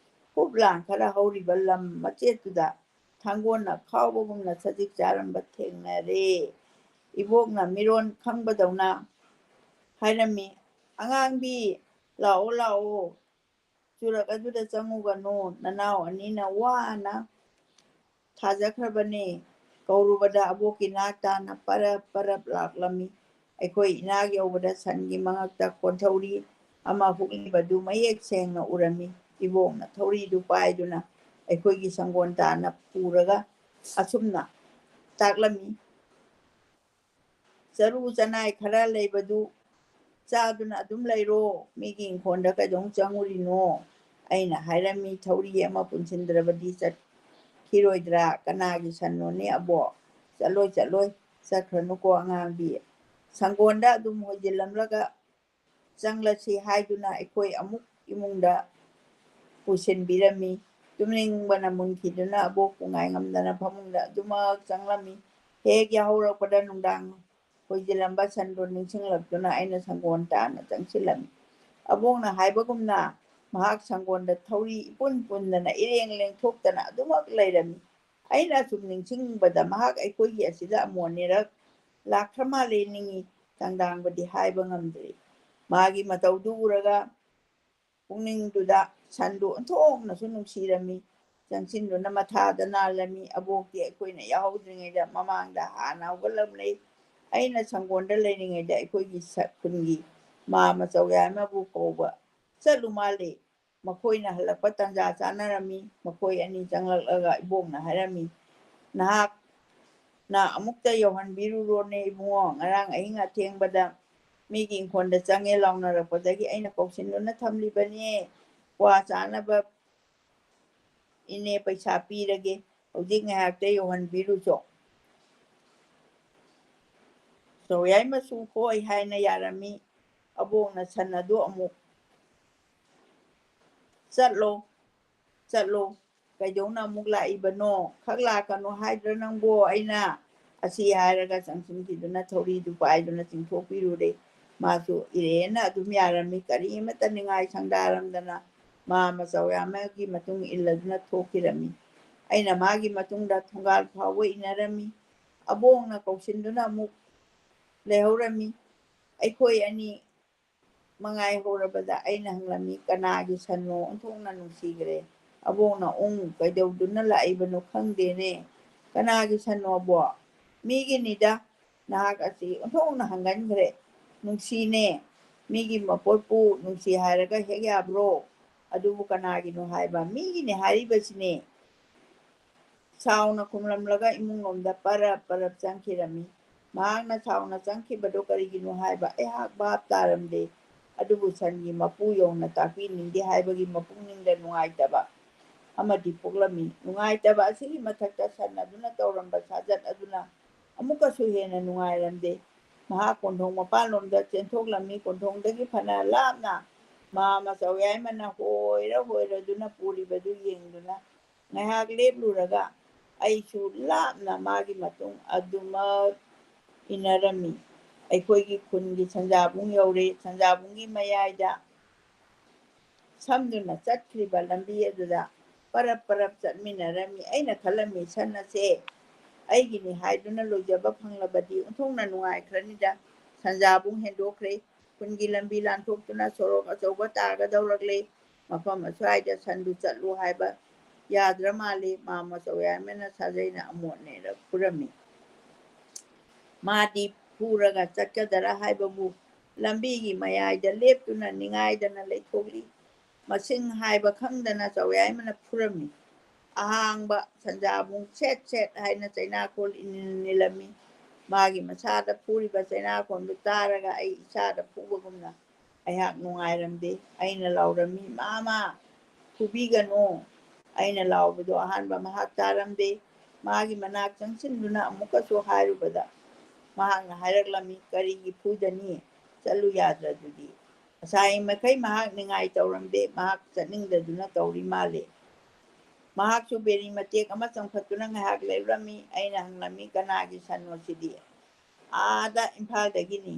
ꯍꯨꯞ ꯂꯥꯡ ꯈꯔ ꯍꯧꯔꯤꯕ ꯂꯝ ꯃꯆꯦꯠꯇꯨꯗ ꯊꯥꯡꯒꯣꯟꯅ ꯈꯥꯎꯕꯒꯨꯝꯅ ꯁꯖꯤꯛ ꯆꯥꯔꯝꯕ ꯊꯦꯡꯅꯔꯦ꯫ ꯏꯕꯣꯛꯅ ꯃꯤꯔꯣꯟ ꯈꯪꯕꯗꯧꯅ ꯍꯥꯏꯔꯝꯃꯤ, "ꯑꯉꯥꯡꯕꯤ, ꯂꯥꯛꯑꯣ, ꯂꯥꯛꯑꯣ, ꯆꯨꯔꯛ ꯑꯗꯨꯗ ꯆꯪꯉꯨꯒꯅꯨ, ꯅꯅꯥꯎ ꯑꯅꯤꯅ ꯋꯥꯅ ꯊꯥꯖꯈ꯭ꯔꯕꯅꯦ"꯫ ꯀꯧꯔꯨꯕꯗ ꯑꯕꯣꯛꯀꯤ ꯅꯥꯛ ꯇꯥꯅ ꯄꯔꯞ ꯄꯔꯞ ꯂꯥꯛꯂꯝꯃꯤ꯫ ꯑꯩꯈꯣꯏ ꯏꯅꯥꯛ ꯌꯧꯕꯗ ꯁꯟꯒꯤ ꯃꯉꯛꯇ ꯀꯣꯟꯊꯧꯔꯤ ꯑꯃ ꯍꯨꯛꯂꯤꯕꯗꯨ ꯃꯌꯦꯛ ꯁꯦꯡꯅ ꯎꯔꯝꯃꯤ꯫ ꯏꯕꯣꯛꯅ ꯊꯧꯔꯤꯗꯨ ꯄꯥꯏꯗꯨꯅ ꯑꯩꯈꯣꯏꯒꯤ ꯁꯪꯒꯣꯟ ꯇꯥꯅ ꯄꯨꯔꯒ ꯑꯁꯨꯝꯅ ꯇꯥꯛꯂꯝꯃꯤ, "ꯆꯔꯨ ꯆꯅꯥꯏ ꯈꯔ ꯂꯩꯕꯗꯨ ꯆꯥꯗꯨꯅ ꯑꯗꯨꯝ ꯂꯩꯔꯣ, ꯃꯤꯒꯤ ꯏꯪꯈꯣꯜꯗ ꯀꯩꯗꯧ ꯆꯪꯉꯨꯔꯤꯅꯣ?" ꯑꯩꯅ ꯍꯥꯏꯔꯝꯃꯤ, "ꯊꯧꯔꯤ ꯑꯃ ꯄꯨꯟꯁꯤꯟꯗ꯭ꯔꯕꯗꯤ ꯆꯠꯈꯤꯔꯣꯏꯗ꯭ꯔꯥ? ꯀꯅꯥꯒꯤ ꯁꯟꯅꯣꯅꯦ ꯑꯕꯣꯛ? ꯆꯠꯂꯣꯏ, ꯆꯠꯂꯣꯏ, ꯆꯠꯈ꯭ꯔꯅꯨꯀꯣ ꯑꯉꯥꯡꯕꯤ꯫ ꯁꯪꯒꯣꯟꯗ ꯑꯗꯨꯝ ꯍꯣꯏꯖꯤꯜꯂꯝꯂꯒ ꯆꯪꯂꯁꯤ" ꯍꯥꯏꯗꯨꯅ ꯑꯩꯈꯣꯏ ꯑꯃꯨꯛ ꯏꯃꯨꯡꯗ ꯄꯨꯁꯤꯟꯕꯤꯔꯝꯃꯤ꯫ ꯇꯨꯝꯅꯤꯡꯕꯅ ꯃꯨꯟꯈꯤꯗꯨꯅ ꯑꯕꯣꯛꯄꯨ ꯉꯥꯏꯉꯝꯗꯅ ꯐꯃꯨꯡꯗ ꯑꯗꯨꯃꯛ ꯆꯪꯂꯝꯃꯤ꯫ ꯍꯦꯛ ꯌꯥꯍꯧꯔꯛꯄꯗ ꯅꯨꯡꯗꯥꯡ ꯍꯣꯏꯖꯤꯜꯂꯝꯕ ꯁꯟꯗꯣ ꯅꯤꯡꯁꯤꯡꯂꯛꯇꯨꯅ ꯑꯩꯅ ꯁꯪꯒꯣꯟ ꯇꯥꯅ ꯆꯪꯁꯤꯜꯂꯝꯃꯤ꯫ ꯑꯕꯣꯛꯅ ꯍꯥꯏꯕꯒꯨꯝꯅ ꯃꯍꯥꯛ ꯁꯪꯒꯣꯟꯗ ꯊꯧꯔꯤ ꯏꯄꯨꯟ ꯄꯨꯟꯗꯅ ꯏꯔꯦꯡ ꯂꯦꯡꯊꯣꯛꯇꯅ ꯑꯗꯨꯃꯛ ꯂꯩꯔꯝꯃꯤ꯫ ꯑꯩꯅ ꯑꯁꯨꯝ ꯅꯤꯡꯁꯤꯡꯕꯗ ꯃꯍꯥꯛ ꯑꯩꯈꯣꯏꯒꯤ ꯑꯁꯤꯗ ꯑꯃꯨꯛ ꯑꯅꯤꯔꯛ ꯂꯥꯛꯈ꯭ꯔ ꯃꯥꯜꯂꯦ ꯅꯤꯡꯏ꯫ ꯇꯥꯡꯗꯥꯡꯕꯗꯤ ꯍꯥꯏꯕ ꯉꯝꯗ꯭ꯔꯤ꯫ ꯃꯥꯒꯤ ꯃꯇꯧꯗꯨ ꯎꯔꯒ ꯄꯨꯛꯅꯤꯡꯗꯨꯗ ꯁꯟꯗꯨ ꯑꯣꯟꯊꯣꯛꯅꯁꯨ ꯅꯨꯡꯁꯤꯔꯝꯃꯤ꯫ ꯆꯪꯁꯤꯟꯗꯨꯅ ꯃꯊꯥꯗ ꯅꯥꯜꯂꯝꯃꯤ꯫ ꯑꯕꯣꯛꯇꯤ ꯑꯩꯈꯣꯏꯅ ꯌꯥꯍꯧꯗ꯭ꯔꯤꯉꯩꯗ ꯃꯃꯥꯡꯗ ꯍꯥꯟꯅ ꯍꯧꯒꯠꯂꯝꯂꯦ꯫ ꯑꯩꯅ ꯁꯪꯒꯣꯟꯗ ꯂꯩꯔꯤꯉꯩꯗ ꯑꯩꯈꯣꯏꯒꯤ ꯁ-, ꯈꯨꯟꯒꯤ ꯃꯥ ꯃꯆꯧ ꯌꯥꯏꯃꯕꯨ ꯀꯧꯕ ꯆꯠꯂꯨ ꯃꯥꯜꯂꯦ꯫ ꯃꯈꯣꯏꯅ ꯍꯜꯂꯛꯄ ꯇꯥꯟꯖꯥ ꯆꯥꯅꯔꯝꯃꯤ꯫ ꯃꯈꯣꯏ ꯑꯅꯤ ꯆꯪꯂꯛꯂꯒ ꯏꯕꯣꯛꯅ ꯍꯥꯏꯔꯝꯃꯤ, "ꯅꯍꯥꯛꯅ ꯑꯃꯨꯛꯇ ꯌꯧꯍꯟꯕꯤꯔꯨꯔꯣꯅꯦ ꯏꯕꯨꯡꯉꯣ, ꯉꯔꯥꯡ ꯑꯍꯤꯡ ꯑꯊꯦꯡꯕꯗ ꯃꯤꯒꯤ ꯏꯪꯈꯣꯜꯗ ꯆꯪꯉꯦ ꯂꯥꯎꯅꯔꯛꯄꯗꯒꯤ ꯑꯩꯅ ꯀꯧꯁꯤꯟꯗꯨꯅ ꯊꯝꯂꯤꯕꯅꯦ꯫ ꯀ꯭ꯋꯥ ꯆꯥꯅꯕ ꯏꯅꯦ ꯄꯩꯁꯥ ꯄꯤꯔꯒꯦ, ꯍꯧꯖꯤꯛ ꯉꯥꯏꯍꯥꯛꯇ ꯌꯧꯍꯟꯕꯤꯔꯨꯆꯣ꯫ ꯆꯧꯌꯥꯏ ꯃꯆꯨ ꯈꯣꯏ ꯍꯥꯏꯅ ꯌꯥꯔꯝꯃꯤ꯫ ꯑꯕꯣꯛꯅ ꯁꯟ ꯑꯗꯨ ꯑꯃꯨꯛ "ꯆꯠꯂꯣ, ꯆꯠꯂꯣ, ꯀꯩꯗꯧꯅ ꯑꯃꯨꯛ ꯂꯥꯛꯏꯕꯅꯣ? ꯈꯛ ꯂꯥꯛꯀꯅꯨ ꯍꯥꯏꯗ꯭ꯔ ꯅꯪꯕꯣ ꯑꯩꯅ?" ꯑꯁꯤ ꯍꯥꯏꯔꯒ ꯆꯪꯁꯤꯟꯈꯤꯗꯨꯅ ꯊꯧꯔꯤꯗꯨ ꯄꯥꯏꯗꯨꯅ ꯆꯤꯡꯊꯣꯛꯄꯤꯔꯨꯔꯦ꯫ ꯃꯥꯁꯨ ꯏꯔꯦꯟꯅ ꯑꯗꯨꯝ ꯌꯥꯔꯝꯃꯤ꯫ ꯀꯔꯤꯃꯠꯇ ꯅꯤꯡꯉꯥꯏ ꯁꯪꯗꯥꯔꯝꯗꯅ ꯃꯥ ꯃꯆꯧ ꯌꯥꯝꯃꯒꯤ ꯃꯇꯨꯡ ꯏꯜꯂꯗꯨꯅ ꯊꯣꯛꯈꯤꯔꯝꯃꯤ꯫ ꯑꯩꯅ ꯃꯥꯒꯤ ꯃꯇꯨꯡꯗ ꯊꯣꯡꯒꯥꯜ ꯐꯥꯎꯕ ꯏꯟꯅꯔꯝꯃꯤ꯫ ꯑꯕꯣꯛꯅ ꯀꯧꯁꯤꯟꯗꯨꯅ ꯑꯃꯨꯛ ꯂꯩꯍꯧꯔꯝꯃꯤ꯫ ꯑꯩꯈꯣꯏ ꯑꯅꯤ ꯃꯉꯥꯏ ꯍꯧꯔꯕꯗ ꯑꯩꯅ ꯍꯪꯂꯝꯃꯤ, "ꯀꯅꯥꯒꯤ ꯁꯟꯅꯣ ꯑꯣꯟꯊꯣꯛꯅ ꯅꯨꯡꯁꯤꯈ꯭ꯔꯦ?" ꯑꯕꯣꯛꯅ, "ꯎꯝ, ꯀꯩꯗꯧꯗꯨꯅ ꯂꯥꯛꯏꯕꯅꯣ ꯈꯪꯗꯦꯅꯦ꯫ ꯀꯅꯥꯒꯤ ꯁꯟꯅꯣꯕꯣ? ꯃꯤꯒꯤꯅꯤꯗ꯫ ꯅꯍꯥꯛ ꯑꯁꯤ ꯑꯣꯟꯊꯣꯛꯅ ꯍꯪꯒꯟꯈ꯭ꯔꯦ꯫ ꯅꯨꯡꯁꯤꯅꯦ꯫ ꯃꯤꯒꯤ ꯃꯄꯣꯠꯄꯨ ꯅꯨꯡꯁꯤ ꯍꯥꯏꯔꯒ ꯍꯦꯛ ꯌꯥꯕ꯭ꯔꯣ? ꯑꯗꯨꯕꯨ ꯀꯅꯥꯒꯤꯅꯣ ꯍꯥꯏꯕ? ꯃꯤꯒꯤꯅꯦ ꯍꯥꯏꯔꯤꯕꯁꯤꯅꯦ꯫" ꯁꯥꯎꯅ ꯈꯨꯝꯂꯝꯂꯒ ꯏꯃꯨꯡꯂꯣꯝꯗ ꯄꯔꯞ ꯄꯔꯞ ꯆꯪꯈꯤꯔꯝꯃꯤ꯫ ꯃꯍꯥꯛꯅ ꯁꯥꯎꯅ ꯆꯪꯈꯤꯕꯗꯨ ꯀꯔꯤꯒꯤꯅꯣ ꯍꯥꯏꯕ ꯑꯩꯍꯥꯛ ꯚꯥꯞ ꯇꯥꯔꯝꯗꯦ꯫ ꯑꯗꯨꯕꯨ ꯁꯟꯒꯤ ꯃꯄꯨ ꯌꯧꯅ ꯇꯥꯛꯄꯤꯅꯤꯡꯗꯦ ꯍꯥꯏꯕꯒꯤ ꯃꯄꯨꯛꯅꯤꯡꯗ ꯅꯨꯡꯉꯥꯏꯇꯕ ꯑꯃꯗꯤ ꯄꯣꯛꯂꯝꯃꯤ꯫ ꯅꯨꯡꯉꯥꯏꯇꯕ ꯑꯁꯤꯒꯤ ꯃꯊꯛꯇ ꯁꯟ ꯑꯗꯨꯅ ꯇꯧꯔꯝꯕ ꯁꯥꯖꯠ ꯑꯗꯨꯅ ꯑꯃꯨꯛꯀꯁꯨ ꯍꯦꯟꯅ ꯅꯨꯡꯉꯥꯏꯔꯝꯗꯦ꯫ ꯃꯍꯥꯛ ꯀꯣꯟꯊꯣꯡ ꯃꯄꯥꯟꯂꯣꯝꯗ ꯆꯦꯟꯊꯣꯛꯂꯝꯃꯤ꯫ ꯀꯣꯟꯊꯣꯡꯗꯒꯤ ꯐꯅ ꯂꯥꯞꯅ ꯃꯥ ꯃꯆꯧ ꯌꯥꯏꯃꯅ ꯍꯣꯏꯔ ꯍꯣꯏꯔꯗꯨꯅ ꯄꯨꯔꯤꯕꯗꯨ ꯌꯦꯡꯗꯨꯅ ꯉꯥꯏꯍꯥꯛ ꯂꯦꯞꯂꯨꯔꯒ ꯑꯩꯁꯨ ꯂꯥꯞꯅ ꯃꯥꯒꯤ ꯃꯇꯨꯡ ꯑꯗꯨꯃꯛ ꯏꯟꯅꯔꯝꯃꯤ꯫ ꯑꯩꯈꯣꯏꯒꯤ ꯈꯨꯟꯒꯤ ꯁꯟꯖꯥꯕꯨꯡ ꯌꯧꯔꯦ꯫ ꯁꯟꯖꯥꯕꯨꯡꯒꯤ ꯃꯌꯥꯏꯗ ꯁꯝꯗꯨꯅ ꯆꯠꯈ꯭ꯔꯤꯕ ꯂꯝꯕꯤ ꯑꯗꯨꯗ ꯄꯔꯞ ꯄꯔꯞ ꯆꯠꯃꯤꯟꯅꯔꯝꯃꯤ꯫ ꯑꯩꯅ ꯈꯜꯂꯝꯃꯤ, ꯁꯟ ꯑꯁꯦ ꯑꯩꯒꯤꯅꯤ ꯍꯥꯏꯗꯨꯅ ꯂꯣꯏꯖꯕ ꯐꯪꯂꯕꯗꯤ ꯑꯣꯟꯊꯣꯛꯅ ꯅꯨꯡꯉꯥꯏꯈ꯭ꯔꯅꯤꯗ꯫ ꯁꯟꯖꯥꯕꯨꯡ ꯍꯦꯟꯗꯣꯛꯈ꯭ꯔꯦ꯫ ꯈꯨꯟꯒꯤ ꯂꯝꯕꯤ ꯂꯥꯟꯊꯣꯛꯇꯨꯅ ꯁꯣꯔꯣꯛ ꯑꯆꯧꯕ ꯇꯥꯒꯗꯧꯔꯛꯂꯦ꯫ ꯃꯐꯝ ꯑꯁ꯭ꯋꯥꯏꯗ ꯁꯟꯗꯨ ꯆꯠꯂꯨ ꯍꯥꯏꯕ ꯌꯥꯗ꯭ꯔ ꯃꯥꯜꯂꯦ꯫ ꯃꯥ ꯃꯆꯧ ꯌꯥꯏꯃꯅ ꯁꯥꯖꯩꯅ ꯑꯃꯣꯠꯅꯦꯅ ꯐꯨꯔꯝꯃꯤ꯫ ꯃꯥꯗꯤ ꯐꯨꯔꯒ ꯆꯠꯀꯗꯔꯥ ꯍꯥꯏꯕꯕꯨ ꯂꯝꯕꯤꯒꯤ ꯃꯌꯥꯏꯗ ꯂꯦꯞꯇꯨꯅ ꯅꯤꯡꯉꯥꯏꯗꯅ ꯂꯩꯊꯣꯛꯂꯤ꯫ ꯃꯁꯤꯡ ꯍꯥꯏꯕ ꯈꯪꯗꯅ ꯆꯧꯌꯥꯏꯃꯅ ꯐꯨꯔꯝꯃꯤ꯫ ꯑꯍꯥꯡꯕ ꯁꯟꯖꯥꯕꯨꯡ ꯁꯦꯠ ꯁꯦꯠ ꯍꯥꯏꯅ ꯆꯩꯅꯥꯈꯣꯜ ꯏꯅꯤꯜ ꯅꯤꯜꯂꯝꯃꯤ꯫ ꯃꯥꯒꯤ ꯃꯁꯥꯗ ꯐꯨꯔꯤꯕ ꯆꯩꯅꯥꯈꯣꯟꯗꯨ ꯇꯥꯔꯒ ꯑꯩ ꯏꯁꯥꯗ ꯐꯨꯕꯒꯨꯝꯅ ꯑꯩꯍꯥꯛ ꯅꯨꯡꯉꯥꯏꯔꯝꯗꯦ꯫ ꯑꯩꯅ ꯂꯥꯎꯔꯝꯃꯤ, "ꯃꯥꯃ, ꯐꯨꯕꯤꯒꯅꯨ꯫ ꯑꯩꯅ ꯂꯥꯎꯕꯗꯣ ꯑꯍꯥꯟꯕ ꯃꯍꯥꯛ ꯇꯥꯔꯝꯗꯦ꯫ ꯃꯥꯒꯤ ꯃꯅꯥꯛ ꯆꯪꯁꯤꯟꯗꯨꯅ ꯑꯃꯨꯛꯀꯁꯨ ꯍꯥꯏꯔꯨꯕꯗ ꯃꯍꯥꯛꯅ ꯍꯥꯏꯔꯛꯂꯝꯃꯤ, "ꯀꯔꯤꯒꯤ ꯐꯨꯗꯅꯤ? ꯆꯠꯂꯨ ꯌꯥꯗ꯭ꯔꯗꯨꯗꯤ?" ꯉꯁꯥꯏ ꯃꯈꯩ ꯃꯍꯥꯛ ꯅꯤꯡꯉꯥꯏ ꯇꯧꯔꯝꯗꯦ, ꯃꯍꯥꯛ ꯆꯠꯅꯤꯡꯗꯗꯨꯅ ꯇꯧꯔꯤ ꯃꯥꯜꯂꯦ꯫ ꯃꯍꯥꯛꯁꯨ ꯕꯦꯔꯤ ꯃꯇꯦꯛ ꯑꯃ ꯆꯪꯈꯠꯇꯨꯅ ꯉꯥꯏꯍꯥꯛ ꯂꯩꯔꯨꯔꯝꯃꯤ꯫ ꯑꯩꯅ ꯍꯪꯂꯝꯃꯤ, "ꯀꯅꯥꯒꯤ ꯁꯟꯅꯣ ꯁꯤꯗꯤ?" "ꯑꯥꯗ ꯏꯝꯐꯥꯜꯗꯒꯤꯅꯤ꯫"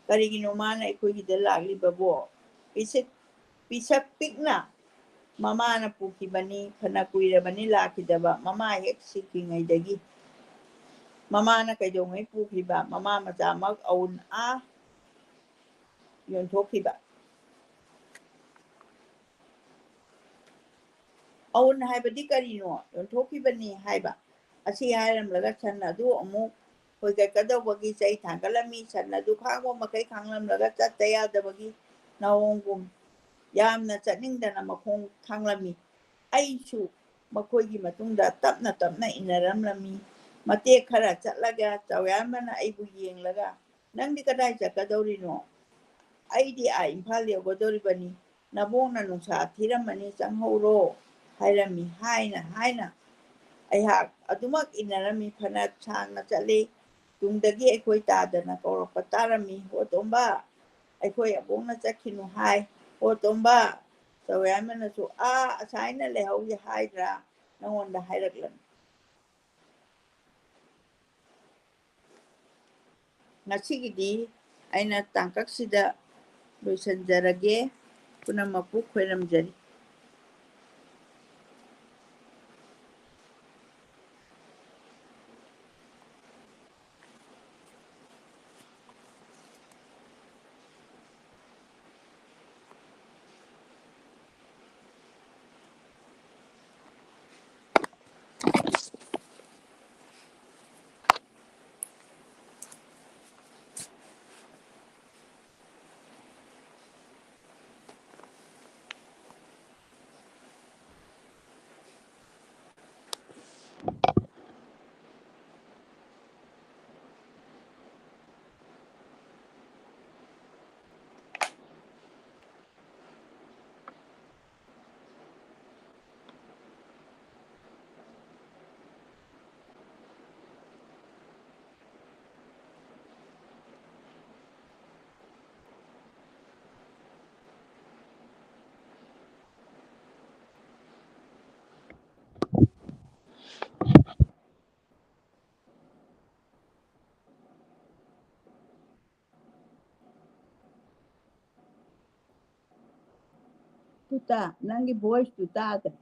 "ꯀꯔꯤꯒꯤꯅꯣ ꯃꯥꯅ ꯑꯩꯈꯣꯏꯒꯤꯗ ꯂꯥꯛꯂꯤꯕꯕꯣ?" "ꯄꯤꯁꯛ, ꯄꯤꯁꯛ ꯄꯤꯛꯅ ꯃꯃꯥꯅ ꯄꯨꯈꯤꯕꯅꯤ, ꯐꯅ ꯀꯨꯏꯔꯕꯅꯤ ꯂꯥꯛꯈꯤꯗꯕ, ꯃꯃꯥ ꯍꯦꯛ ꯁꯤꯈꯤꯉꯩꯗꯒꯤ꯫" "ꯃꯃꯥꯅ ꯀꯩꯗꯧꯉꯩ ꯄꯨꯈꯤꯕ?" "ꯃꯃꯥ ꯃꯆꯥꯃꯛ ꯑꯎꯟ ꯑꯥ ꯌꯣꯟꯊꯣꯛꯈꯤꯕ꯫" "ꯑꯎꯟ ꯍꯥꯏꯕꯗꯤ ꯀꯔꯤꯅꯣ?" "ꯌꯣꯟꯊꯣꯛꯈꯤꯕꯅꯤ ꯍꯥꯏꯕ꯫" ꯑꯁꯤ ꯍꯥꯏꯔꯝꯂꯒ ꯁꯟ ꯑꯗꯨ ꯑꯃꯨꯛ ꯍꯣꯏꯒꯠꯀꯗꯧꯕꯒꯤ ꯆꯩ ꯊꯥꯡꯒꯠꯂꯝꯃꯤ꯫ ꯁꯟ ꯑꯗꯨ ꯈꯥꯡꯕ ꯃꯈꯩ ꯈꯥꯡꯂꯝꯂꯒ ꯆꯠꯇ ꯌꯥꯗꯕꯒꯤ ꯅꯥꯑꯣꯡꯒꯨꯝ ꯌꯥꯝꯅ ꯆꯠꯅꯤꯡꯗꯅ ꯃꯈꯣꯡ ꯊꯥꯡꯂꯝꯃꯤ꯫ ꯑꯩꯁꯨ ꯃꯈꯣꯏꯒꯤ ꯃꯇꯨꯡꯗ ꯇꯞꯅ ꯇꯞꯅ ꯏꯟꯅꯔꯝꯂꯝꯃꯤ꯫ ꯃꯇꯦꯛ ꯈꯔ ꯆꯠꯂꯒ ꯆꯥꯎꯌꯥꯝꯕꯅ ꯑꯩꯕꯨ ꯌꯦꯡꯂꯒ, "ꯅꯪꯗꯤ ꯀꯗꯥꯏ ꯆꯠꯀꯗꯧꯔꯤꯅꯣ?" "ꯑꯩꯗꯤ ꯑꯥ ꯏꯝꯐꯥꯜ ꯌꯧꯒꯗꯧꯔꯤꯕꯅꯤ꯫ ꯅꯕꯣꯛꯅ ꯅꯨꯡꯁꯥ ꯊꯤꯔꯝꯃꯅꯤ, ꯆꯪꯍꯧꯔꯣ" ꯍꯥꯏꯔꯝꯃꯤ꯫ ꯍꯥꯏꯅ ꯍꯥꯏꯅ ꯑꯩꯍꯥꯛ ꯑꯗꯨꯃꯛ ꯏꯟꯅꯔꯝꯃꯤ꯫ ꯐꯅ ꯁꯥꯡꯅ ꯆꯠꯂꯤ꯫ ꯇꯨꯡꯗꯒꯤ ꯑꯩꯈꯣꯏ ꯇꯥꯗꯅ ꯀꯧꯔꯛꯄ ꯇꯥꯔꯝꯃꯤ, "ꯍꯣ ꯇꯣꯝꯕ, ꯑꯩꯈꯣꯏ ꯑꯕꯣꯛꯅ ꯆꯠꯈꯤꯅꯨ ꯍꯥꯏ꯫ ꯍꯣ ꯇꯣꯝꯕ, ꯆꯧꯌꯥꯏꯃꯅꯁꯨ ꯑꯥ ꯑꯁꯥꯏꯅ ꯂꯩꯍꯧꯏ ꯍꯥꯏꯗ꯭ꯔꯥ? ꯅꯉꯣꯟꯗ ꯍꯥꯏꯔꯛꯂꯅꯨ꯫" ꯉꯁꯤꯒꯤꯗꯤ ꯑꯩꯅ ꯇꯥꯡꯀꯛꯁꯤꯗ ꯂꯣꯏꯁꯤꯟꯖꯔꯒꯦ꯫ ꯄꯨꯝꯅꯃꯛꯄꯨ ꯈꯣꯏꯔꯝꯖꯔꯤ꯫ ꯇꯥ-, ꯅꯪꯒꯤ voice ꯇꯨ ꯇꯥꯗ꯭ꯔꯦ꯫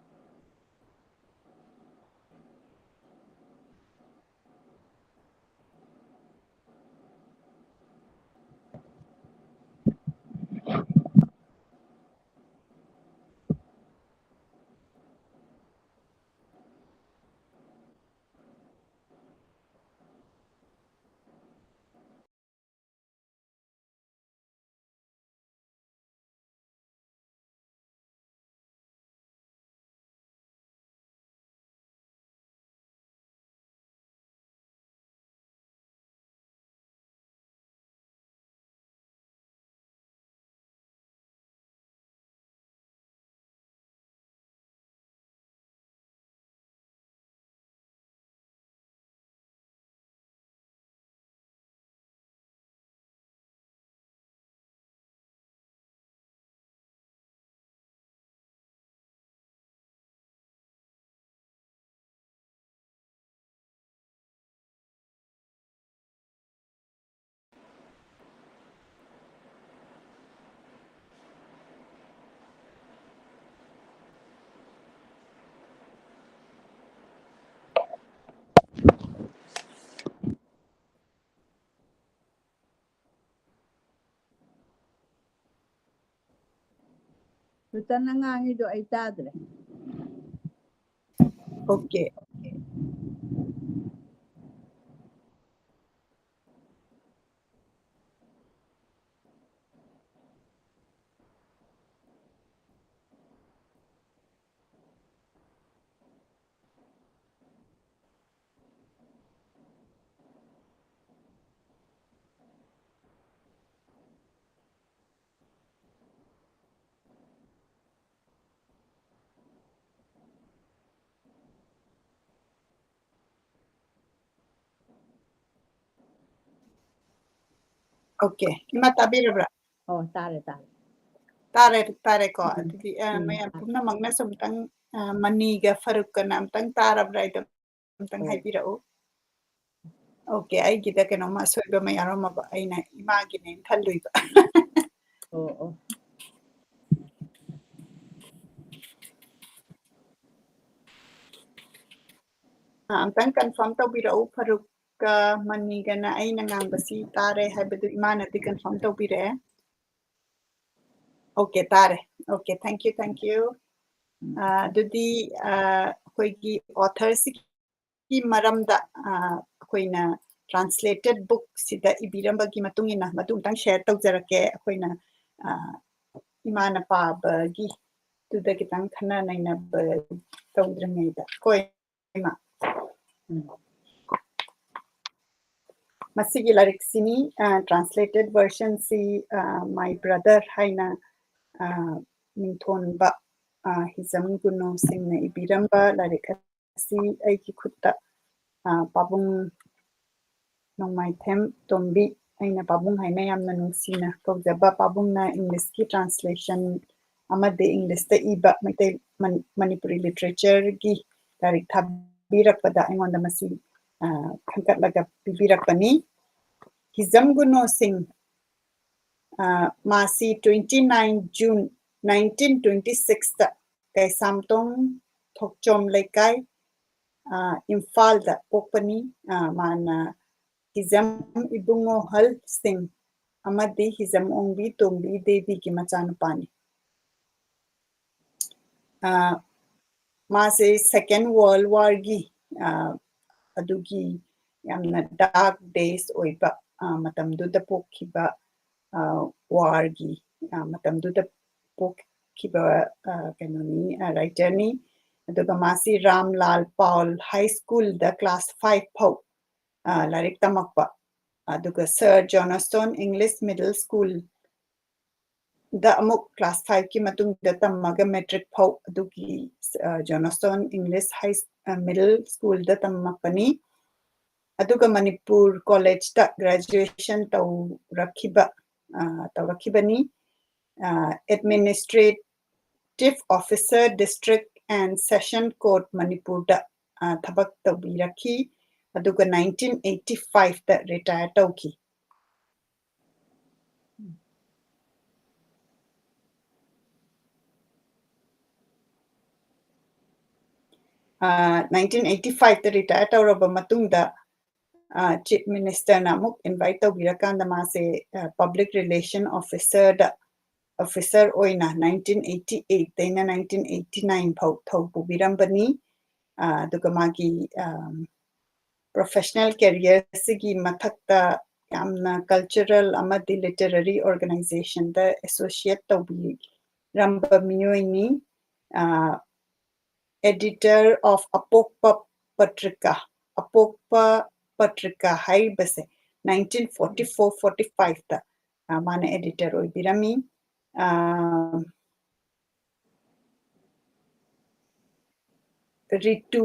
ꯁꯨꯇꯟꯅ ꯉꯥꯡꯉꯤꯗꯣ ꯑꯩ ꯇꯥꯗ꯭ꯔꯦ꯫ Okay, okay. Okay, ꯏꯃꯥ ꯇꯥꯕꯤꯔꯕ꯭ꯔꯥ? ꯑꯣ, ꯇꯥꯔꯦ, ꯇꯥꯔꯦ꯫ ꯇꯥꯔꯦ, ꯇꯥꯔꯦꯀꯣ꯫ ꯎꯝ, ꯑꯗꯨꯗꯤ, ꯑ, ꯎꯝ, ꯃꯌꯥꯝ ꯇꯥꯔꯦ꯫ ꯄꯨꯝꯅꯃꯛꯅꯁꯨ ꯑꯝꯇꯪ, ꯑ, ꯃꯅꯤꯒ ꯐꯔꯨꯛꯀꯅ ꯑꯝꯇꯪ ꯇꯥꯔꯕ꯭ꯔꯥ ꯍꯥꯏꯗꯣ ꯑꯝꯇꯪ ꯑꯣ꯫ ꯍꯥꯏꯕꯤꯔꯛꯎ꯫ Okay, ꯑꯩꯒꯤꯗ ꯀꯩꯅꯣꯝꯃ ꯑꯁꯣꯏꯕ ꯑꯃ ꯌꯥꯎꯔꯝꯃꯕ, ꯑꯩꯅ ꯏꯃꯥꯒꯤꯅꯦꯅ ꯈꯜꯂꯨꯏꯕ꯫ ꯑꯣ, ꯑꯣ꯫ confirm ꯇꯧꯕꯤꯔꯛꯎ, ꯐꯔꯨꯛꯀ ꯃꯅꯤꯒꯅ ꯑꯩꯅ ꯉꯥꯡꯕꯁꯤ ꯇꯥꯔꯦ ꯍꯥꯏꯕꯗꯨ ꯏꯃꯥꯅꯗꯤ confirm ꯇꯧꯕꯤꯔꯛꯑꯦ꯫ Okay, ꯇꯥꯔꯦ꯫ Okay, thank you, thank you. ꯑ, ꯑꯗꯨꯗꯤ, ꯑ, ꯑꯩꯈꯣꯏꯒꯤ authorꯁꯤꯒꯤ ꯃꯔꯝꯗ, ꯑ, ꯑꯩꯈꯣꯏꯅ translated bookꯁꯤꯗ ꯏꯕꯤꯔꯝꯕꯒꯤ ꯃꯇꯨꯡ ꯏꯟꯅ ꯃꯗꯨ ꯑꯃꯇꯪ share ꯇꯧꯖꯔꯛꯀꯦ꯫ ꯑꯩꯈꯣꯏꯅ, ꯑ, ꯏꯃꯥꯅ ꯄꯥꯕꯒꯤ ꯑꯗꯨꯗ ꯈꯤꯇꯪ ꯈꯟꯅ ꯅꯩꯅꯕ ꯇꯧꯗ꯭ꯔꯤꯉꯩꯗ꯫ ꯀꯣ ꯏꯃꯥ꯫ ꯎꯝ꯫ ꯃꯁꯤꯒꯤ ꯂꯥꯏꯔꯤꯛꯁꯤꯅꯤ, ꯑ, translated versionꯁꯤ, ꯑ, My Brother ꯍꯥꯏꯅ, ꯑ, ꯃꯤꯡꯊꯣꯟꯕ, ꯑ, ꯍꯤꯖꯝ ꯒꯨꯅꯣ ꯁꯤꯡꯅ ꯏꯕꯤꯔꯝꯕ ꯂꯥꯏꯔꯤꯛ ꯑꯁꯤ ꯑꯩꯒꯤ ꯈꯨꯠꯇ, ꯑ, ꯄꯥꯕꯨꯡ ꯅꯣꯡꯃꯥꯏꯊꯦꯝ ꯇꯣꯝꯕꯤ, ꯑꯩꯅ ꯄꯥꯕꯨꯡ ꯍꯥꯏꯅ ꯌꯥꯝꯅ ꯅꯨꯡꯁꯤꯅ ꯀꯧꯖꯕ ꯄꯥꯕꯨꯡꯅ Englishꯀꯤ translation ꯑꯃꯗꯤ Englishꯇ ꯏꯕ ꯃꯩꯇꯩ, ꯃꯅꯤ-, ꯃꯅꯤꯄꯨꯔꯤ literatureꯒꯤ ꯂꯥꯏꯔꯤꯛ ꯊꯥꯕꯤꯔꯛꯄꯗ ꯑꯩꯉꯣꯟꯗ ꯃꯁꯤ, ꯑ, ꯈꯟꯒꯠꯂꯒ ꯄꯤꯕꯤꯔꯛꯄꯅꯤ꯫ ꯍꯤꯖꯝ ꯒꯨꯅꯣ ꯁꯤꯡ, ꯑ, ꯃꯥꯁꯤ twenty nine June nineteen twenty sixꯇ Keishamthong ꯊꯣꯛꯆꯣꯝ ꯂꯩꯀꯥꯏ, ꯑ, ꯏꯝꯐꯥꯜꯗ ꯄꯣꯛꯄꯅꯤ꯫ ꯑ, ꯃꯥꯅ ꯍꯤꯖꯝ ꯏꯕꯨꯡꯉꯣ ꯍꯜ ꯁꯤꯡ ꯑꯃꯗꯤ ꯍꯤꯖꯝ ꯑꯣꯡꯕꯤ ꯇꯣꯝꯕꯤ ꯗꯦꯕꯤꯒꯤ ꯃꯆꯥꯅꯨꯄꯥꯅꯤ꯫ ꯑ, ꯃꯥꯁꯦ Second World Warꯒꯤ, ꯑ, ꯑꯗꯨꯒꯤ ꯌꯥꯝꯅ dark days ꯑꯣꯏꯕ, ꯑ, ꯃꯇꯝꯗꯨꯗ ꯄꯣꯛꯈꯤꯕ, ꯑ, warꯒꯤ, ꯑ, ꯃꯇꯝꯗꯨꯗ ꯄꯣꯛꯈꯤꯕ, ꯑ, ꯀꯩꯅꯣꯅꯤ, ꯑ, writerꯅꯤ꯫ ꯑꯗꯨꯒ ꯃꯥꯁꯤ ꯔꯥꯝꯂꯥꯜ ꯄꯥꯎꯜ High Schoolꯗ class five ꯐꯥꯎ, ꯑ, ꯂꯥꯏꯔꯤꯛ ꯇꯝꯃꯛꯄ꯫ ꯑꯗꯨꯒ Sir Johnstone English Middle School ꯗ ꯑꯃꯨꯛ class fiveꯀꯤ ꯃꯇꯨꯡꯗ ꯇꯝꯃꯒ matric ꯐꯥꯎ ꯑꯗꯨꯒꯤ, ꯑ, Johnstone English High, ꯑ, Middle Schoolꯗ ꯇꯝꯃꯛꯄꯅꯤ꯫ ꯑꯗꯨꯒ ꯃꯅꯤꯄꯨꯔ collegeꯇ graduation ꯇꯧꯔꯛꯈꯤꯕ, ꯑ, ꯇꯧꯔꯛꯈꯤꯕꯅꯤ꯫ ꯑ, Administrative Officer District and Session Court ꯃꯅꯤꯄꯨꯔꯗ, ꯑ, ꯊꯕꯛ ꯇꯧꯕꯤꯔꯛꯈꯤ꯫ ꯑꯗꯨꯒ nineteen eighty fiveꯇ retire ꯇꯧꯈꯤ꯫ ꯅꯥꯏꯟꯇꯤꯟ ꯑꯩꯠꯇꯤ ꯐꯥꯏꯚꯇ ꯔꯤꯇꯥꯌꯔ ꯇꯧꯔꯕ ꯃꯇꯨꯡꯗ, ꯆꯤꯐ ꯃꯤꯅꯤꯁꯇꯔꯅ ꯑꯃꯨꯛ ꯏꯟꯚꯥꯏꯠ ꯇꯧꯕꯤꯔꯀꯥꯟꯗ ꯃꯥꯁꯦ ꯄꯕ꯭ꯂꯤꯛ ꯔꯤꯂꯦꯁꯟ ꯑꯣꯐꯤꯁꯔꯗ, ꯑꯣꯐꯤꯁꯔ ꯑꯣꯏꯅ ꯅꯥꯏꯟꯇꯤꯟ ꯑꯩꯠꯇꯤ ꯑꯩꯠꯇꯩꯅ ꯅꯥꯏꯟꯇꯤꯟ ꯑꯩꯠꯇꯤ ꯅꯥꯏꯟ ꯐꯥꯎ ꯊꯧ ꯄꯨꯕꯤꯔꯝꯕꯅꯤ꯫ ꯑꯗꯨꯒ ꯃꯥꯒꯤ ꯄ꯭ꯔꯣꯐꯦꯁꯅꯦꯜ ꯀꯦꯔꯤꯌꯔꯁꯤꯒꯤ ꯃꯊꯛꯇ ꯌꯥꯝꯅ ꯀꯜꯆꯔꯦꯜ ꯑꯃꯗꯤ ꯂꯤꯇꯔꯦꯔꯤ ꯑꯣꯔꯒꯅꯥꯏꯖꯦꯁꯟꯗ ꯑꯦꯁꯣꯁꯤꯌꯦꯠ ꯇꯧꯕꯤꯔꯝꯕ ꯃꯤꯑꯣꯏꯅꯤ꯫ Editor of ꯑꯄꯣꯛꯄ ꯄꯇ꯭ꯔꯤꯀꯥ, ꯑꯄꯣꯛꯄ ꯄꯇ꯭ꯔꯤꯀꯥ ꯍꯥꯏꯔꯤꯕꯁꯦ ꯅꯥꯏꯟꯇꯤꯟ ꯐꯣꯔꯇꯤ ꯐꯣꯔ ꯐꯣꯔꯇꯤ ꯐꯥꯏꯚꯇ ꯃꯥꯅ ꯑꯦꯗꯤꯇꯔ ꯑꯣꯏꯕꯤꯔꯝꯃꯤ꯫ ꯔꯤꯇꯨ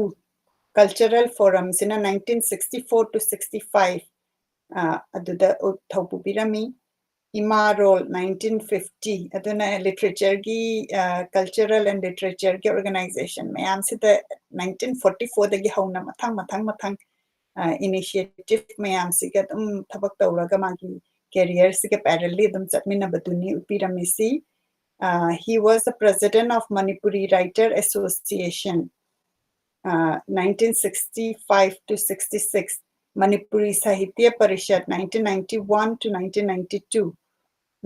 ꯀꯜꯆꯔꯦꯜ ꯐꯣꯔꯝꯁꯤꯅ nineteen sixty four to sixty five ꯑꯗꯨꯗ ꯊꯧ ꯄꯨꯕꯤꯔꯝꯃꯤ꯫ ꯏꯃꯥ ꯔꯣꯜ ꯅꯥꯏꯟꯇꯤꯟ ꯐꯤꯐꯇꯤ, ꯑꯗꯨꯅ ꯂꯤꯇꯔꯦꯆꯔꯒꯤ, ꯀꯜꯆꯔꯦꯜ ꯑꯦꯟ ꯂꯤꯇꯔꯦꯆꯔꯒꯤ ꯑꯣꯔꯒꯅꯥꯏꯖꯦꯁꯟ ꯃꯌꯥꯝꯁꯤꯗ ꯅꯥꯏꯟꯇꯤꯟ ꯐꯣꯔꯇꯤ ꯐꯣꯔꯗꯒꯤ ꯍꯧꯅ ꯃꯊꯪ ꯃꯊꯪ ꯃꯊꯪ ꯏꯅꯤꯁꯤꯌꯦꯇꯤꯚ ꯃꯌꯥꯝꯁꯤꯒ ꯑꯗꯨꯝ ꯊꯕꯛ ꯇꯧꯔꯒ ꯃꯥꯒꯤ ꯀꯦꯔꯤꯌꯔꯁꯤꯒ ꯄꯦꯔꯦꯜꯂꯤ ꯑꯗꯨꯝ ꯆꯠꯃꯤꯟꯅꯕꯗꯨꯅꯤ ꯎꯠꯄꯤꯔꯝꯃꯤꯁꯤ꯫ He was the president of Manipuri Writer Association, nineteen sixty five to sixty six, Manipuri Sahitya Parishad nineteen ninety one to nineteen ninety two,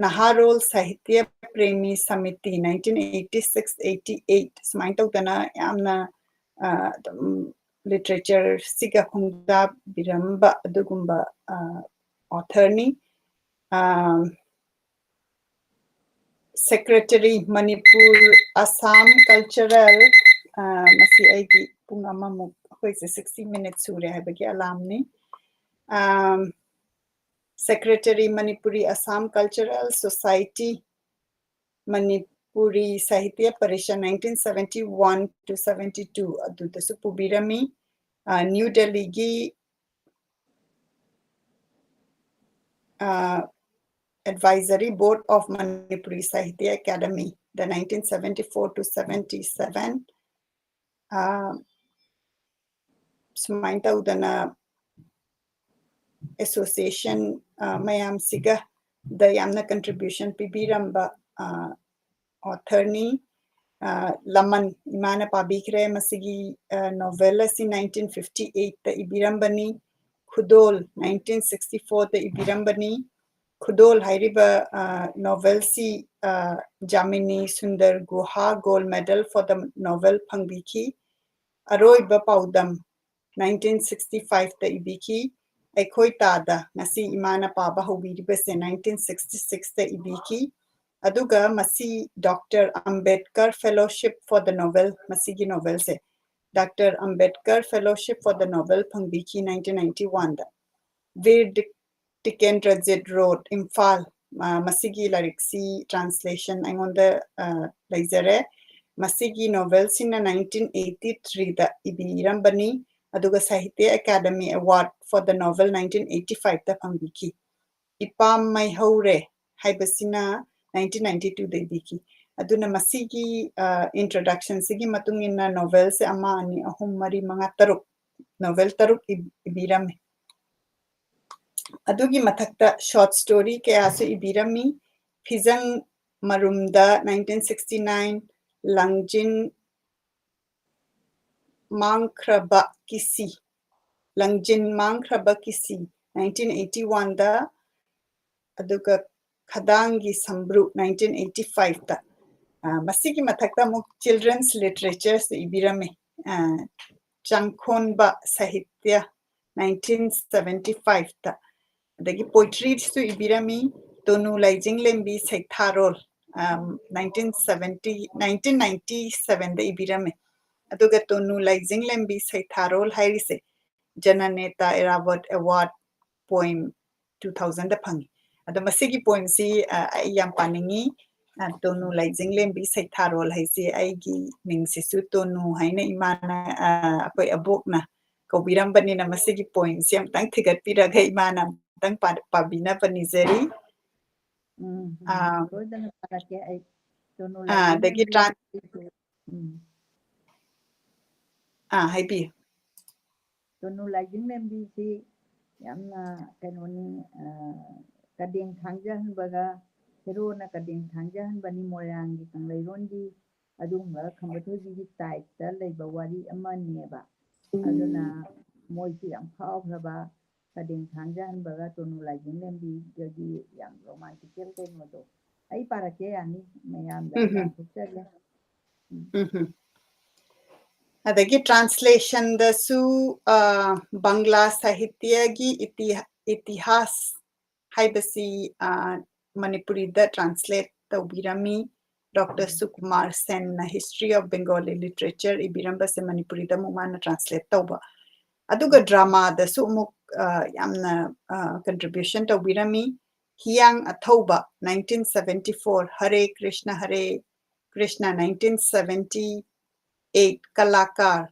Naharol Sahitya Premi Samiti nineteen eighty six eighty eight, ꯁꯨꯃꯥꯏꯅ ꯇꯧꯗꯅ ꯌꯥꯝꯅ ꯑꯗꯨꯝ ꯂꯤꯇꯔꯦꯆꯔꯁꯤꯒ ꯈꯣꯡꯗꯥꯕꯤꯔꯝꯕ ꯑꯗꯨꯒꯨꯝꯕ ꯑꯣꯊꯔꯅꯤ꯫ Secretary Manipur Assam Cultural, ꯃꯁꯤ ꯑꯩꯒꯤ ꯄꯨꯡ ꯑꯃꯃꯨꯛ, ꯑꯩꯈꯣꯏꯁꯦ ꯁꯤꯛꯁꯇꯤ ꯃꯤꯅꯤꯠ ꯁꯨꯔꯦ ꯍꯥꯏꯕꯒꯤ ꯑꯂꯥꯝꯅꯤ꯫ Secretary Manipuri Assam Cultural Society, Manipuri Sahitya Parishad nineteen seventy one to seventy two, ꯑꯗꯨꯗꯁꯨ ꯄꯨꯕꯤꯔꯝꯃꯤ꯫ ꯅ꯭ꯌꯨ ꯗꯦꯜꯂꯤꯒꯤ Advisory Board of Manipuri Sahitya Academy, the nineteen seventy four to seventy seven, ꯁꯨꯃꯥꯏꯅ ꯇꯧꯗꯅ ꯑꯦꯁꯣꯁꯤꯌꯦꯁꯟ ꯃꯌꯥꯝꯁꯤꯒ ꯗ ꯌꯥꯝꯅ ꯀꯟꯇ꯭ꯔꯤꯕ꯭ꯌꯨꯁꯟ ꯄꯤꯕꯤꯔꯝꯕ ꯑꯣꯊꯔꯅꯤ꯫ ꯑ, ꯂꯃꯟ ꯏꯃꯥꯅ ꯄꯥꯕꯤꯈ꯭ꯔꯦ꯫ ꯃꯁꯤꯒꯤ, ꯑ, novel ꯑꯁꯤ nineteen fifty eight ꯇ ꯏꯕꯤꯔꯝꯕꯅꯤ꯫ ꯈꯨꯗꯣꯜ nineteen sixty four ꯇ ꯏꯕꯤꯔꯝꯕꯅꯤ꯫ ꯈꯨꯗꯣꯜ ꯍꯥꯏꯔꯤꯕ, ꯑ, novel ꯁꯤ, ꯑ, ꯖꯥꯃꯤꯅꯤ Sundar ꯒꯨꯍꯥ Gold Medal for the Novel ꯐꯪꯕꯤꯈꯤ꯫ ꯑꯔꯣꯏꯕ ꯄꯥꯎꯗꯝ nineteen sixty five ꯇ ꯏꯕꯤꯈꯤ꯫ ꯑꯩꯈꯣꯏ ꯇꯥꯗ ꯉꯁꯤ ꯏꯃꯥꯅ ꯄꯥꯕ ꯍꯧꯕꯤꯔꯤꯕꯁꯦ nineteen sixty six ꯇ ꯏꯕꯤꯈꯤ꯫ ꯑꯗꯨꯒ ꯃꯁꯤ Doctor Ambedkar Fellowship for the Novel, ꯃꯁꯤꯒꯤ novel say Doctor Ambedkar Fellowship for the Novel ꯐꯪꯕꯤꯈꯤ nineteen ninety one the. Bir D-, Tikendrajit road, Imphal, ꯑ, ꯃꯁꯤꯒꯤ ꯂꯥꯏꯔꯤꯛꯁꯤ translation ꯑꯩꯉꯣꯟꯗ, ꯑ, ꯂꯩꯖꯔꯦ꯫ ꯃꯁꯤꯒꯤ novel ꯁꯤꯅ nineteen eighty three ꯗ ꯏꯕꯤꯔꯝꯕꯅꯤ, ꯑꯗꯨꯒ Sahitya Academy Award for the Novel nineteen eighty five ꯗ ꯐꯪꯕꯤꯈꯤ꯫ ꯏꯄꯥꯝ ꯃꯩꯍꯧꯔꯦ ꯍꯥꯏꯕꯁꯤꯅ nineteen ninety two ꯗ ꯏꯕꯤꯈꯤ꯫ ꯑꯗꯨꯅ ꯃꯁꯤꯒꯤ, ꯑ, introduction ꯁꯤꯒꯤ ꯃꯇꯨꯡ ꯏꯟꯅ novel ꯁꯦ ꯑꯃ, ꯑꯅꯤ, ꯑꯍꯨꯝ, ꯃꯔꯤ, ꯃꯉꯥ, ꯇꯔꯨꯛ, novel ꯇꯔꯨꯛ ꯏꯕ-, ꯏꯕꯤꯔꯝꯃꯤ꯫ ꯑꯗꯨꯒꯤ ꯃꯊꯛꯇ short story ꯀꯌꯥꯁꯨ ꯏꯕꯤꯔꯝꯃꯤ꯫ ꯐꯤꯖꯪ ꯃꯔꯨꯝꯗ nineteen sixty nine, ꯂꯥꯡꯖꯤꯟ ꯃꯥꯡꯈ꯭ꯔꯕ ꯀꯤꯁꯤ, ꯂꯥꯡꯖꯤꯟ ꯃꯥꯡꯈ꯭ꯔꯕ ꯀꯤꯁꯤ nineteen eighty one ꯗ, ꯑꯗꯨꯒ ꯈꯗꯥꯡꯒꯤ ꯁꯝꯕ꯭ꯔꯨ nineteen eighty five ꯇ꯫ ꯑ, ꯃꯁꯤꯒꯤ ꯃꯊꯛꯇ ꯑꯃꯨꯛ children's literature ꯁꯨ ꯏꯕꯤꯔꯝꯃꯤ꯫ ꯑ, ꯆꯪꯈꯣꯟꯕ ꯁꯥꯍꯤꯇ꯭ꯌ nineteen seventy five ꯇ꯫ ꯑꯗꯒꯤ poetry ꯁꯨ ꯏꯕꯤꯔꯝꯃꯤ꯫ ꯇꯣꯅꯨ ꯂꯥꯏꯖꯤꯡꯂꯦꯝꯕꯤ ꯁꯩꯊꯥꯔꯣꯜ, ꯑꯝ, nineteen seventy, nineteen ninety seven ꯗ ꯏꯕꯤꯔꯝꯃꯤ꯫ ꯑꯗꯨꯒ ꯇꯣꯅꯨ ꯂꯥꯏꯖꯤꯡꯂꯦꯝꯕꯤ ꯁꯩꯊꯥꯔꯣꯜ ꯍꯥꯏꯔꯤꯁꯦ Jananetha Eravat Award poem two thousand ꯗ ꯐꯪꯉꯤ꯫ ꯑꯗꯣ ꯃꯁꯤꯒꯤ poem ꯁꯤ, ꯑ, ꯑꯩ ꯌꯥꯝ ꯄꯥꯅꯤꯡꯉꯤ꯫ ꯑ, ꯇꯣꯅꯨ ꯂꯥꯏꯖꯤꯡꯂꯦꯝꯕꯤ ꯁꯩꯊꯥꯔꯣꯜ ꯍꯥꯏꯁꯤ ꯑꯩꯒꯤ ꯃꯤꯡꯁꯤꯁꯨ ꯇꯣꯅꯨ ꯍꯥꯏꯅ ꯏꯃꯥꯅ, ꯑ, ꯑꯩꯈꯣꯏ ꯑꯕꯣꯛꯅ ꯀꯧꯕꯤꯔꯝꯕꯅꯤꯅ ꯃꯁꯤꯒꯤ poem ꯁꯤ ꯑꯃꯨꯛꯇꯪ ꯊꯤꯒꯠꯄꯤꯔꯒ ꯏꯃꯥꯅ ꯑꯃꯨꯛꯇꯪ ꯄꯥ-, ꯄꯥꯕꯤꯅꯕ ꯅꯤꯖꯔꯤ꯫ ꯎꯝ, ꯎꯝ, ꯑꯥ, ꯁꯣꯏꯗꯅ ꯄꯥꯔꯛꯀꯦ ꯑꯩ꯫ ꯇꯣꯅꯨ ꯑꯥ, ꯑꯗꯒꯤ ꯂꯥꯏꯖꯤꯡꯂꯦꯝꯕꯤ tran-, ꯎꯝ꯫ ꯑꯥ, ꯍꯥꯏꯕꯤꯌꯨ꯫ ꯇꯣꯅꯨ ꯂꯥꯏꯖꯤꯡꯂꯦꯝꯕꯤꯁꯤ ꯌꯥꯝꯅ ꯀꯩꯅꯣꯅꯤ, ꯑ, ꯀꯗꯦꯡ ꯊꯥꯡꯖꯍꯟꯕꯒ, ꯍꯦꯔꯣꯅ ꯀꯗꯦꯡ ꯊꯥꯡꯖꯍꯟꯕꯅꯤ ꯃꯣꯏꯔꯥꯡꯒꯤ ꯀꯪꯂꯩꯔꯣꯟꯒꯤ ꯑꯗꯨꯒꯨꯝꯕ ꯈꯝꯕ ꯊꯣꯏꯕꯤꯒꯤ type ꯇ ꯂꯩꯕ ꯋꯥꯔꯤ ꯑꯃꯅꯦꯕ꯫ ꯑꯗꯨꯅ ꯃꯣꯏꯁꯤ ꯌꯥꯝ ꯐꯥꯎꯈ꯭ꯔꯕ ꯁꯗꯦꯡ ꯊꯥꯡꯖꯍꯟꯕꯒ ꯇꯣꯅꯨ ꯂꯥꯏꯖꯤꯡ ꯂꯦꯝꯕꯤꯒꯗꯤ ꯌꯥꯝ romantical ꯀꯩꯅꯣꯗꯣ꯫ ꯑꯩ ꯄꯥꯔꯛꯀꯦ, ꯌꯥꯅꯤ, ꯃꯌꯥꯝꯗ ꯎꯝ꯫ ꯇꯥꯟꯊꯣꯛꯆꯒꯦ꯫ ꯎꯝ꯫ ꯎꯝ꯫ ꯑꯗꯒꯤ translation ꯗꯁꯨ, ꯑ, ꯕꯪꯒ꯭ꯂꯥ ꯁꯥꯍꯤꯇ꯭ꯌꯒꯤ ꯏꯇꯤꯍ-, ꯏꯇꯤꯍꯥꯁ ꯍꯥꯏꯕꯁꯤ, ꯑ, ꯃꯅꯤꯄꯨꯔꯤꯗ translate ꯇꯧꯕꯤꯔꯝꯃꯤ ꯗꯣꯛꯇꯔ ꯁꯨꯀꯨꯃꯥꯔ ꯁꯦꯟꯅ History of Bengali Literature ꯏꯕꯤꯔꯝꯕꯁꯦ ꯃꯅꯤꯄꯨꯔꯤꯗ ꯑꯃꯨꯛ ꯃꯥꯅ translate ꯇꯧꯕ꯫ ꯑꯗꯨꯒ drama ꯗꯁꯨ ꯑꯃꯨꯛ, ꯑ, ꯌꯥꯝꯅ, ꯑ, contribution ꯇꯧꯕꯤꯔꯝꯃꯤ꯫ ꯍꯤꯌꯥꯡ ꯑꯊꯧꯕ, nineteen seventy four, ꯍꯔꯦ ꯀ꯭ꯔꯤꯁꯅ ꯍꯔꯦ ꯀ꯭ꯔꯤꯁꯅ, nineteen seventy eight, ꯀꯂꯥꯀꯥꯔ꯫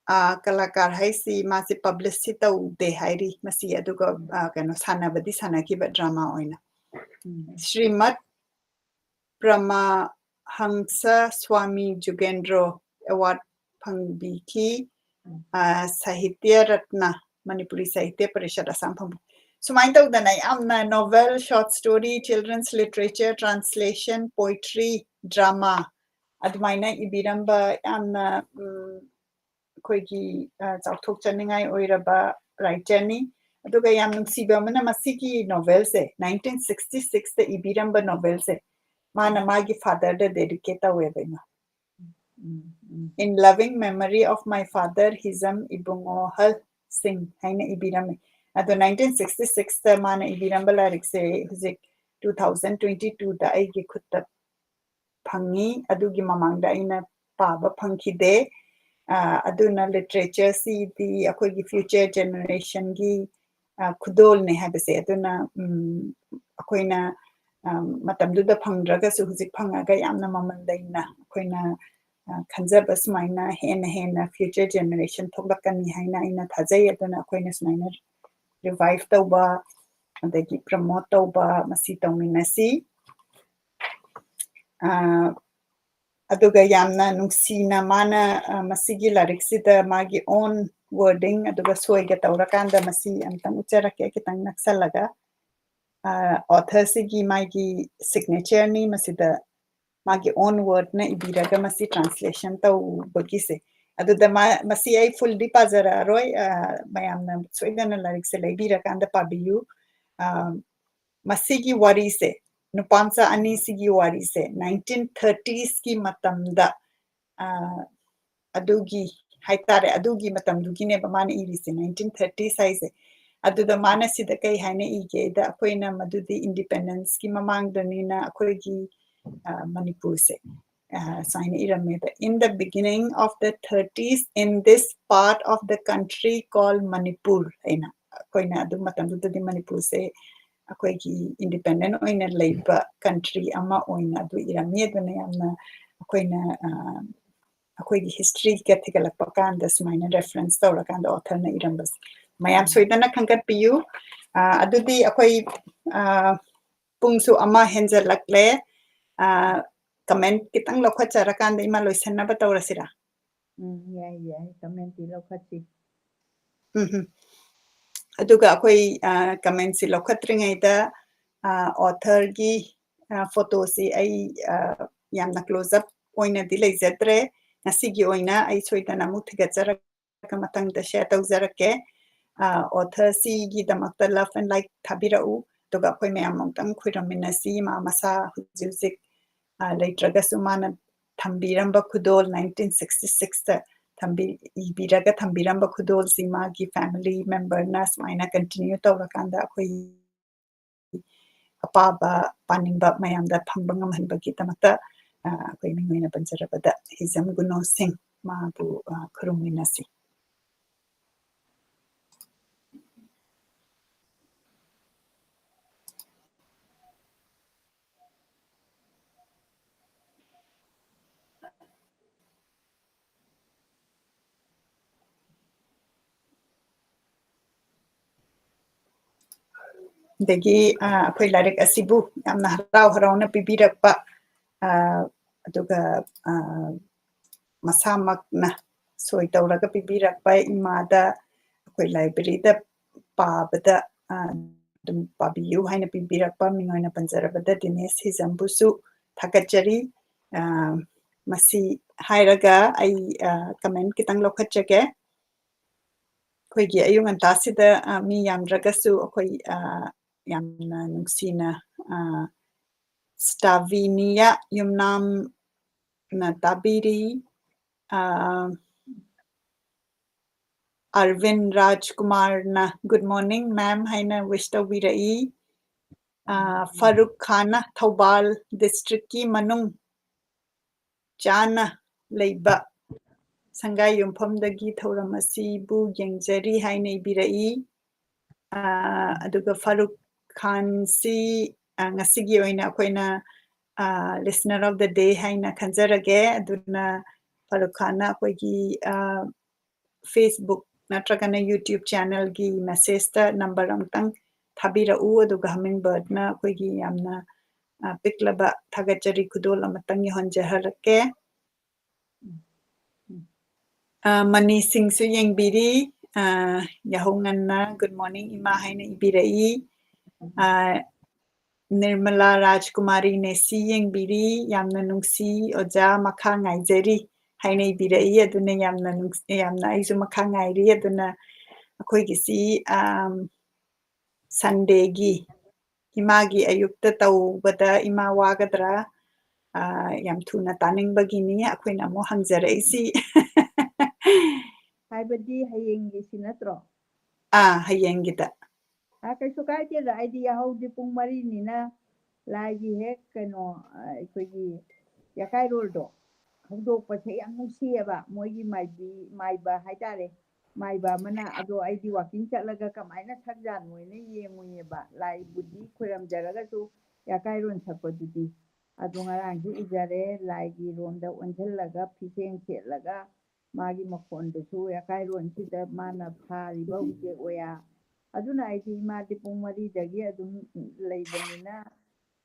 ꯑ, ꯀꯂꯥꯀꯥꯔ ꯍꯥꯏꯁꯤ ꯃꯥꯁꯤ publish ꯁꯤ ꯇꯧꯗꯦ ꯍꯥꯏꯔꯤ ꯃꯁꯤ, ꯑꯗꯨꯒ, ꯑ, ꯀꯩꯅꯣ, ꯁꯥꯟꯅꯕꯗꯤ ꯁꯥꯟꯅꯈꯤꯕ drama ꯑꯣꯏꯅ꯫ ꯎꯝ꯫ ꯁ꯭ꯔꯤꯃꯠ ꯄ꯭ꯔꯃꯥꯍꯪꯁ ꯁ꯭ꯋꯥꯃꯤ ꯖꯨꯒꯦꯟꯗ꯭ꯔꯣ award ꯐꯪꯕꯤꯈꯤ꯫ ꯎꯝ꯫ ꯑ, ꯁꯥꯍꯤꯇ꯭ꯌ ꯔꯠꯅ, ꯃꯅꯤꯄꯨꯔꯤ ꯁꯥꯍꯤꯇ꯭ꯌ ꯄꯔꯤꯁꯠ ꯑꯁꯥꯝ ꯐꯪꯕ꯫ ꯁꯨꯃꯥꯏꯅ ꯇꯧꯗꯅ ꯌꯥꯝꯅ novel, short story, children's literature, translation, poetry, drama ꯑꯗꯨꯃꯥꯏꯅ ꯏꯕꯤꯔꯝꯕ ꯌꯥꯝꯅ, ꯎꯝ, ꯑꯩꯈꯣꯏꯒꯤ, ꯑ, ꯆꯥꯎꯊꯣꯛꯆꯅꯤꯡꯉꯥꯏ ꯑꯣꯏꯔꯕ writer ꯅꯤ꯫ ꯑꯗꯨꯒ ꯌꯥꯝ ꯅꯨꯡꯁꯤꯕ ꯑꯃꯅ ꯃꯁꯤꯒꯤ novel ꯁꯦ, nineteen sixty six ꯇ ꯏꯕꯤꯔꯝꯕ novel ꯁꯦ, ꯃꯥꯅ ꯃꯥꯒꯤ father ꯗ dedicate ꯇꯧꯋꯦꯕ, ꯏꯃꯥ꯫ ꯎꯝ, ꯎꯝ꯫ In loving memory of my father, ꯍꯤꯖꯝ ꯏꯕꯨꯡꯉꯣ ꯍꯜ ꯁꯤꯡ ꯍꯥꯏꯅ ꯏꯕꯤꯔꯝꯃꯤ꯫ ꯑꯗꯣ nineteen sixty six ꯇ ꯃꯥꯅ ꯏꯕꯤꯔꯝꯕ ꯂꯥꯏꯔꯤꯛꯁꯦ ꯍꯧꯖꯤꯛ two thousand twenty two ꯗ ꯑꯩꯒꯤ ꯈꯨꯠꯇ ꯐꯪꯉꯤ꯫ ꯑꯗꯨꯒꯤ ꯃꯃꯥꯡꯗ ꯑꯩꯅ ꯄꯥꯕ ꯐꯪꯈꯤꯗꯦ꯫ ꯑ, ꯑꯗꯨꯅ literature ꯁꯤꯗꯤ ꯑꯩꯈꯣꯏꯒꯤ future generation ꯒꯤ, ꯑ, ꯈꯨꯗꯣꯜꯅꯦ ꯍꯥꯏꯕꯁꯦ꯫ ꯑꯗꯨꯅ, ꯎꯝ, ꯑꯩꯈꯣꯏꯅ, ꯑ, ꯃꯇꯝꯗꯨꯗ ꯐꯪꯗ꯭ꯔꯒꯁꯨ ꯍꯧꯖꯤꯛ ꯐꯪꯉꯒ ꯌꯥꯝꯅ ꯃꯃꯜ ꯂꯩꯅ ꯑꯩꯈꯣꯏꯅ, ꯑ, ꯈꯟꯖꯕ ꯁꯨꯃꯥꯏꯅ ꯍꯦꯟꯅ ꯍꯦꯟꯅ future generation ꯊꯣꯛꯂꯛꯀꯅꯤ ꯍꯥꯏꯅ ꯑꯩꯅ ꯊꯥꯖꯩ꯫ ꯑꯗꯨꯅ ꯑꯩꯈꯣꯏꯅ ꯁꯨꯃꯥꯏꯅ revive ꯇꯧꯕ, ꯑꯗꯒꯤ promote ꯇꯧꯕ, ꯃꯁꯤ ꯇꯧꯃꯤꯟꯅꯁꯤ꯫ ꯑ, ꯑꯗꯨꯒ ꯌꯥꯝꯅ ꯅꯨꯡꯁꯤꯅ ꯃꯥꯅ, ꯑ, ꯃꯁꯤꯒꯤ ꯂꯥꯏꯔꯤꯛꯁꯤꯗ ꯃꯥꯒꯤ own wording ꯑꯗꯨꯒ ꯁꯣꯏꯒ ꯇꯧꯔꯀꯥꯟꯗ ꯃꯁꯤ ꯑꯝꯇꯪ ꯎꯠꯆꯔꯛꯀꯦ, ꯈꯤꯇꯪ ꯅꯛꯁꯜꯂꯒ꯫ ꯑ, author ꯁꯤꯒꯤ ꯃꯥꯒꯤ signature ꯅꯤ ꯃꯁꯤꯗ ꯃꯥꯒꯤ own wordꯅ ꯏꯕꯤꯔꯒ ꯃꯁꯤ translation ꯇꯧꯕꯒꯤꯁꯦ꯫ ꯑꯗꯨꯗ ꯃꯥ, ꯃꯁꯤ ꯑꯩ fullꯗꯤ ꯄꯥꯖꯔꯛꯑꯔꯣꯏ, ꯑ, ꯃꯌꯥꯝꯅ ꯁꯣꯏꯗꯅ ꯂꯥꯏꯔꯤꯛꯁꯦ ꯂꯩꯕꯤꯔꯀꯥꯟꯗ ꯄꯥꯕꯤꯌꯨ꯫ ꯑ, ꯃꯁꯤꯒꯤ ꯋꯥꯔꯤꯁꯦ, ꯅꯨꯄꯥꯃꯆꯥ ꯑꯅꯤꯁꯤꯒꯤ ꯋꯥꯔꯤꯁꯦ nineteen thirtiesꯀꯤ ꯃꯇꯝꯗ, ꯑ, ꯑꯗꯨꯒꯤ ꯍꯥꯏꯇꯥꯔꯦ, ꯑꯗꯨꯒꯤ ꯃꯇꯝꯗꯨꯒꯤꯅꯦꯕ ꯃꯥꯅ ꯏꯔꯤꯁꯦ, nineteen thirties ꯍꯥꯏꯁꯦ꯫ ꯑꯗꯨꯗ ꯃꯥꯅ ꯁꯤꯗ ꯀꯩ ꯍꯥꯏꯅ ꯏꯒꯦꯗ, ꯑꯩꯈꯣꯏꯅ ꯃꯗꯨꯗꯤ independenceꯀꯤ ꯃꯃꯥꯡꯗꯅꯤꯅ ꯑꯩꯈꯣꯏꯒꯤ, ꯑ, ꯃꯅꯤꯄꯨꯔꯁꯦ, ꯑ, ꯁꯨꯃꯥꯏꯅ ꯏꯔꯝꯃꯦꯕ, "In the beginning of the thirties, in this part of the country called Manipur" ꯍꯥꯏꯅ꯫ ꯑꯩꯈꯣꯏꯅ ꯑꯗꯨ ꯃꯇꯝꯗꯨꯗꯗꯤ ꯃꯅꯤꯄꯨꯔꯁꯦ ꯑꯩꯈꯣꯏꯒꯤ independent ꯑꯣꯏꯅ ꯂꯩꯕ country ꯑꯃ ꯑꯣꯏꯅ ꯑꯗꯨ ꯏꯔꯝꯃꯤ꯫ ꯑꯗꯨꯅ ꯌꯥꯝꯅ ꯑꯩꯈꯣꯏꯅ, ꯑ, ꯑꯩꯈꯣꯏꯒꯤ historyꯒ ꯊꯤꯒꯠꯂꯛꯄ ꯀꯥꯟꯗ ꯁꯨꯃꯥꯏꯅ reference ꯇꯧꯔꯀꯥꯟꯗ authorꯅ ꯏꯔꯝꯕꯁꯦ ꯃꯌꯥꯝ ꯁꯣꯏꯗꯅ ꯈꯟꯒꯠꯄꯤꯌꯨ꯫ ꯑ, ꯑꯗꯨꯗꯤ ꯑꯩꯈꯣꯏ, ꯑ, ꯄꯨꯡꯁꯨ ꯑꯃ ꯍꯦꯟꯖꯜꯂꯛꯂꯦ꯫ ꯑ, comment ꯈꯤꯇꯪ ꯂꯧꯈꯠꯆꯔꯀꯥꯟꯗ ꯏꯃꯥ ꯂꯣꯏꯁꯟꯅꯕ ꯇꯧꯔꯁꯤꯔꯥ? ꯎꯝ, ꯌꯥꯏ, ꯌꯥꯏ꯫ Commentꯇꯤ ꯂꯧꯈꯠꯁꯤ꯫ ꯎꯝ, ꯎꯝ꯫ ꯑꯗꯨꯒ ꯑꯩꯈꯣꯏ, ꯑ, commentꯁꯤ ꯂꯧꯈꯠꯇ꯭ꯔꯤꯉꯩꯗ, ꯑ, authorꯒꯤ, ꯑ, photoꯁꯤ ꯑꯩ, ꯑ, ꯌꯥꯝꯅ close up ꯑꯣꯏꯅꯗꯤ ꯂꯩꯖꯗ꯭ꯔꯦ꯫ ꯉꯁꯤꯒꯤ ꯑꯣꯏꯅ ꯑꯩ ꯁꯣꯏꯗꯅ ꯑꯃꯨꯛ ꯊꯤꯒꯠꯆꯔꯛꯀꯦ, ꯃꯊꯪꯗ share ꯇꯧꯖꯔꯛꯀꯦ꯫ ꯑ, authorꯁꯤꯒꯤꯗꯃꯛꯇ love and like ꯊꯥꯕꯤꯔꯛꯎ꯫ ꯑꯗꯨꯒ ꯑꯩꯈꯣꯏ ꯃꯌꯥꯝ ꯑꯃꯨꯛꯇꯪ ꯈꯨꯔꯨꯝꯃꯤꯟꯅꯁꯤ꯫ ꯃꯥ ꯃꯁꯥ ꯍꯧꯖꯤꯛ ꯍꯧꯖꯤꯛ, ꯑ, ꯂꯩꯇ꯭ꯔꯒꯁꯨ ꯃꯥꯅ ꯊꯝꯕꯤꯔꯝꯕ ꯈꯨꯗꯣꯜ, nineteen sixty sixꯇ ꯊꯝꯕꯤ-, ꯏꯕꯤꯔꯒ ꯊꯝꯕꯤꯔꯝꯕ ꯈꯨꯗꯣꯜꯁꯤ ꯃꯥꯒꯤ family memberꯅ ꯁꯨꯃꯥꯏꯅ continue ꯇꯧꯔꯀꯥꯟꯗ ꯑꯩꯈꯣꯏ ꯑꯄꯥꯕ, ꯄꯥꯅꯤꯡꯕ ꯃꯌꯥꯝꯗ ꯐꯪꯕ ꯉꯝꯍꯟꯕꯒꯤꯗꯃꯛꯇ, ꯑ, ꯑꯩꯈꯣꯏ ꯃꯤꯡ ꯑꯣꯏꯅ ꯄꯟꯖꯔꯕꯗ ꯍꯤꯖꯝ ꯒꯨꯅꯣ ꯁꯤꯡ ꯃꯥꯕꯨ, ꯑ, ꯈꯨꯔꯨꯝꯃꯤꯟꯅꯁꯤ꯫ ꯑꯗꯒꯤ, ꯑ, ꯑꯩꯈꯣꯏ ꯂꯥꯏꯔꯤꯛ ꯑꯁꯤꯕꯨ ꯌꯥꯝꯅ ꯍꯔꯥꯎ ꯍꯔꯥꯎꯅ ꯄꯤꯕꯤꯔꯛꯄ, ꯑ, ꯑꯗꯨꯒ, ꯑ, ꯃꯁꯥꯃꯛꯅ ꯁꯣꯏ ꯇꯧꯔꯒ ꯄꯤꯕꯤꯔꯛꯄ ꯏꯃꯥꯗ ꯑꯩꯈꯣꯏ libraryꯗ ꯄꯥꯕꯗ, ꯑ, ꯑꯗꯨꯝ ꯄꯥꯕꯤꯌꯨ ꯍꯥꯏꯅ ꯄꯤꯕꯤꯔꯛꯄ ꯃꯤꯡ ꯑꯣꯏꯅ ꯄꯟꯖꯔꯕꯗ ꯗꯤꯅꯦꯁ ꯍꯤꯖꯝꯕꯨꯁꯨ ꯊꯥꯒꯠꯆꯔꯤ꯫ ꯑ, ꯃꯁꯤ ꯍꯥꯏꯔꯒ ꯑꯩ, ꯑ, comment ꯈꯤꯇꯪ ꯂꯧꯈꯠꯆꯒꯦ꯫ ꯑꯩꯈꯣꯏꯒꯤ ꯑꯌꯨꯛ ꯉꯟꯇꯥꯁꯤꯗ, ꯑ, ꯃꯤ ꯌꯥꯝꯗ꯭ꯔꯒꯁꯨ ꯑꯩꯈꯣꯏ, ꯑ, ꯌꯥꯝꯅ ꯅꯨꯡꯁꯤꯅ, ꯑ, ꯁ꯭ꯇꯥꯚꯤꯅꯤꯌꯥ ꯌꯨꯝꯅꯥꯝꯅ ꯇꯥꯕꯤꯔꯤ꯫ ꯑ, ꯑꯔꯕꯤꯟ ꯔꯥꯖꯀꯨꯃꯥꯔꯅ "Good morning, ma'am" ꯍꯥꯏꯅ wish ꯇꯧꯕꯤꯔꯛꯏ꯫ ꯑ, ꯐꯥꯔꯨꯛ ꯈꯥꯟꯅ ꯊꯧꯕꯥꯜ district ꯀꯤ ꯃꯅꯨꯡ ꯆꯥꯅ ꯂꯩꯕ ꯁꯪꯒꯥꯏ ꯌꯨꯝꯐꯝꯗꯒꯤ ꯊꯧꯔꯝ ꯑꯁꯤꯕꯨ ꯌꯦꯡꯖꯔꯤ ꯍꯥꯏꯅ ꯏꯕꯤꯔꯛꯏ꯫ ꯑ, ꯑꯗꯨꯒ ꯐꯥꯔꯨꯛ ꯈꯥꯟꯁꯤ, ꯑ, ꯉꯁꯤꯒꯤ ꯑꯣꯏꯅ ꯑꯩꯈꯣꯏꯅ, ꯑ, listener of the day ꯍꯥꯏꯅ ꯈꯟꯖꯔꯒꯦ꯫ ꯑꯗꯨꯅ ꯐꯥꯔꯨꯛ ꯈꯥꯟꯅ ꯑꯩꯈꯣꯏꯒꯤ, ꯑ, Facebook ꯅꯠꯇ꯭ꯔꯒꯅ YouTube channel ꯒꯤ message ꯇ number ꯑꯃꯨꯛꯇꯪ ꯊꯥꯕꯤꯔꯛꯎ, ꯑꯗꯨꯒ Hummingbird ꯅ ꯑꯩꯈꯣꯏꯒꯤ ꯌꯥꯝꯅ, ꯑ, ꯄꯤꯛꯂꯕ ꯊꯥꯒꯠꯆꯔꯤ ꯈꯨꯗꯣꯜ ꯑꯃꯇꯪ ꯌꯧꯍꯟꯖꯍꯜꯂꯛꯀꯦ꯫ ꯑ, ꯃꯅꯤ ꯁꯤꯡꯁꯨ ꯌꯦꯡꯕꯤꯔꯤ꯫ ꯑ, ꯌꯥꯍꯧ ꯉꯟꯅ "Good morning, ꯏꯃꯥ" ꯍꯥꯏꯅ ꯏꯕꯤꯔꯛꯏ꯫ ꯑ, ꯅꯤꯔꯃꯂꯥ ꯔꯥꯖꯀꯨꯃꯥꯔꯤ ꯅꯦꯁꯤ ꯌꯦꯡꯕꯤꯔꯤ꯫ "ꯌꯥꯝꯅ ꯅꯨꯡꯁꯤ ꯑꯣꯖꯥ, ꯃꯈꯥ ꯉꯥꯏꯖꯔꯤ" ꯍꯥꯏꯅ ꯏꯕꯤꯔꯛꯏ꯫ ꯑꯗꯨꯅ ꯌꯥꯝꯅ ꯅꯨꯡꯁꯤ-, ꯌꯥꯝꯅ ꯑꯩꯁꯨ ꯃꯈꯥ ꯉꯥꯏꯔꯤ꯫ ꯑꯗꯨꯅ ꯑꯩꯈꯣꯏꯒꯤꯁꯤ, ꯑꯝ, Sunday ꯒꯤ ꯏꯃꯥꯒꯤ ꯑꯌꯨꯛꯇ ꯇꯧꯕꯗ ꯏꯃꯥ ꯋꯥꯒꯗ꯭ꯔꯥ? ꯑ, ꯌꯥꯝ ꯊꯨꯅ ꯇꯥꯅꯤꯡꯕꯒꯤꯅꯤ ꯑꯩꯈꯣꯏꯅ ꯑꯃꯨꯛ ꯍꯪꯖꯔꯛꯏꯁꯤ꯫ ꯍꯥꯏꯕꯗꯤ ꯍꯌꯦꯡꯒꯤꯁꯤ ꯅꯠꯇ꯭ꯔꯣ? ꯑꯥ, ꯍꯌꯦꯡꯒꯤꯗ꯫ ꯑꯥ, ꯀꯩꯁꯨ ꯀꯥꯏꯗꯦꯗ, ꯑꯩꯗꯤ ꯌꯥꯍꯧꯗꯤ ꯄꯨꯡ ꯃꯔꯤꯅꯤꯅ ꯂꯥꯏꯒꯤ ꯍꯦꯛ ꯀꯩꯅꯣ, ꯑ, ꯑꯩꯈꯣꯏꯒꯤ ꯌꯥꯀꯥꯏꯔꯣꯜꯗꯣ ꯍꯧꯗꯣꯛꯄꯁꯦ ꯌꯥꯝ ꯅꯨꯡꯁꯤꯌꯦꯕ꯫ ꯃꯣꯏꯒꯤ ꯃꯥꯏꯕꯤ, ꯃꯥꯏꯕ ꯍꯥꯏꯇꯥꯔꯦ, ꯃꯥꯏꯕ ꯑꯃꯅ, ꯑꯗꯣ ꯑꯩꯗꯤ walking ꯆꯠꯂꯒ ꯀꯃꯥꯏꯅ ꯁꯛꯖꯥꯠꯅꯣꯅ ꯌꯦꯡꯉꯨꯏꯌꯦꯕ꯫ ꯂꯥꯏꯕꯨꯗꯤ ꯈꯣꯏꯔꯝꯖꯔꯒꯁꯨ ꯌꯥꯀꯥꯏꯔꯣꯟ ꯁꯛꯄꯗꯨꯗꯤ꯫ ꯑꯗꯣ ꯉꯔꯥꯡꯁꯨ ꯎꯖꯔꯦ, ꯂꯥꯏꯒꯤ ꯔꯣꯝꯗ ꯑꯣꯟꯁꯤꯜꯂꯒ ꯐꯤꯁꯦꯡ ꯁꯦꯠꯂꯒ ꯃꯥꯒꯤ ꯃꯈꯣꯟꯗꯨꯁꯨ ꯌꯥꯀꯥꯏꯔꯣꯟꯁꯤꯗ ꯃꯥꯅ ꯐꯥꯔꯤꯕ ꯎꯆꯦꯛ ꯋꯥꯌꯥ꯫ ꯑꯗꯨꯅ ꯑꯩꯗꯤ ꯏꯃꯥꯗꯤ ꯄꯨꯡ ꯃꯔꯤꯗꯒꯤ ꯑꯗꯨꯝ ꯂꯩꯕꯅꯤꯅ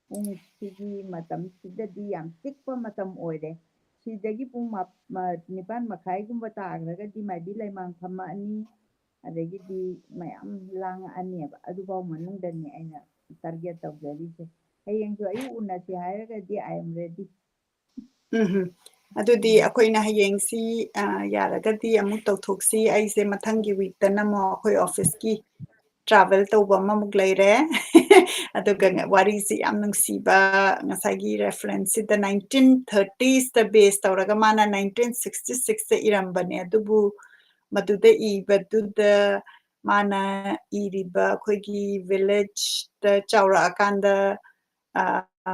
ꯄꯨꯡꯁꯤꯒꯤ ꯃꯇꯝꯁꯤꯗꯗꯤ ꯌꯥꯝ ꯆꯤꯛꯄ ꯃꯇꯝ ꯑꯣꯏꯔꯦ꯫ ꯁꯤꯗꯒꯤ ꯄꯨꯡ ꯃꯥꯞ-, ꯃ-, ꯅꯤꯄꯥꯟ ꯃꯈꯥꯏꯒꯨꯝꯕ ꯇꯥꯈ꯭ꯔꯒꯗꯤ ꯃꯥꯏꯕꯤ ꯂꯩꯃꯥꯡ ꯐꯝꯃꯛꯑꯅꯤ, ꯑꯗꯒꯤꯗꯤ ꯃꯌꯥꯝ ꯂꯥꯡꯉꯛꯑꯅꯦꯕ꯫ ꯑꯗꯨꯐꯥꯎ ꯃꯅꯨꯡꯗꯅꯤ ꯑꯩꯅ target ꯇꯧꯖꯔꯤꯁꯦ꯫ ꯍꯌꯦꯡꯁꯨ ꯑꯌꯨꯛ ꯎꯅꯁꯤ ꯍꯥꯏꯔꯒꯗꯤ I am ready. ꯎꯝ ꯑꯗꯨꯗꯤ ꯑꯩꯈꯣꯏꯅ ꯍꯌꯦꯡꯁꯤ ꯑ, ꯌꯥꯔꯒꯗꯤ ꯑꯃꯨꯛ ꯇꯧꯊꯣꯛꯁꯤ꯫ ꯑꯩꯁꯦ ꯃꯊꯪꯒꯤ ꯋꯤꯛꯇꯅ ꯑꯃꯨꯛ ꯑꯩꯈꯣꯏ ꯑꯣꯐꯤꯁꯀꯤ ꯇ꯭ꯔꯥꯚꯦꯜ ꯇꯧꯕ ꯑꯃꯃꯨꯛ ꯂꯩꯔꯦ꯫ ꯑꯗꯨꯒ ꯋꯥꯔꯤꯁꯤ ꯌꯥꯝ ꯅꯨꯡꯁꯤꯕ, ꯉꯁꯥꯏꯒꯤ ꯔꯦꯐꯔꯦꯟꯁꯁꯤꯗ ꯅꯥꯏꯟꯇꯤꯟ ꯊꯥꯔꯇꯤꯁꯇ ꯕꯦꯁ ꯇꯧꯔꯒ ꯃꯥꯅ ꯅꯥꯏꯟꯇꯤꯟ ꯁꯤꯛꯁꯇꯤ ꯁꯤꯛꯁꯇ ꯏꯔꯝꯕꯅꯦ꯫ ꯑꯗꯨꯕꯨ ꯃꯗꯨꯗ ꯏꯕꯗꯨꯗ ꯃꯥꯅ ꯏꯔꯤꯕ ꯑꯩꯈꯣꯏꯒꯤ ꯚꯤꯂꯦꯖꯇ ꯆꯥꯎꯔꯛꯑꯀꯥꯟꯗ ꯑ, ꯑ,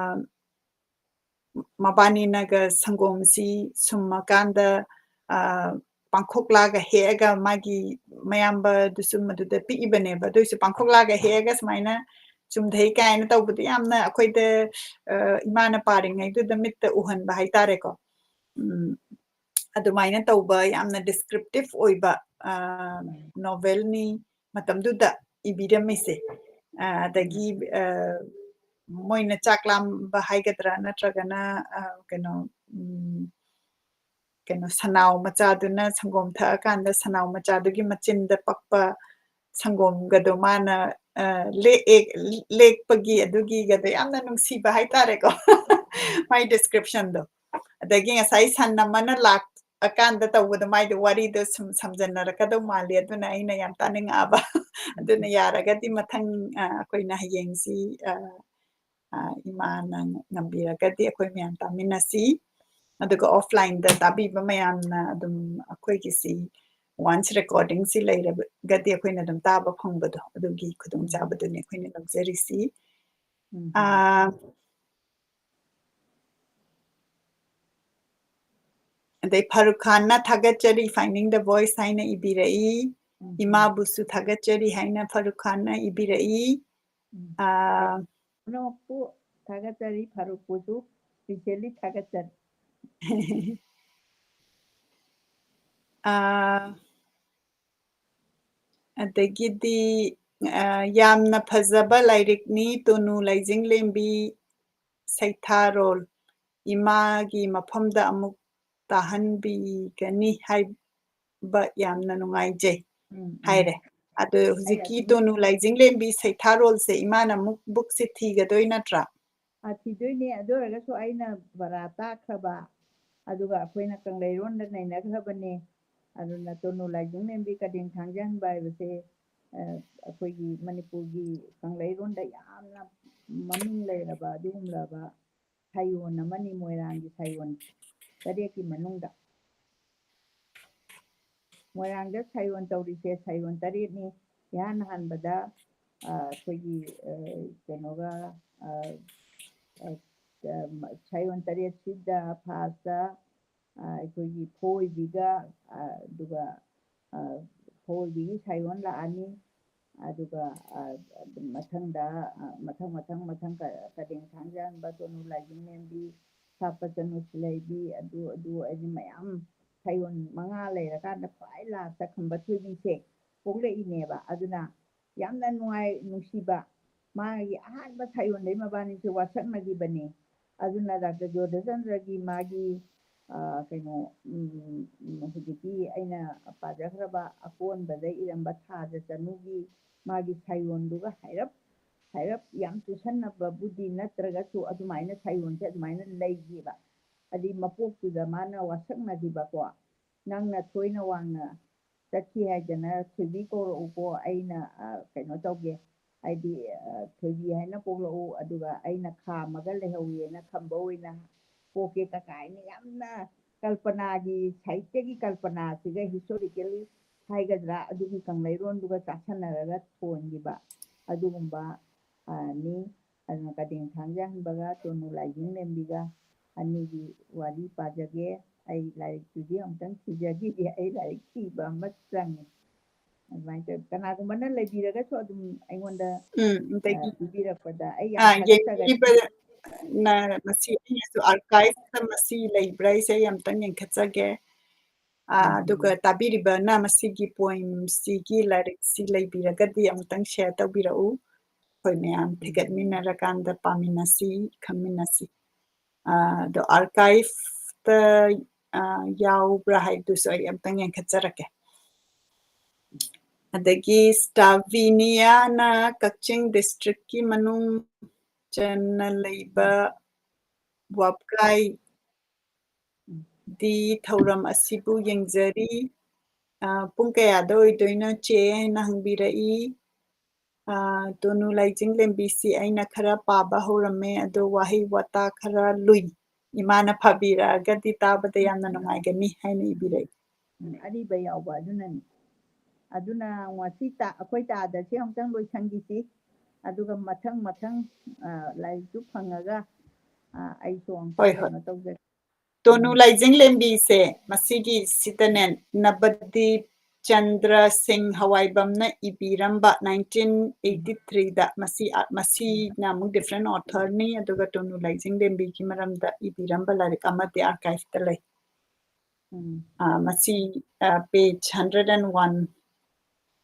ꯃꯕꯥꯅꯤꯅꯒ ꯁꯪꯒꯣꯝꯁꯤ ꯁꯨꯝꯃꯀꯥꯟꯗ ꯑ, ꯄꯥꯡꯈꯣꯛꯂꯥꯒ ꯍꯦꯛꯑꯒ ꯃꯥꯒꯤ ꯃꯌꯥꯝꯕꯗꯨꯁꯨ ꯃꯗꯨꯗ ꯄꯤꯛꯏꯕꯅꯦꯕ꯫ ꯑꯗꯨꯏꯁꯨ ꯄꯥꯡꯈꯣꯛꯂꯥꯒ ꯍꯦꯛꯑꯒ ꯁꯨꯃꯥꯏꯅ ꯆꯨꯝꯊꯩ ꯀꯥꯏꯅ ꯇꯧꯕꯗꯤ ꯌꯥꯝꯅ ꯑꯩꯈꯣꯏꯗ ꯑ, ꯏꯃꯥꯅ ꯄꯥꯔꯤꯉꯩꯗꯨꯗ ꯃꯤꯠꯇ ꯎꯍꯟꯕ ꯍꯥꯏꯇꯥꯔꯦꯀꯣ꯫ ꯎꯝ, ꯑꯗꯨꯃꯥꯏꯅ ꯇꯧꯕ ꯌꯥꯝꯅ ꯗꯤꯁꯀ꯭ꯔꯤꯞꯇꯤꯞ ꯑꯣꯏꯕ ꯅꯣꯚꯦꯜꯅꯤ ꯃꯇꯝꯗꯨꯗ ꯏꯕꯤꯔꯝꯃꯤꯁꯦ꯫ ꯑ, ꯑꯗꯒꯤ ꯑ, ꯃꯣꯏꯅ ꯆꯥꯛ ꯂꯥꯝꯕ ꯍꯥꯏꯒꯗ꯭ꯔꯥ, ꯅꯠꯇ꯭ꯔꯒꯅ ꯑ, ꯀꯩꯅꯣ ꯎꯝ, ꯀꯩꯅꯣ ꯁꯅꯥꯎ ꯃꯆꯥꯗꯨꯅ ꯁꯪꯒꯣꯝ ꯊꯛꯑꯀꯥꯟꯗ ꯁꯅꯥꯎ ꯃꯆꯥꯗꯨꯒꯤ ꯃꯆꯤꯟꯗ ꯄꯛꯄ ꯁꯪꯒꯣꯝꯒꯗꯣ ꯃꯥꯅ ꯑ, ꯂꯦꯛꯑꯦ, ꯂꯦꯛꯄꯒꯤ ꯑꯗꯨꯒꯤꯒꯗꯣ ꯌꯥꯝꯅ ꯅꯨꯡꯁꯤꯕ ꯍꯥꯏꯇꯥꯔꯦꯀꯣ꯫ ꯃꯥꯏ ꯗꯤꯁꯀ꯭ꯔꯤꯞꯁꯟꯗꯣ꯫ ꯑꯗꯒꯤ ꯉꯁꯥꯏ ꯁꯟ ꯑꯃꯅ ꯂꯥꯛꯑꯀꯥꯟꯗ ꯇꯧꯕꯗꯣ, ꯃꯥꯏꯗꯣ ꯋꯥꯔꯤꯗꯣ ꯁꯨꯝ ꯁꯝꯖꯟꯅꯔꯛꯀꯗꯧ ꯃꯥꯜꯂꯤ꯫ ꯑꯗꯨꯅ ꯑꯩꯅ ꯌꯥꯝ ꯇꯥꯅꯤꯡꯉꯛꯑꯕ꯫ ꯑꯗꯨꯅ ꯌꯥꯔꯒꯗꯤ ꯃꯊꯪ ꯑ, ꯑꯩꯈꯣꯏꯅ ꯍꯌꯦꯡꯁꯤ ꯑ, ꯑ, ꯏꯃꯥꯅ ꯉꯝꯕꯤꯔꯒꯗꯤ ꯑꯩꯈꯣꯏ ꯃꯌꯥꯝ ꯇꯥꯃꯤꯟꯅꯁꯤ꯫ ꯑꯗꯨꯒ ꯑꯣꯐꯂꯥꯏꯟꯗ ꯇꯥꯕꯤꯕ ꯃꯌꯥꯝꯅ ꯑꯗꯨꯝ ꯑꯩꯈꯣꯏꯒꯤꯁꯤ ꯋꯥꯟꯁ ꯔꯦꯀꯣꯔꯗꯤꯡꯁꯤ ꯂꯩꯔꯒꯗꯤ ꯑꯩꯈꯣꯏꯅ ꯑꯗꯨꯝ ꯇꯥꯕ ꯐꯪꯕꯗꯣ, ꯑꯗꯨꯒꯤ ꯈꯨꯗꯣꯡꯆꯥꯕꯗꯨꯅꯤ ꯑꯩꯈꯣꯏꯅ ꯂꯧꯖꯔꯤꯁꯤ꯫ ꯑ, ꯑꯗꯩ ꯐꯥꯔꯨꯛ ꯈꯥꯟꯅ ꯊꯥꯒꯠꯆꯔꯤ, finding the voice ꯍꯥꯏꯅ ꯏꯕꯤꯔꯛꯏ꯫ ꯏꯃꯥꯕꯨꯁꯨ ꯊꯥꯒꯠꯆꯔꯤ ꯍꯥꯏꯅ ꯐꯥꯔꯨꯛ ꯈꯥꯟꯅ ꯏꯕꯤꯔꯛꯏ꯫ ꯑ, ꯄꯨꯝꯅꯃꯛꯄꯨ ꯊꯥꯒꯠꯆꯔꯤ, ꯐꯥꯔꯨꯛꯄꯨꯁꯨ specially ꯊꯥꯒꯠꯆꯔꯤ꯫ ꯑ, ꯑꯗꯒꯤꯗꯤ ꯑ, ꯌꯥꯝꯅ ꯐꯖꯕ ꯂꯥꯏꯔꯤꯛꯅꯤ, ꯇꯣꯅꯨ ꯂꯩꯖꯤꯡꯂꯦꯝꯕꯤ ꯁꯩꯊꯥꯔꯣꯜ, ꯏꯃꯥꯒꯤ ꯃꯐꯝꯗ ꯑꯃꯨꯛ ꯇꯥꯍꯟꯕꯤꯒꯅꯤ ꯍꯥꯏꯕ ꯌꯥꯝꯅ ꯅꯨꯡꯉꯥꯏꯖꯩ ꯍꯥꯏꯔꯦ꯫ ꯑꯗꯣ ꯍꯧꯖꯤꯛꯀꯤ ꯇꯣꯅꯨ ꯂꯩꯖꯤꯡꯂꯦꯝꯕꯤ ꯁꯩꯊꯥꯔꯣꯜꯁꯦ ꯏꯃꯥꯅ ꯑꯃꯨꯛ ꯕꯨꯛꯁꯦ ꯊꯤꯒꯗꯣꯏ ꯅꯠꯇ꯭ꯔꯥ? ꯑꯥ, ꯊꯤꯗꯣꯏꯅꯦ꯫ ꯑꯗꯨ ꯑꯣꯏꯔꯒꯁꯨ ꯑꯩꯅ ꯕꯔꯥ ꯇꯥꯛꯈ꯭ꯔꯕ, ꯑꯗꯨꯒ ꯑꯩꯈꯣꯏꯅ ꯀꯪꯂꯩꯔꯣꯟꯗ ꯅꯩꯅꯈ꯭ꯔꯕꯅꯦ꯫ ꯑꯗꯨꯅ ꯇꯣꯅꯨ ꯂꯥꯏꯖꯤꯡꯂꯦꯝꯕꯤ ꯀꯗꯦꯡ ꯊꯥꯡꯖꯍꯟꯕ ꯍꯥꯏꯕꯁꯦ, ꯑ, ꯑꯩꯈꯣꯏꯒꯤ ꯃꯅꯤꯄꯨꯔꯒꯤ ꯀꯪꯂꯩꯔꯣꯟꯗ ꯌꯥꯝꯅ ꯃꯃꯤꯡ ꯂꯩꯔꯕ ꯑꯗꯨꯒꯨꯝꯂꯕ ꯁꯥꯏꯑꯣꯟ ꯑꯃꯅꯤ, ꯃꯣꯏꯔꯥꯡꯒꯤ ꯁꯥꯏꯑꯣꯟ ꯇꯔꯦꯠꯀꯤ ꯃꯅꯨꯡꯗ꯫ ꯃꯣꯏꯔꯥꯡꯗ ꯁꯥꯏꯑꯣꯟ ꯇꯧꯔꯤꯁꯦ ꯁꯥꯏꯑꯣꯟ ꯇꯔꯦꯠꯅꯤ꯫ ꯏꯍꯥꯟ ꯍꯥꯟꯕꯗ, ꯑ, ꯑꯩꯈꯣꯏꯒꯤ, ꯑ, ꯀꯩꯅꯣꯒ, ꯑ, ꯑ, ꯑ, ꯁꯥꯏꯑꯣꯟ ꯇꯔꯦꯠꯁꯤꯗ ꯐꯥꯔꯁꯇ, ꯑ, ꯑꯩꯈꯣꯏꯒꯤ ꯐꯣꯏꯕꯤꯒ, ꯑ, ꯑꯗꯨꯒ, ꯑ, ꯐꯣꯏꯕꯤꯒꯤ ꯁꯥꯏꯑꯣꯟ ꯂꯥꯛꯑꯅꯤ꯫ ꯑꯗꯨꯒ, ꯑ, ꯑꯗꯨꯝ ꯃꯊꯪꯗ, ꯑ, ꯃꯊꯪ, ꯃꯊꯪ, ꯃꯊꯪ ꯀ-, ꯀꯗꯦꯡ ꯊꯥꯡꯖꯍꯟꯕ, ꯇꯣꯅꯨ ꯂꯥꯏꯖꯤꯡꯂꯦꯝꯕꯤ, ꯁꯥꯞꯄ ꯆꯅꯨ ꯁꯤꯂꯩꯕꯤ, ꯑꯗꯨ, ꯑꯗꯨ ꯍꯥꯏꯗꯤ ꯃꯌꯥꯝ ꯁꯥꯏꯑꯣꯟ ꯃꯉꯥ ꯂꯩꯔꯀꯥꯟꯗ ꯈ꯭ꯋꯥꯏ ꯂꯥꯁꯇ ꯈꯝꯕ ꯊꯣꯏꯕꯤꯁꯦ ꯄꯣꯛꯂꯛꯏꯅꯦꯕ꯫ ꯑꯗꯨꯅ ꯌꯥꯝꯅ ꯅꯨꯡꯉꯥꯏ, ꯅꯨꯡꯁꯤꯕ, ꯃꯥꯒꯤ ꯑꯍꯥꯟꯕ ꯁꯥꯏꯑꯣꯟꯗꯩ ꯃꯕꯥꯅꯤꯁꯦ ꯋꯥꯁꯛꯅꯈꯤꯕꯅꯦ꯫ ꯑꯗꯨꯅ ꯗꯥꯛꯇꯔ ꯖꯣꯙꯆꯟꯗ꯭ꯔꯒꯤ ꯃꯥꯒꯤ, ꯑ, ꯀꯩꯅꯣ, ꯎꯝ, ꯎꯝ, ꯍꯧꯖꯤꯛꯀꯤ ꯑꯩꯅ ꯄꯥꯖꯈ꯭ꯔꯕ ꯑꯀꯣꯟꯕꯗ ꯏꯔꯝꯕ ꯊꯥꯖ ꯆꯅꯨꯒꯤ ꯃꯥꯒꯤ ꯁꯥꯏꯑꯣꯟꯗꯨꯒ ꯍꯥꯏꯔꯞ, ꯍꯥꯏꯔꯞ ꯌꯥꯝ ꯆꯨꯁꯟꯅꯕꯕꯨꯗꯤ ꯅꯠꯇ꯭ꯔꯒꯁꯨ ꯑꯗꯨꯃꯥꯏꯅ ꯁꯥꯏꯑꯣꯟꯁꯦ ꯑꯗꯨꯃꯥꯏꯅ ꯂꯩꯈꯤꯕ꯫ ꯑꯗꯩ ꯃꯄꯣꯛꯇꯨꯗ ꯃꯥꯅ ꯋꯥꯁꯛꯅꯈꯤꯕꯀꯣ, "ꯅꯪꯅ ꯊꯣꯏꯅ ꯋꯥꯡꯅ ꯆꯠꯈꯤ ꯍꯥꯏꯗꯅ ꯊꯣꯏꯕꯤ ꯀꯧꯔꯛꯎꯀꯣ, ꯑꯩꯅ, ꯑ, ꯀꯩꯅꯣ ꯇꯧꯒꯦ, ꯍꯥꯏꯗꯤ, ꯑ, ꯊꯣꯏꯕꯤ ꯍꯥꯏꯅ ꯀꯧꯔꯛꯎ, ꯑꯗꯨꯒ ꯑꯩꯅ ꯈꯥꯝꯃꯒ ꯂꯩꯍꯧꯋꯦꯅ ꯈꯝꯕ ꯑꯣꯏꯅ ꯄꯣꯛꯀꯦ ꯀꯀꯥꯏꯅ" ꯌꯥꯝꯅ ꯀꯜꯄꯅꯥꯒꯤ, ꯁꯥꯍꯤꯇ꯭ꯌꯒꯤ ꯀꯜꯄꯅꯥꯁꯤꯒ historically ꯍꯥꯏꯒꯗ꯭ꯔꯥ, ꯑꯗꯨꯒꯤ ꯀꯪꯂꯩꯔꯣꯟꯗꯨꯒ ꯆꯥꯁꯟꯅꯔꯒ ꯊꯣꯟꯈꯤꯕ ꯑꯗꯨꯒꯨꯝꯕ, ꯑ, ꯅꯤ꯫ ꯑꯗꯨꯅ ꯀꯗꯦꯡ ꯊꯥꯡꯖꯍꯟꯕꯒ ꯇꯣꯅꯨ ꯂꯥꯏꯖꯤꯡꯂꯦꯝꯕꯤꯒ ꯑꯅꯤꯒꯤ ꯋꯥꯔꯤ ꯄꯥꯖꯒꯦ꯫ ꯑꯩ ꯂꯥꯏꯔꯤꯛꯇꯨꯗꯤ ꯑꯃꯨꯛꯇꯪ ꯊꯤꯖꯈꯤꯒꯦ꯫ ꯑꯩ ꯂꯥꯏꯔꯤꯛ ꯊꯤꯕ ꯑꯃ ꯆꯪꯉꯦ꯫ ꯑꯗꯨꯃꯥꯏꯅ ꯇꯧꯋꯤ꯫ ꯀꯅꯥꯒꯨꯝꯕꯅ ꯂꯩꯕꯤꯔꯒꯁꯨ ꯑꯗꯨꯝ ꯑꯩꯉꯣꯟꯗ, ꯎꯝ, ꯑ, ꯑꯗꯒꯤ, ꯄꯤꯕꯤꯔꯛꯄꯗ ꯑꯩ ꯌꯥꯝ ꯑ, ꯊꯥꯒꯠꯆꯒꯅꯤ꯫ ꯌꯦꯡꯕꯤꯕꯅ ꯃꯁꯤ ꯑꯩꯅꯁꯨ archiveꯇ ꯃꯁꯤ ꯂꯩꯕ꯭ꯔꯥ ꯍꯥꯏꯁꯦ ꯑꯩ ꯑꯝꯇꯪ ꯌꯦꯡꯈꯠꯆꯒꯦ꯫ ꯑ, ꯎꯝ, ꯑꯗꯨꯒ ꯎꯝ꯫ ꯇꯥꯕꯤꯔꯤꯕꯅ ꯃꯁꯤꯒꯤ poemꯁꯤꯒꯤ ꯂꯥꯏꯔꯤꯛꯁꯤ ꯂꯩꯕꯤꯔꯒꯗꯤ ꯑꯃꯨꯛꯇꯪ share ꯇꯧꯕꯤꯔꯛꯎ꯫ ꯑꯩꯈꯣꯏ ꯃꯌꯥꯝ ꯎꯝ, ꯎꯝ꯫ ꯊꯤꯒꯠꯃꯤꯟꯅꯔꯀꯥꯟꯗ ꯄꯥꯃꯤꯟꯅꯁꯤ, ꯈꯪꯃꯤꯟꯅꯁꯤ꯫ ꯑ, ꯑꯗꯣ archiveꯇ, ꯑ, ꯌꯥꯎꯕ꯭ꯔꯥ ꯍꯥꯏꯕꯗꯨꯁꯨ ꯑꯩ ꯑꯝꯇꯪ ꯌꯦꯡꯈꯠꯆꯔꯛꯀꯦ꯫ ꯑꯗꯒꯤ ꯁ꯭ꯇꯥꯚꯤꯅꯤꯌꯥꯅ ꯀꯛꯆꯤꯡ districtꯀꯤ ꯃꯅꯨꯡ ꯆꯟꯅ ꯂꯩꯕ ꯋꯥꯞꯀꯥꯏ ꯗꯤ ꯊꯧꯔꯝ ꯑꯁꯤꯕꯨ ꯌꯦꯡꯖꯔꯤ꯫ ꯑ, ꯄꯨꯡ ꯀꯌꯥꯗ ꯑꯣꯏꯗꯣꯏꯅꯣ, ꯆꯦ? ꯍꯥꯏꯅ ꯍꯪꯕꯤꯔꯛꯏ꯫ ꯑ, ꯇꯣꯅꯨ ꯂꯥꯏꯖꯤꯡ ꯂꯦꯝꯕꯤꯁꯤ ꯑꯩꯅ ꯈꯔ ꯄꯥꯕ ꯍꯧꯔꯝꯃꯦ, ꯑꯗꯣ ꯋꯥꯍꯩ ꯋꯥꯇꯥ ꯈꯔ ꯂꯨꯏ꯫ ꯏꯃꯥꯅ ꯐꯥꯕꯤꯔꯛꯑꯒꯗꯤ ꯇꯥꯕꯗ ꯌꯥꯝꯅ ꯅꯨꯡꯉꯥꯏꯒꯅꯤ ꯍꯥꯏꯅ ꯏꯕꯤꯔꯛꯏ꯫ ꯎꯝ, ꯑꯔꯤꯕ ꯌꯥꯎꯕ ꯑꯗꯨꯅꯅꯤ꯫ ꯑꯗꯨꯅ ꯉꯁꯤ ꯇꯥ-, ꯑꯩꯈꯣꯏ ꯇꯥꯗꯁꯦ ꯑꯃꯨꯛꯇꯪ ꯂꯣꯏꯁꯟꯈꯤꯁꯤ꯫ ꯑꯗꯨꯒ ꯃꯊꯪ ꯃꯊꯪ, ꯑ, ꯂꯥꯏꯔꯤꯛꯇꯨ ꯐꯪꯉꯒ, ꯑ, ꯑꯩꯁꯨ ꯑꯃꯨꯛꯇꯪ ꯍꯣꯏ, ꯍꯣꯏ꯫ ꯀꯩꯅꯣ ꯇꯧꯖꯒꯦ꯫ ꯇꯣꯅꯨ ꯎꯝ꯫ ꯂꯥꯏꯖꯤꯡ ꯂꯦꯝꯕꯤꯁꯦ ꯃꯁꯤꯒꯤꯁꯤꯗꯅꯦ, ꯅꯕꯗꯤꯞ ꯆꯟꯗ꯭ꯔ ꯁꯤꯡ ꯍꯋꯥꯏꯕꯝꯅ ꯏꯕꯤꯔꯝꯕ nineteen eighty-three ꯗ, ꯃꯁꯤ, ꯑ, ꯃꯁꯤꯅ ꯑꯃꯨꯛ different author ꯅꯤ, ꯑꯗꯨꯒ ꯇꯣꯅꯨ ꯂꯥꯏꯖꯤꯡ ꯂꯦꯝꯕꯤꯒꯤ ꯃꯔꯝꯗ ꯏꯕꯤꯔꯝꯕ ꯂꯥꯏꯔꯤꯛ ꯑꯃꯗꯤ archive ꯇ ꯂꯩ꯫ ꯎꯝ꯫ ꯑ, ꯃꯁꯤ, ꯑ, page hundred and one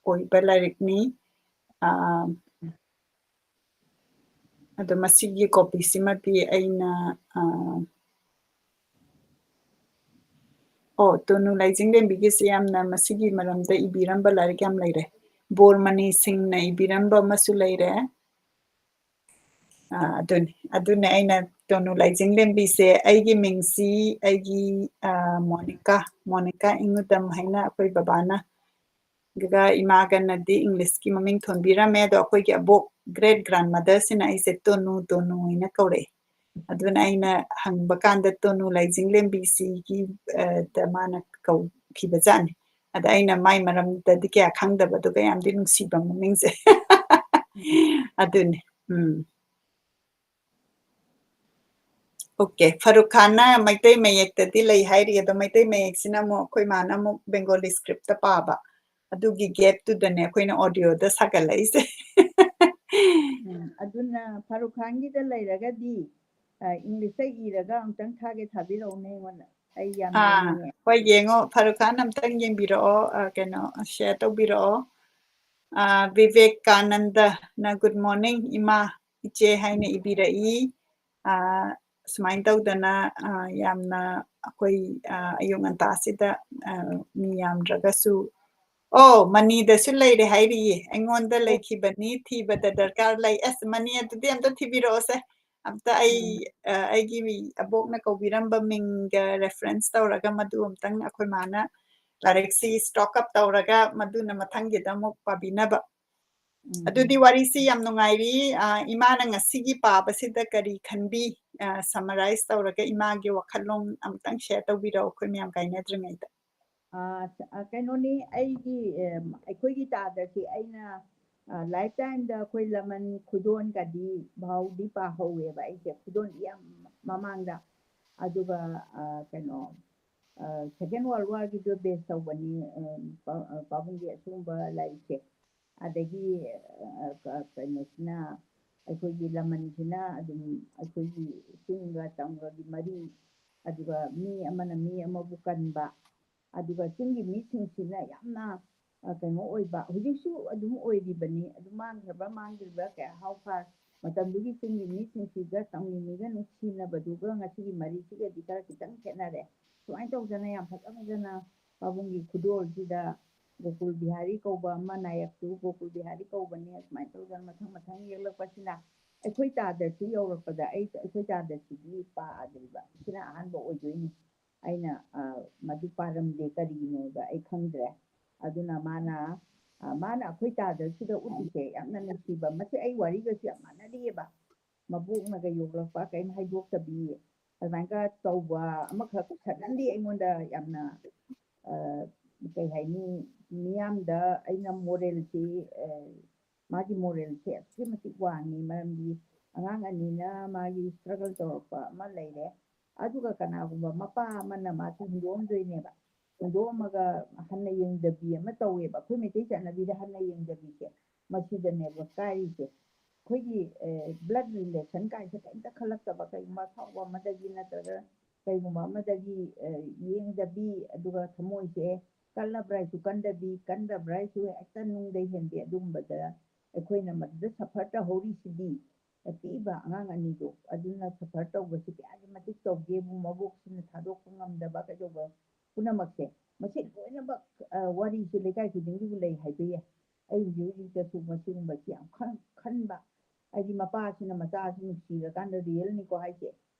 ꯑꯣꯏꯕ ꯂꯥꯏꯔꯤꯛꯅꯤ꯫ ꯑ, ꯑꯗꯣ ꯃꯁꯤꯒꯤ copy ꯁꯤꯃꯗꯤ ꯑꯩꯅ, ꯑ, ꯑꯣ, ꯇꯣꯅꯨ ꯂꯥꯏꯖꯤꯡ ꯂꯦꯝꯕꯤꯒꯤꯁꯦ ꯌꯥꯝꯅ ꯃꯁꯤꯒꯤ ꯃꯔꯝꯗ ꯏꯕꯤꯔꯝꯕ ꯂꯥꯏꯔꯤꯛ ꯌꯥꯝ ꯂꯩꯔꯦ꯫ ꯕꯣꯔꯃꯅꯤ ꯁꯤꯡꯅ ꯏꯕꯤꯔꯝꯕ ꯑꯃꯁꯨ ꯂꯩꯔꯦ꯫ ꯑ, ꯑꯗꯨꯅꯤ, ꯑꯗꯨꯅꯦ ꯑꯩꯅ ꯇꯣꯅꯨ ꯂꯥꯏꯖꯤꯡ ꯂꯦꯝꯕꯤꯁꯦ ꯑꯩꯒꯤ ꯃꯤꯡꯁꯤ ꯑꯩꯒꯤ, ꯑ, ꯃꯣꯅꯤꯀꯥ, ꯃꯣꯅꯤꯀꯥ ꯏꯉꯨꯗꯝ ꯍꯥꯏꯅ ꯑꯩꯈꯣꯏ ꯕꯕꯥꯅ ꯒ ꯏꯃꯥꯒꯅꯗꯤ English ꯀꯤ ꯃꯃꯤꯡ ꯊꯣꯟꯕꯤꯔꯝꯃꯦ꯫ ꯑꯗꯣ ꯑꯩꯈꯣꯏꯒꯤ ꯑꯕꯣꯛ, great grandmother ꯁꯤꯅ ꯑꯩꯁꯦ ꯇꯣꯅꯨ, ꯇꯣꯅꯨ ꯍꯥꯏꯅ ꯀꯧꯔꯛꯑꯦ꯫ ꯑꯗꯨꯅ ꯑꯩꯅ ꯍꯪꯕ ꯀꯥꯟꯗ ꯇꯣꯅꯨ ꯂꯥꯏꯖꯤꯡ ꯂꯦꯝꯕꯤꯁꯤꯒꯤ, ꯑ, ꯗ ꯃꯥꯅ ꯀꯧꯈꯤꯕꯖꯥꯠꯅꯤ꯫ ꯑꯗ ꯑꯩꯅ ꯃꯥꯏ ꯃꯔꯝꯗꯗꯤ ꯀꯌꯥ ꯈꯪꯗꯕ, ꯑꯗꯨꯒ ꯌꯥꯝꯗꯤ ꯅꯨꯡꯁꯤꯕ ꯃꯃꯤꯡꯁꯦ꯫ ꯑꯗꯨꯅꯤ꯫ ꯎꯝ꯫ OK, ꯐꯥꯔꯨꯛ ꯈꯥꯟꯅ ꯃꯩꯇꯩ ꯃꯌꯦꯛꯇꯗꯤ ꯂꯩ ꯍꯥꯏꯔꯤ, ꯑꯗꯣ ꯃꯩꯇꯩ ꯃꯌꯦꯛꯁꯤꯅ ꯑꯃꯨꯛ ꯑꯩꯈꯣꯏ ꯃꯥꯅ ꯑꯃꯨꯛ Bengali script ꯇ ꯄꯥꯕ꯫ ꯑꯗꯨꯒꯤ gap ꯇꯨꯗꯅꯦ ꯑꯩꯈꯣꯏꯅ audio ꯗ ꯁꯥꯒꯠꯂꯛꯏꯁꯦ꯫ ꯎꯝ, ꯑꯗꯨꯅ ꯐꯥꯔꯨꯛ ꯈꯥꯟꯒꯤꯗ ꯂꯩꯔꯒꯗꯤ, ꯑ, English ꯇ ꯏꯔꯒ ꯑꯃꯨꯛꯇꯪ ꯊꯥꯒꯦ, ꯊꯥꯕꯤꯔꯛꯎꯅꯦ ꯑꯩꯉꯣꯟꯗ꯫ ꯑꯩ ꯌꯥꯝ ꯑꯥ, ꯌꯦꯡꯅꯤꯡꯉꯦ꯫ ꯍꯣꯏ, ꯌꯦꯡꯉꯣ, ꯐꯥꯔꯨꯛ ꯈꯥꯟ ꯑꯝꯇꯪ ꯌꯦꯡꯕꯤꯔꯛꯑꯣ, ꯑ, ꯀꯩꯅꯣ, share ꯇꯧꯕꯤꯔꯛꯑꯣ꯫ ꯑ, ꯕꯤꯕꯦꯀꯥꯅꯟꯗꯅ, "Good morning, ꯏꯃꯥ, ꯏꯆꯦ" ꯍꯥꯏꯅ ꯏꯕꯤꯔꯛꯏ꯫ ꯑ, ꯁꯨꯃꯥꯏꯅ ꯇꯧꯗꯅ, ꯑ, ꯌꯥꯝꯅ ꯑꯩꯈꯣꯏ, ꯑ, ꯑꯌꯨꯛ ꯉꯟꯇꯥꯁꯤꯗ, ꯑ, ꯃꯤ ꯌꯥꯝꯗ꯭ꯔꯒꯁꯨ ꯑꯣ, ꯃꯅꯤꯗꯁꯨ ꯂꯩꯔꯦ ꯍꯥꯏꯔꯤꯌꯦ꯫ "ꯑꯩꯉꯣꯟꯗ ꯂꯩꯈꯤꯕꯅꯤ, ꯊꯤꯕꯗ ꯗꯔꯀꯥꯔ ꯂꯩ"꯫ ꯑꯁ, ꯃꯅꯤ ꯑꯗꯨꯗꯤ ꯑꯝꯇ ꯊꯤꯕꯤꯔꯛꯑꯣꯁꯦ꯫ ꯑꯝꯇ ꯑꯩ, ꯎꯝ꯫ ꯑ, ꯑꯩꯒꯤ ꯑꯕꯣꯛꯅ ꯀꯧꯕꯤꯔꯝꯕ ꯃꯤꯡꯒ reference ꯇꯧꯔꯒ ꯃꯗꯨ ꯑꯝꯇꯪ ꯑꯩꯈꯣꯏ ꯃꯥꯅ ꯂꯥꯏꯔꯤꯛꯁꯤ stock up ꯇꯧꯔꯒ ꯃꯗꯨꯅ ꯃꯊꯪꯒꯤꯗ ꯑꯃꯨꯛ ꯄꯥꯕꯤꯅꯕ꯫ ꯎꯝ꯫ ꯑꯗꯨꯗꯤ ꯋꯥꯔꯤꯁꯤ ꯌꯥꯝ ꯅꯨꯡꯉꯥꯏꯔꯤ꯫ ꯑ, ꯏꯃꯥꯅ ꯉꯁꯤꯒꯤ ꯄꯥꯕꯁꯤꯗ ꯀꯔꯤ ꯈꯟꯕꯤ? ꯑ, summarize ꯇꯧꯔꯒ ꯏꯃꯥꯒꯤ ꯋꯥꯈꯜꯂꯣꯟ ꯑꯃꯨꯛꯇꯪ share ꯇꯧꯕꯤꯔꯛꯑꯣ ꯑꯩꯈꯣꯏ ꯃꯌꯥꯝ ꯀꯥꯏꯅꯗ꯭ꯔꯤꯉꯩꯗ꯫ ꯑ, ꯑ, ꯀꯩꯅꯣꯅꯤ, ꯑꯩꯒꯤ, ꯑꯦ, ꯑꯩꯈꯣꯏꯒꯤ ꯇꯥꯗꯁꯤ ꯑꯩꯅ, ꯑ, lifetime ꯗ ꯑꯩꯈꯣꯏ ꯂꯃꯟ ꯈꯨꯗꯣꯟꯒꯗꯤ ꯚꯥꯎꯗꯤ ꯄꯥꯍꯧꯋꯦꯕ ꯑꯩꯁꯦ, ꯈꯨꯗꯣꯟꯗꯤ ꯌꯥꯝ ꯃꯃꯥꯡꯗ꯫ ꯑꯗꯨꯒ, ꯑ, ꯀꯩꯅꯣ, ꯑ, Second World War ꯒꯤꯗꯣ base ꯇꯧꯕꯅꯤ, ꯑ, ꯄꯥ-, ꯑ, ꯄꯥꯕꯨꯡꯒꯤ ꯑꯁꯤꯒꯨꯝꯕ ꯂꯥꯏꯔꯤꯛꯁꯦ꯫ ꯑꯗꯒꯤ, ꯑ, ꯀ-, ꯀꯩꯅꯣꯁꯤꯅ ꯑꯩꯈꯣꯏꯒꯤ ꯂꯃꯟꯁꯤꯅ ꯑꯗꯨꯝ ꯑꯩꯈꯣꯏꯒꯤ ꯆꯤꯡꯒ ꯇꯝꯒꯒꯤ ꯃꯔꯤ, ꯑꯗꯨꯒ ꯃꯤ ꯑꯃꯅ ꯃꯤ ꯑꯃꯕꯨ ꯀꯟꯕ, ꯑꯗꯨꯒ ꯆꯤꯡꯒꯤ ꯃꯤꯁꯤꯡꯁꯤꯅ ꯌꯥꯝꯅ, ꯑ, ꯀꯩꯅꯣ ꯑꯣꯏꯕ, ꯍꯧꯖꯤꯛꯁꯨ ꯑꯗꯨꯝ ꯑꯣꯏꯔꯤꯕꯅꯤ꯫ ꯑꯗꯨ ꯃꯥꯡꯈ꯭ꯔꯕ꯭ꯔꯥ ꯃꯥꯡꯈꯤꯕ꯭ꯔꯥ ꯀꯌꯥ how far, ꯃꯇꯝꯗꯨꯒꯤ ꯆꯤꯡꯒꯤ ꯃꯤꯁꯤꯡꯁꯤꯒ ꯇꯝꯒꯤ ꯃꯤꯒ ꯅꯨꯡꯁꯤꯅꯕꯗꯨꯒ ꯉꯁꯤꯒꯤ ꯃꯔꯤꯁꯤꯒꯗꯤ ꯈꯔ ꯈꯤꯇꯪ ꯈꯦꯠꯅꯔꯦ꯫ ꯁꯨꯃꯥꯏꯅ ꯇꯧꯗꯅ ꯌꯥꯝ ꯐꯖ ꯐꯖꯅ ꯄꯥꯕꯨꯡꯒꯤ ꯈꯨꯗꯣꯜꯁꯤꯗ ꯒꯣꯀꯨꯜ ꯕꯤꯍꯥꯔꯤ ꯀꯧꯕ ꯑꯃ, ꯅꯥꯌꯛꯁꯨ ꯒꯣꯀꯨꯜ ꯕꯤꯍꯥꯔꯤ ꯀꯧꯕꯅꯤ꯫ ꯑꯁꯨꯃꯥꯏꯅ ꯇꯧꯗꯅ ꯃꯊꯪ ꯃꯊꯪ ꯌꯦꯛꯂꯛꯄꯁꯤꯅ ꯑꯩꯈꯣꯏ ꯇꯥꯗꯁꯤ ꯌꯧꯔꯛꯄꯗ ꯑꯩ, ꯑꯩꯈꯣꯏ ꯇꯥꯗꯁꯤꯗꯤ ꯄꯥꯗ꯭ꯔꯤꯕ꯫ ꯁꯤꯅ ꯑꯍꯥꯟꯕ ꯑꯣꯏꯗꯣꯏꯅꯤ꯫ ꯑꯩꯅ, ꯑ, ꯃꯗꯨ ꯄꯥꯔꯝꯗꯦ, ꯀꯔꯤꯒꯤꯅꯣꯗ ꯑꯩ ꯈꯪꯗ꯭ꯔꯦ꯫ ꯑꯗꯨꯅ ꯃꯥꯅ, ꯑ, ꯃꯥꯅ ꯑꯩꯈꯣꯏ ꯇꯥꯗꯁꯤꯗ ꯎꯠꯂꯤꯁꯦ ꯌꯥꯝꯅ ꯅꯨꯡꯁꯤꯕ꯫ ꯃꯁꯤ ꯑꯩ ꯋꯥꯔꯤꯒꯁꯨ ꯌꯥꯝ ꯃꯥꯟꯅꯔꯤꯑꯕ꯫ ꯃꯕꯣꯛꯅꯒ ꯌꯣꯛꯂꯛꯄ ꯀꯔꯤꯝ ꯍꯥꯏꯗꯣꯛꯇꯕꯤ, ꯑꯗꯨꯃꯥꯏꯅꯒ ꯇꯧꯕ ꯑꯃꯈꯛ suddenly ꯑꯩꯉꯣꯟꯗ ꯌꯥꯝꯅ, ꯑ, ꯀꯩ ꯍꯥꯏꯅꯤ, ꯃꯤꯌꯥꯝꯗ ꯑꯩꯅ moralꯁꯤ, ꯑ, ꯃꯥꯒꯤ moralꯁꯦ ꯑꯁꯨꯛꯀꯤ ꯃꯇꯤꯛ ꯋꯥꯡꯉꯤ꯫ ꯃꯔꯝꯗꯤ ꯑꯉꯥꯡ ꯑꯅꯤꯅ ꯃꯥꯒꯤ struggle ꯇꯧꯔꯛꯄ ꯑꯃ ꯂꯩꯔꯦ, ꯑꯗꯨꯒ ꯀꯅꯥꯒꯨꯝꯕ ꯃꯄꯥ ꯑꯃꯅ ꯃꯥꯁꯦ ꯍꯨꯟꯗꯣꯛꯑꯝꯗꯣꯏꯅꯦꯕ, ꯍꯨꯟꯗꯣꯛꯑꯝꯃꯒ ꯍꯟꯅ ꯌꯦꯡꯗꯕꯤ ꯑꯃ ꯇꯧꯋꯦꯕ꯫ ꯑꯩꯈꯣꯏ ꯃꯩꯇꯩ ꯆꯠꯅꯕꯤꯗ ꯍꯟꯅ ꯌꯦꯡꯗꯕꯤꯁꯦ, ꯃꯁꯤꯗꯅꯦꯕ ꯀꯥꯏꯔꯤꯁꯦ꯫ ꯑꯩꯈꯣꯏꯒꯤ, ꯑꯦ, blood relation ꯀꯥꯏꯁꯦ ꯀꯩꯝꯇ ꯈꯜꯂꯛꯇꯕ, ꯀꯩꯒꯨꯝꯕ ꯑꯁꯥꯎꯕ ꯑꯃꯗꯒꯤ ꯅꯠꯇ꯭ꯔꯒ ꯀꯩꯒꯨꯝꯕ ꯑꯃꯗꯒꯤ, ꯑꯦ, ꯌꯦꯡꯗꯕꯤ, ꯑꯗꯨꯒ ꯊꯃꯣꯏꯁꯦ ꯀꯜꯂꯕ꯭ꯔꯥ ꯍꯥꯏꯁꯨ ꯀꯟꯗꯕꯤ, ꯀꯟꯗꯕ꯭ꯔꯥ ꯍꯥꯏꯁꯨ ꯍꯦꯛꯇ ꯅꯨꯡꯗꯩ ꯍꯦꯟꯕꯤ, ꯑꯗꯨꯒꯨꯝꯕꯗ ꯑꯩꯈꯣꯏꯅ ꯃꯗꯨꯗ suffer ꯇꯧꯍꯧꯔꯤꯁꯤꯗꯤ꯫ ꯄꯤꯛꯏꯕ ꯑꯉꯥꯡ ꯑꯅꯤꯗꯣ ꯑꯗꯨꯅ suffer ꯇꯧꯕꯁꯤ ꯀꯌꯥꯒꯤ ꯃꯇꯤꯛ ꯇꯧꯒꯦꯕꯨ, ꯃꯕꯣꯛꯁꯤꯅ ꯊꯥꯗꯣꯛꯄ ꯉꯝꯗꯕ ꯀꯩꯗꯧꯕ ꯄꯨꯝꯅꯃꯛꯁꯦ, ꯃꯁꯤ ꯂꯣꯏꯅꯃꯛ ꯋꯥꯔꯤꯁꯦ ꯂꯩꯀꯥꯏ ꯈꯨꯗꯤꯡꯒꯤꯕꯨ ꯂꯩ ꯍꯥꯏꯕ ꯌꯥꯏ꯫ ꯑꯩ ꯍꯧꯖꯤꯛ ꯍꯧꯖꯤꯛꯇꯁꯨ ꯃꯁꯤꯒꯨꯝꯕꯁꯤ ꯌꯥꯝ ꯈꯟ- ꯈꯟꯕ꯫ ꯍꯥꯏꯗꯤ ꯃꯄꯥꯁꯤꯅ ꯃꯆꯥꯁꯤ ꯅꯨꯡꯁꯤꯔꯀꯥꯟꯗ ꯔꯤꯌꯦꯜꯅꯤꯀꯣ ꯍꯥꯏꯁꯦ,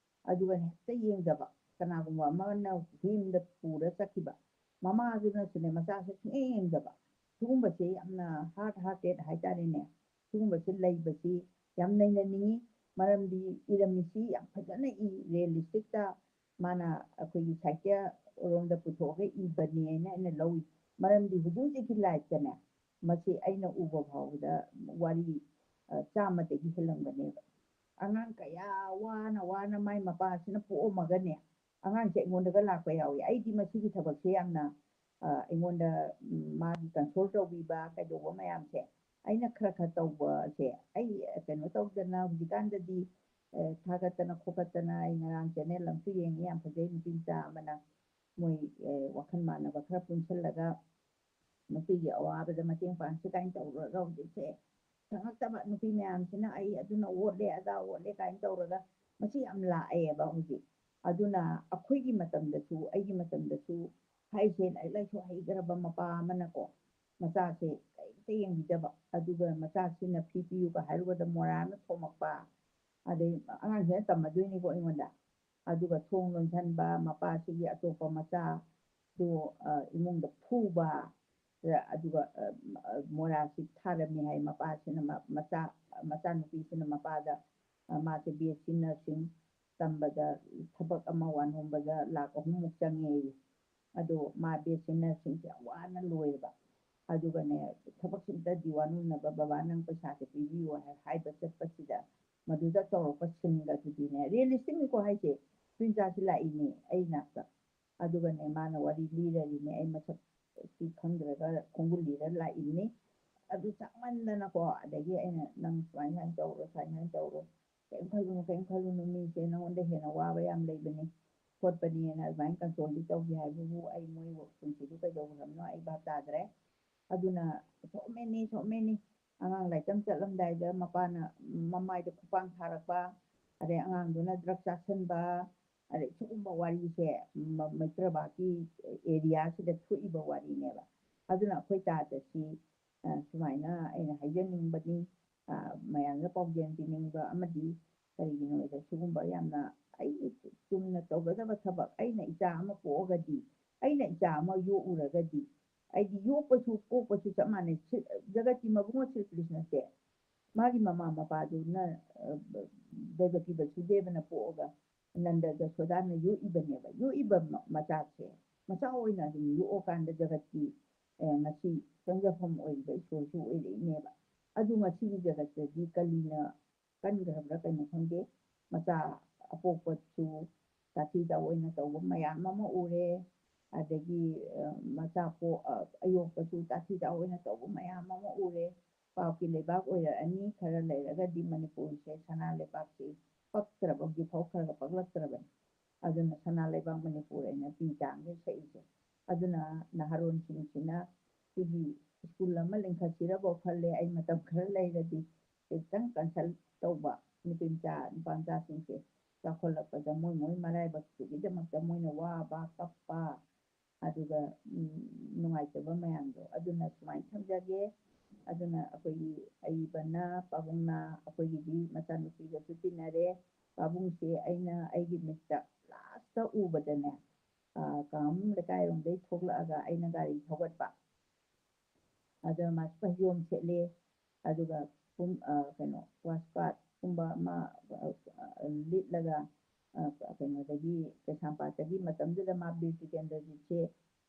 ꯑꯗꯨꯒꯅꯦ ꯍꯦꯛꯇ ꯌꯦꯡꯗꯕ꯫ ꯀꯅꯥꯒꯨꯝꯕ ꯑꯃꯅ ꯍꯨꯏ ꯑꯃꯗ ꯄꯨꯔ ꯆꯠꯈꯤꯕ, ꯃꯃꯥꯗꯨꯅꯁꯨꯅꯦ ꯃꯆꯥꯁꯦ ꯁꯨꯡꯌꯦꯡ ꯌꯦꯡꯗꯕ꯫ ꯁꯤꯒꯨꯝꯕꯁꯦ ꯌꯥꯝꯅ ꯍꯥꯔꯠ ꯍꯥꯔꯇꯦꯠ ꯍꯥꯏꯇꯥꯔꯦꯅꯦ꯫ ꯁꯤꯒꯨꯝꯕꯁꯦ ꯂꯩꯕꯁꯤ ꯌꯥꯝ ꯅꯩꯅꯅꯤꯡꯉꯤ꯫ ꯃꯔꯝꯗꯤ ꯏꯔꯝꯃꯤꯁꯤ ꯌꯥꯝ ꯐꯖꯅ ꯏ, ꯔꯤꯌꯦꯂꯤꯁꯇꯤꯛꯇ ꯃꯥꯅ ꯑꯩꯈꯣꯏꯒꯤ ꯁꯥꯍꯤꯇ꯭ꯌ ꯔꯣꯝꯗ ꯄꯨꯊꯣꯛꯑꯒ ꯏꯕꯅꯦꯅ ꯑꯩꯅ ꯂꯧꯏ꯫ ꯃꯔꯝꯗꯤ ꯍꯧꯖꯤꯛ ꯍꯧꯖꯤꯛꯀꯤ ꯂꯥꯏꯐꯇꯅꯦ ꯃꯁꯤ ꯑꯩꯅ ꯎꯕ ꯐꯥꯎꯕꯗ ꯋꯥꯔꯤ ꯆꯥꯝꯃꯗꯒꯤ ꯍꯦꯜꯂꯝꯒꯅꯦꯕ꯫ ꯑꯉꯥꯡ ꯀꯌꯥ ꯋꯥꯅ ꯋꯥꯅ ꯃꯥꯏ ꯃꯄꯥꯁꯤꯅ ꯄꯣꯛꯑꯝꯃꯒꯅꯦ ꯑꯉꯥꯡꯁꯦ ꯑꯩꯉꯣꯟꯗꯒ ꯂꯥꯛꯄ ꯌꯥꯎꯏ꯫ ꯑꯩꯗꯤ ꯃꯁꯤꯒꯤ ꯊꯕꯛꯁꯦ ꯌꯥꯝꯅ ꯑꯩꯉꯣꯟꯗ ꯃꯥꯒꯤ ꯀꯟꯁꯣꯜ ꯇꯧꯕꯤꯕ ꯀꯩꯗꯧꯕ ꯃꯌꯥꯝꯁꯦ ꯑꯩꯅ ꯈꯔ ꯈꯔ ꯇꯧꯕꯁꯦ ꯑꯩ ꯀꯩꯅꯣ ꯇꯧꯗꯅ ꯍꯧꯖꯤꯛꯀꯥꯟꯗꯗꯤ ꯊꯥꯒꯠꯇꯅ ꯈꯣꯀꯠꯇꯅ ꯑꯩ ꯉꯔꯥꯡ ꯆꯦꯅꯦꯜ ꯑꯃꯁꯨ ꯌꯦꯡꯉꯤ, ꯌꯥꯝ ꯐꯖꯩ, ꯅꯨꯄꯤ ꯃꯆꯥ ꯑꯃꯅ ꯃꯣꯏ ꯋꯥꯈꯜ ꯃꯥꯟꯅꯕ ꯈꯔ ꯄꯨꯟꯁꯤꯜꯂꯒ ꯅꯨꯄꯤꯒꯤ ꯑꯋꯥꯕꯗ ꯃꯇꯦꯡ ꯄꯥꯡꯁꯤ ꯀꯥꯏꯅ ꯇꯧꯔꯒ ꯍꯧꯖꯤꯛꯁꯦ ꯁꯪꯉꯛꯇꯕ ꯅꯨꯄꯤ ꯃꯌꯥꯝꯁꯤꯅ ꯑꯩ ꯑꯗꯨꯅ ꯑꯣꯠꯂꯦ ꯑꯗꯥ ꯑꯣꯠꯂꯦ ꯀꯥꯏꯅ ꯇꯧꯔꯒ ꯃꯁꯤ ꯌꯥꯝ ꯂꯥꯛꯑꯦꯕ ꯍꯧꯖꯤꯛ꯫ ꯑꯗꯨꯅ ꯑꯩꯈꯣꯏꯒꯤ ꯃꯇꯝꯗꯁꯨ, ꯑꯩꯒꯤ ꯃꯇꯝꯗꯁꯨ ꯍꯥꯏꯁꯦ ꯂꯥꯏꯔꯤꯛ ꯂꯥꯏꯁꯨ ꯍꯩꯈ꯭ꯔꯕ ꯃꯄꯥ ꯑꯃꯅꯀꯣ ꯃꯆꯥꯁꯦ ꯀꯔꯤꯝꯇ ꯌꯦꯡꯕꯤꯗꯕ, ꯑꯗꯨꯒ ꯃꯆꯥꯁꯤꯅ ꯐꯤ ꯄꯤꯌꯨꯒ ꯍꯥꯏꯔꯨꯕꯗ ꯃꯣꯔꯥ ꯑꯃ ꯊꯣꯝꯃꯛꯄ, ꯑꯗꯩ ꯑꯉꯥꯡꯁꯤꯅ ꯇꯝꯃꯗꯣꯏꯅꯤꯀꯣ ꯑꯩꯉꯣꯟꯗ꯫ ꯑꯗꯨꯒ ꯊꯣꯡ ꯂꯣꯟꯁꯤꯟꯕ, ꯃꯄꯥꯁꯤꯒꯤ ꯑꯇꯣꯞꯄ ꯃꯆꯥꯗꯨ ꯏꯃꯨꯡꯗ ꯐꯨꯕ, ꯑꯗꯨꯒ ꯃꯣꯔꯥꯁꯤ ꯊꯥꯔꯝꯃꯤ ꯍꯥꯏ꯫ ꯃꯄꯥꯁꯤꯅ ꯃꯆꯥ ꯃꯆꯥꯅꯨꯄꯤꯁꯤꯅ ꯃꯄꯥꯗ, ꯃꯥꯁꯦ ꯕꯤ ꯑꯦꯁ ꯁꯤ ꯅꯔꯁꯤꯡ ꯇꯝꯕꯗ ꯊꯕꯛ ꯑꯃ ꯋꯥꯅꯣꯝꯕꯗ ꯂꯥꯛ ꯑꯍꯨꯝꯃꯨꯛ ꯆꯪꯉꯦ꯫ ꯑꯗꯣ ꯃꯥ ꯕꯤ ꯑꯦꯁ ꯁꯤ ꯅꯔꯁꯤꯡꯁꯦ ꯌꯥꯝ ꯋꯥꯅ ꯂꯣꯏꯔꯕ꯫ ꯑꯗꯨꯒꯅꯦ ꯊꯕꯛꯁꯤꯝꯇꯗꯤ ꯋꯥꯅꯣꯝꯅꯕ ꯕꯕꯥ ꯅꯪ ꯄꯩꯁꯥꯁꯦ ꯄꯤꯕꯤꯌꯨ ꯍꯥꯏꯕ ꯆꯠꯄꯁꯤꯗ ꯃꯗꯨꯗ ꯇꯧꯔꯛꯄ ꯁꯤꯟꯒꯗꯨꯗꯤꯅꯦ ꯔꯤꯌꯦꯂꯤꯁꯇꯤꯛꯅꯤꯀꯣ ꯍꯥꯏꯁꯦ꯫ ꯅꯨꯄꯤ ꯃꯆꯥꯁꯤ ꯂꯥꯛꯏꯅꯦ ꯑꯩ ꯅꯥꯛꯇ꯫ ꯑꯗꯨꯒꯅꯦ ꯃꯥꯅ ꯋꯥꯔꯤ ꯂꯤꯔꯔꯤꯅꯦ, ꯑꯩ ꯃꯁꯛꯇꯤ ꯈꯪꯗ꯭ꯔꯒ ꯈꯣꯡꯒꯨꯜ ꯂꯤꯔ ꯂꯥꯛꯏꯅꯤ꯫ ꯑꯗꯨ ꯆꯥꯛꯃꯟꯗꯅꯀꯣ ꯑꯗꯒꯤ ꯑꯩꯅ ꯅꯪ ꯁꯨꯃꯥꯏ ꯁꯨꯃꯥꯏꯅ ꯇꯧꯔꯣ, ꯁꯨꯃꯥꯏ ꯁꯨꯃꯥꯏꯅ ꯇꯧꯔꯣ, ꯀꯔꯤꯝ ꯈꯜꯂꯨꯅꯨ, ꯀꯔꯤꯝ ꯈꯜꯂꯨꯅꯨ, ꯃꯤꯁꯦ ꯅꯉꯣꯟꯗ ꯍꯦꯟꯅ ꯋꯥꯕ ꯌꯥꯝ ꯂꯩꯕꯅꯤ ꯈꯣꯠꯄꯅꯤꯅ ꯑꯗꯨꯃꯥꯏꯅ ꯀꯟꯁꯣꯜꯗꯤ ꯇꯧꯈꯤ ꯍꯥꯏꯕꯕꯨ ꯑꯩ ꯃꯣꯏ ꯄꯨꯟꯁꯤꯗꯨ ꯀꯩꯗꯧꯈ꯭ꯔꯕꯅꯣ ꯑꯩ ꯚꯥꯞ ꯇꯥꯗ꯭ꯔꯦ꯫ ꯑꯗꯨꯅ so many, so many ꯑꯉꯥꯡ ꯂꯥꯏꯔꯤꯛ ꯇꯝ ꯆꯠꯂꯝꯗꯥꯏꯗ ꯃꯄꯥꯅ ꯃꯃꯥꯏꯗ ꯈꯨꯄꯥꯡ ꯊꯥꯔꯛꯄ, ꯑꯗꯩ ꯑꯉꯥꯡꯗꯨꯅ ꯗ꯭ꯔꯛ ꯆꯥꯁꯟꯕ, ꯑꯗꯩ ꯁꯤꯒꯨꯝꯕ ꯋꯥꯔꯤꯁꯦ ꯃ-, ꯃꯩꯇ꯭ꯔꯕꯥꯛꯀꯤ ꯑꯦꯔꯤꯌꯥꯁꯤꯗ ꯊꯣꯛꯏꯕ ꯋꯥꯔꯤꯅꯦꯕ꯫ ꯑꯗꯨꯅ ꯑꯩꯈꯣꯏ ꯇꯥꯗ ꯁꯤ, ꯑ, ꯁꯨꯃꯥꯏꯅ ꯑꯩꯅ ꯍꯥꯏꯖꯅꯤꯡꯕꯅꯤ, ꯑ, ꯃꯌꯥꯝꯗ ꯄꯥꯎꯖꯦꯜ ꯄꯤꯅꯤꯡꯕ ꯑꯃꯗꯤ ꯀꯔꯤꯒꯤꯅꯣꯗ ꯁꯤꯒꯨꯝꯕ ꯌꯥꯝꯅ ꯑꯩꯒꯤ ꯆꯨꯝꯅ ꯇꯧꯒꯗꯕ ꯊꯕꯛ, ꯑꯩꯅ ꯏꯆꯥ ꯑꯃ ꯄꯣꯛꯑꯒꯗꯤ, ꯑꯩꯅ ꯏꯆꯥ ꯑꯃ ꯌꯣꯛꯎꯔꯒꯗꯤ, ꯑꯩꯗꯤ ꯌꯣꯛꯄꯁꯨ ꯄꯣꯛꯄꯁꯨ ꯆꯞ ꯃꯥꯟꯅꯩ꯫ ꯁꯤ-, ꯖꯒꯠꯀꯤ ꯃꯕꯨꯡꯉꯣ ꯁ꯭ꯔꯤ ꯀ꯭ꯔꯤꯁꯅꯁꯦ ꯃꯥꯒꯤ ꯃꯃꯥ ꯃꯄꯥꯗꯨꯅ, ꯑ, ꯗꯩꯕꯀꯤ ꯕꯁꯨꯗꯦꯕꯅ ꯄꯣꯛꯑꯒ ꯅꯟꯗ ꯖꯁꯣꯗꯥꯅ ꯌꯣꯛꯏꯕꯅꯦꯕ꯫ ꯌꯣꯛꯏꯕ ꯃ-, ꯃꯆꯥꯁꯦ ꯃꯆꯥ ꯑꯣꯏꯅ ꯑꯗꯨꯝ ꯌꯣꯛꯑꯀꯥꯟꯗ ꯖꯒꯠꯀꯤ, ꯑ, ꯉꯁꯤ ꯆꯪꯖꯐꯝ ꯑꯣꯏꯔꯤꯕ ꯏꯁꯣꯔꯁꯨ ꯑꯣꯏꯔꯛꯏꯅꯦꯕ꯫ ꯑꯗꯨ ꯉꯁꯤꯒꯤ ꯖꯒꯠꯇꯗꯤ ꯀꯂꯤꯅ ꯀꯟꯈ꯭ꯔꯕ꯭ꯔꯥ ꯀꯩꯅꯣ ꯈꯪꯗꯦ, ꯃꯆꯥ ꯑꯄꯣꯛꯄꯁꯨ ꯇꯥꯊꯤ ꯇꯥꯑꯣꯏꯅ ꯇꯧꯕ ꯃꯌꯥꯝ ꯑꯃ ꯎꯔꯦ꯫ ꯑꯗꯒꯤ, ꯑ, ꯃꯆꯥ ꯄꯣꯛ-, ꯑ, ꯑꯌꯣꯛꯄꯁꯨ ꯇꯥꯊꯤ ꯇꯥꯑꯣꯏꯅ ꯇꯧꯕ ꯃꯌꯥꯝ ꯑꯃ ꯎꯔꯦ꯫ ꯄꯥꯞꯀꯤ ꯂꯩꯕꯥꯛ ꯑꯣꯏꯔꯛꯑꯅꯤ, ꯈꯔ ꯂꯩꯔꯒꯗꯤ ꯃꯅꯤꯄꯨꯔꯁꯦ ꯁꯅꯥ ꯂꯩꯕꯥꯛꯁꯤ ꯄꯛꯇ꯭ꯔꯕ, ꯍꯧꯖꯤꯛꯐꯥꯎ ꯈꯔꯒ ꯄꯛꯂꯛꯇ꯭ꯔꯕꯅꯤ꯫ ꯑꯗꯨꯅ ꯁꯅꯥ ꯂꯩꯕꯥꯛ ꯃꯅꯤꯄꯨꯔ ꯑꯩꯅ ꯄꯤ ꯇꯥꯡꯒꯦ ꯁꯛꯏꯁꯦ꯫ ꯑꯗꯨꯅ ꯅꯍꯥꯔꯣꯟꯁꯤꯡꯁꯤꯅ ꯁꯤꯒꯤ ꯁ꯭ꯀꯨꯜ ꯑꯃ ꯂꯤꯡꯈꯠꯁꯤꯔꯕꯧ ꯈꯜꯂꯦ ꯑꯩ, ꯃꯇꯝ ꯈꯔ ꯂꯩꯔꯗꯤ꯫ ꯈꯤꯇꯪ ꯀꯟꯁꯜ ꯇꯧꯕ ꯅꯨꯄꯤ ꯃꯆꯥ, ꯅꯨꯄꯥ ꯃꯆꯥꯁꯤꯡꯁꯦ ꯆꯥꯎꯈꯠꯂꯛꯄꯗ ꯃꯣꯏ ꯃꯣꯏ ꯃꯔꯥꯏꯕꯛꯇꯨꯒꯤꯗꯃꯛꯇ ꯃꯣꯏꯅ ꯋꯥꯕ, ꯀꯞꯄ, ꯑꯗꯨꯒ, ꯎꯝ, ꯅꯨꯡꯉꯥꯏꯇꯕ ꯃꯌꯥꯝꯗꯣ꯫ ꯑꯗꯨꯅ ꯁꯨꯃꯥꯏꯅ ꯊꯝꯖꯒꯦ꯫ ꯑꯗꯨꯅ ꯑꯩꯈꯣꯏꯒꯤ ꯑꯏꯕꯅ, ꯄꯥꯕꯨꯡꯅ ꯑꯩꯈꯣꯏꯒꯤꯗꯤ ꯃꯆꯥꯅꯨꯄꯤꯒꯁꯨ ꯇꯤꯟꯅꯔꯦ꯫ ꯄꯥꯕꯨꯡꯁꯦ ꯑꯩꯅ ꯑꯩꯒꯤ ꯃꯤꯠꯇ ꯂꯥꯁꯇ ꯎꯕꯗꯅꯦ, ꯑ, ꯀꯥꯝ ꯂꯩꯀꯥꯏꯔꯣꯝꯗꯩ ꯊꯣꯛꯂꯛꯑꯒ ꯑꯩꯅ ꯒꯥꯔꯤ ꯊꯧꯒꯠꯄ꯫ ꯑꯗ ꯃꯥꯁꯨ ꯐꯩꯖꯣꯝ ꯁꯦꯠꯂꯦ꯫ ꯑꯗꯨꯒ ꯄꯨꯝ, ꯑ, ꯀꯩꯅꯣ, ꯋꯥꯁꯀꯥꯠꯀꯨꯝꯕ ꯑꯃ, ꯑ, ꯑ, ꯂꯤꯠꯂꯒ, ꯑ, ꯀꯩꯅꯣꯗꯒꯤ, ꯀꯩꯁꯥꯝꯄꯥꯠꯇꯒꯤ, ꯃꯇꯝꯗꯨꯗ ꯃꯥ ꯕꯤꯔ ꯇꯤꯀꯦꯟꯗ꯭ꯔꯖꯤꯠꯁꯦ,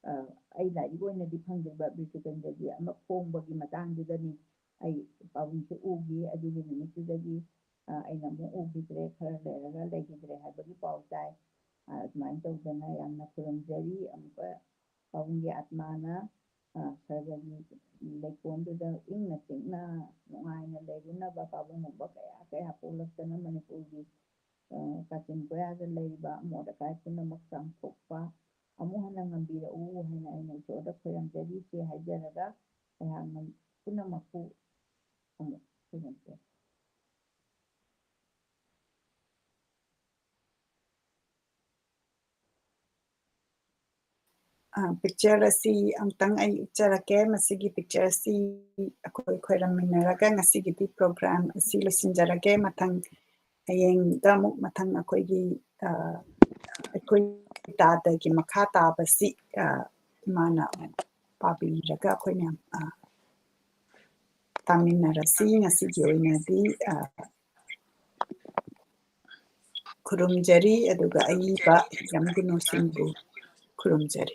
ꯑ, ꯑꯩ ꯂꯥꯏꯔꯤꯛ ꯑꯣꯏꯅꯗꯤ ꯐꯪꯗ꯭ꯔꯤꯕ, ꯕꯤꯔ ꯇꯤꯀꯦꯟꯗ꯭ꯔꯖꯤꯠ ꯑꯃ ꯐꯣꯡꯕꯒꯤ ꯃꯇꯥꯡꯗꯨꯗꯅꯤ ꯑꯩ ꯄꯥꯕꯨꯡꯁꯦ ꯎꯈꯤ꯫ ꯑꯗꯨꯒꯤ ꯅꯨꯃꯤꯠꯇꯨꯗꯒꯤ, ꯑ, ꯑꯩꯅ ꯑꯃꯨꯛ ꯎꯈꯤꯗ꯭ꯔꯦ, ꯈꯔ ꯂꯩꯔꯒ ꯂꯩꯈꯤꯗ꯭ꯔꯦ ꯍꯥꯏꯕꯒꯤ ꯄꯥꯎ ꯇꯥꯏ꯫ ꯑ, ꯑꯗꯨꯃꯥꯏꯅ ꯇꯧꯗꯅ ꯌꯥꯝꯅ ꯈꯨꯔꯨꯝꯖꯔꯤ꯫ ꯑꯃꯨꯛꯀ ꯄꯥꯕꯨꯡꯒꯤ ꯑꯥꯠꯃꯥꯅ, ꯑ, ꯁꯔꯒꯒꯤ ꯂꯩꯀꯣꯜꯗꯨꯗ ꯏꯪꯅ ꯆꯤꯛꯅ ꯅꯨꯡꯉꯥꯏꯅ ꯂꯩꯔꯨꯅꯕ, ꯄꯥꯕꯨꯡꯒꯨꯝꯕ ꯀꯌꯥ ꯀꯌꯥ ꯄꯣꯛꯂꯛꯇꯅ ꯃꯅꯤꯄꯨꯔꯒꯤ, ꯑ, ꯀꯥꯆꯤꯟ ꯀꯣꯌꯥꯗ ꯂꯩꯔꯤꯕ ꯑꯃꯣꯠ ꯑꯀꯥꯏ ꯄꯨꯝꯅꯃꯛ ꯆꯥꯝꯊꯣꯛꯄ ꯑꯃꯨꯛ ꯍꯟꯅ ꯉꯝꯕꯤꯔꯛꯎ ꯍꯥꯏꯅ ꯑꯩꯅ ꯏꯁꯣꯔꯗ ꯈꯣꯏꯔꯝꯖꯔꯤ꯫ ꯁꯤ ꯍꯥꯏꯖꯔꯒ ꯑꯩꯍꯥꯛꯅ ꯄꯨꯝꯅꯃꯛꯄꯨ ꯑꯃꯨꯛ ꯈꯣꯏꯔꯝꯖꯔꯤ꯫ ꯑ, picture ꯑꯁꯤ ꯑꯃꯨꯛꯇꯪ ꯑꯩ ꯎꯠꯆꯔꯛꯀꯦ꯫ ꯃꯁꯤꯒꯤ picture ꯑꯁꯤ ꯑꯩꯈꯣꯏ ꯈꯣꯏꯔꯝꯃꯤꯟꯅꯔꯒ ꯉꯁꯤꯒꯤꯗꯤ program ꯑꯁꯤ ꯂꯣꯏꯁꯤꯟꯖꯔꯒꯦ꯫ ꯃꯊꯪ ꯍꯌꯦꯡꯗ ꯑꯃꯨꯛ ꯃꯊꯪ ꯑꯩꯈꯣꯏꯒꯤ, ꯑ, ꯑꯩꯈꯣꯏ ꯇꯥꯗꯒꯤ ꯃꯈꯥ ꯇꯥꯕꯁꯤ, ꯑ, ꯏꯃꯥꯅ ꯄꯥꯕꯤꯔꯒ ꯑꯩꯈꯣꯏ ꯃꯌꯥꯝ, ꯑ, ꯇꯥꯃꯤꯟꯅꯔꯁꯤ꯫ ꯉꯁꯤꯒꯤ ꯑꯣꯏꯅꯗꯤ, ꯑ, ꯈꯨꯔꯨꯝꯖꯔꯤ, ꯑꯗꯨꯒ ꯑꯏꯕ ꯍꯤꯔꯝ ꯒꯨꯅꯣꯁꯤꯡꯕꯨ ꯈꯨꯔꯨꯝꯖꯔꯤ꯫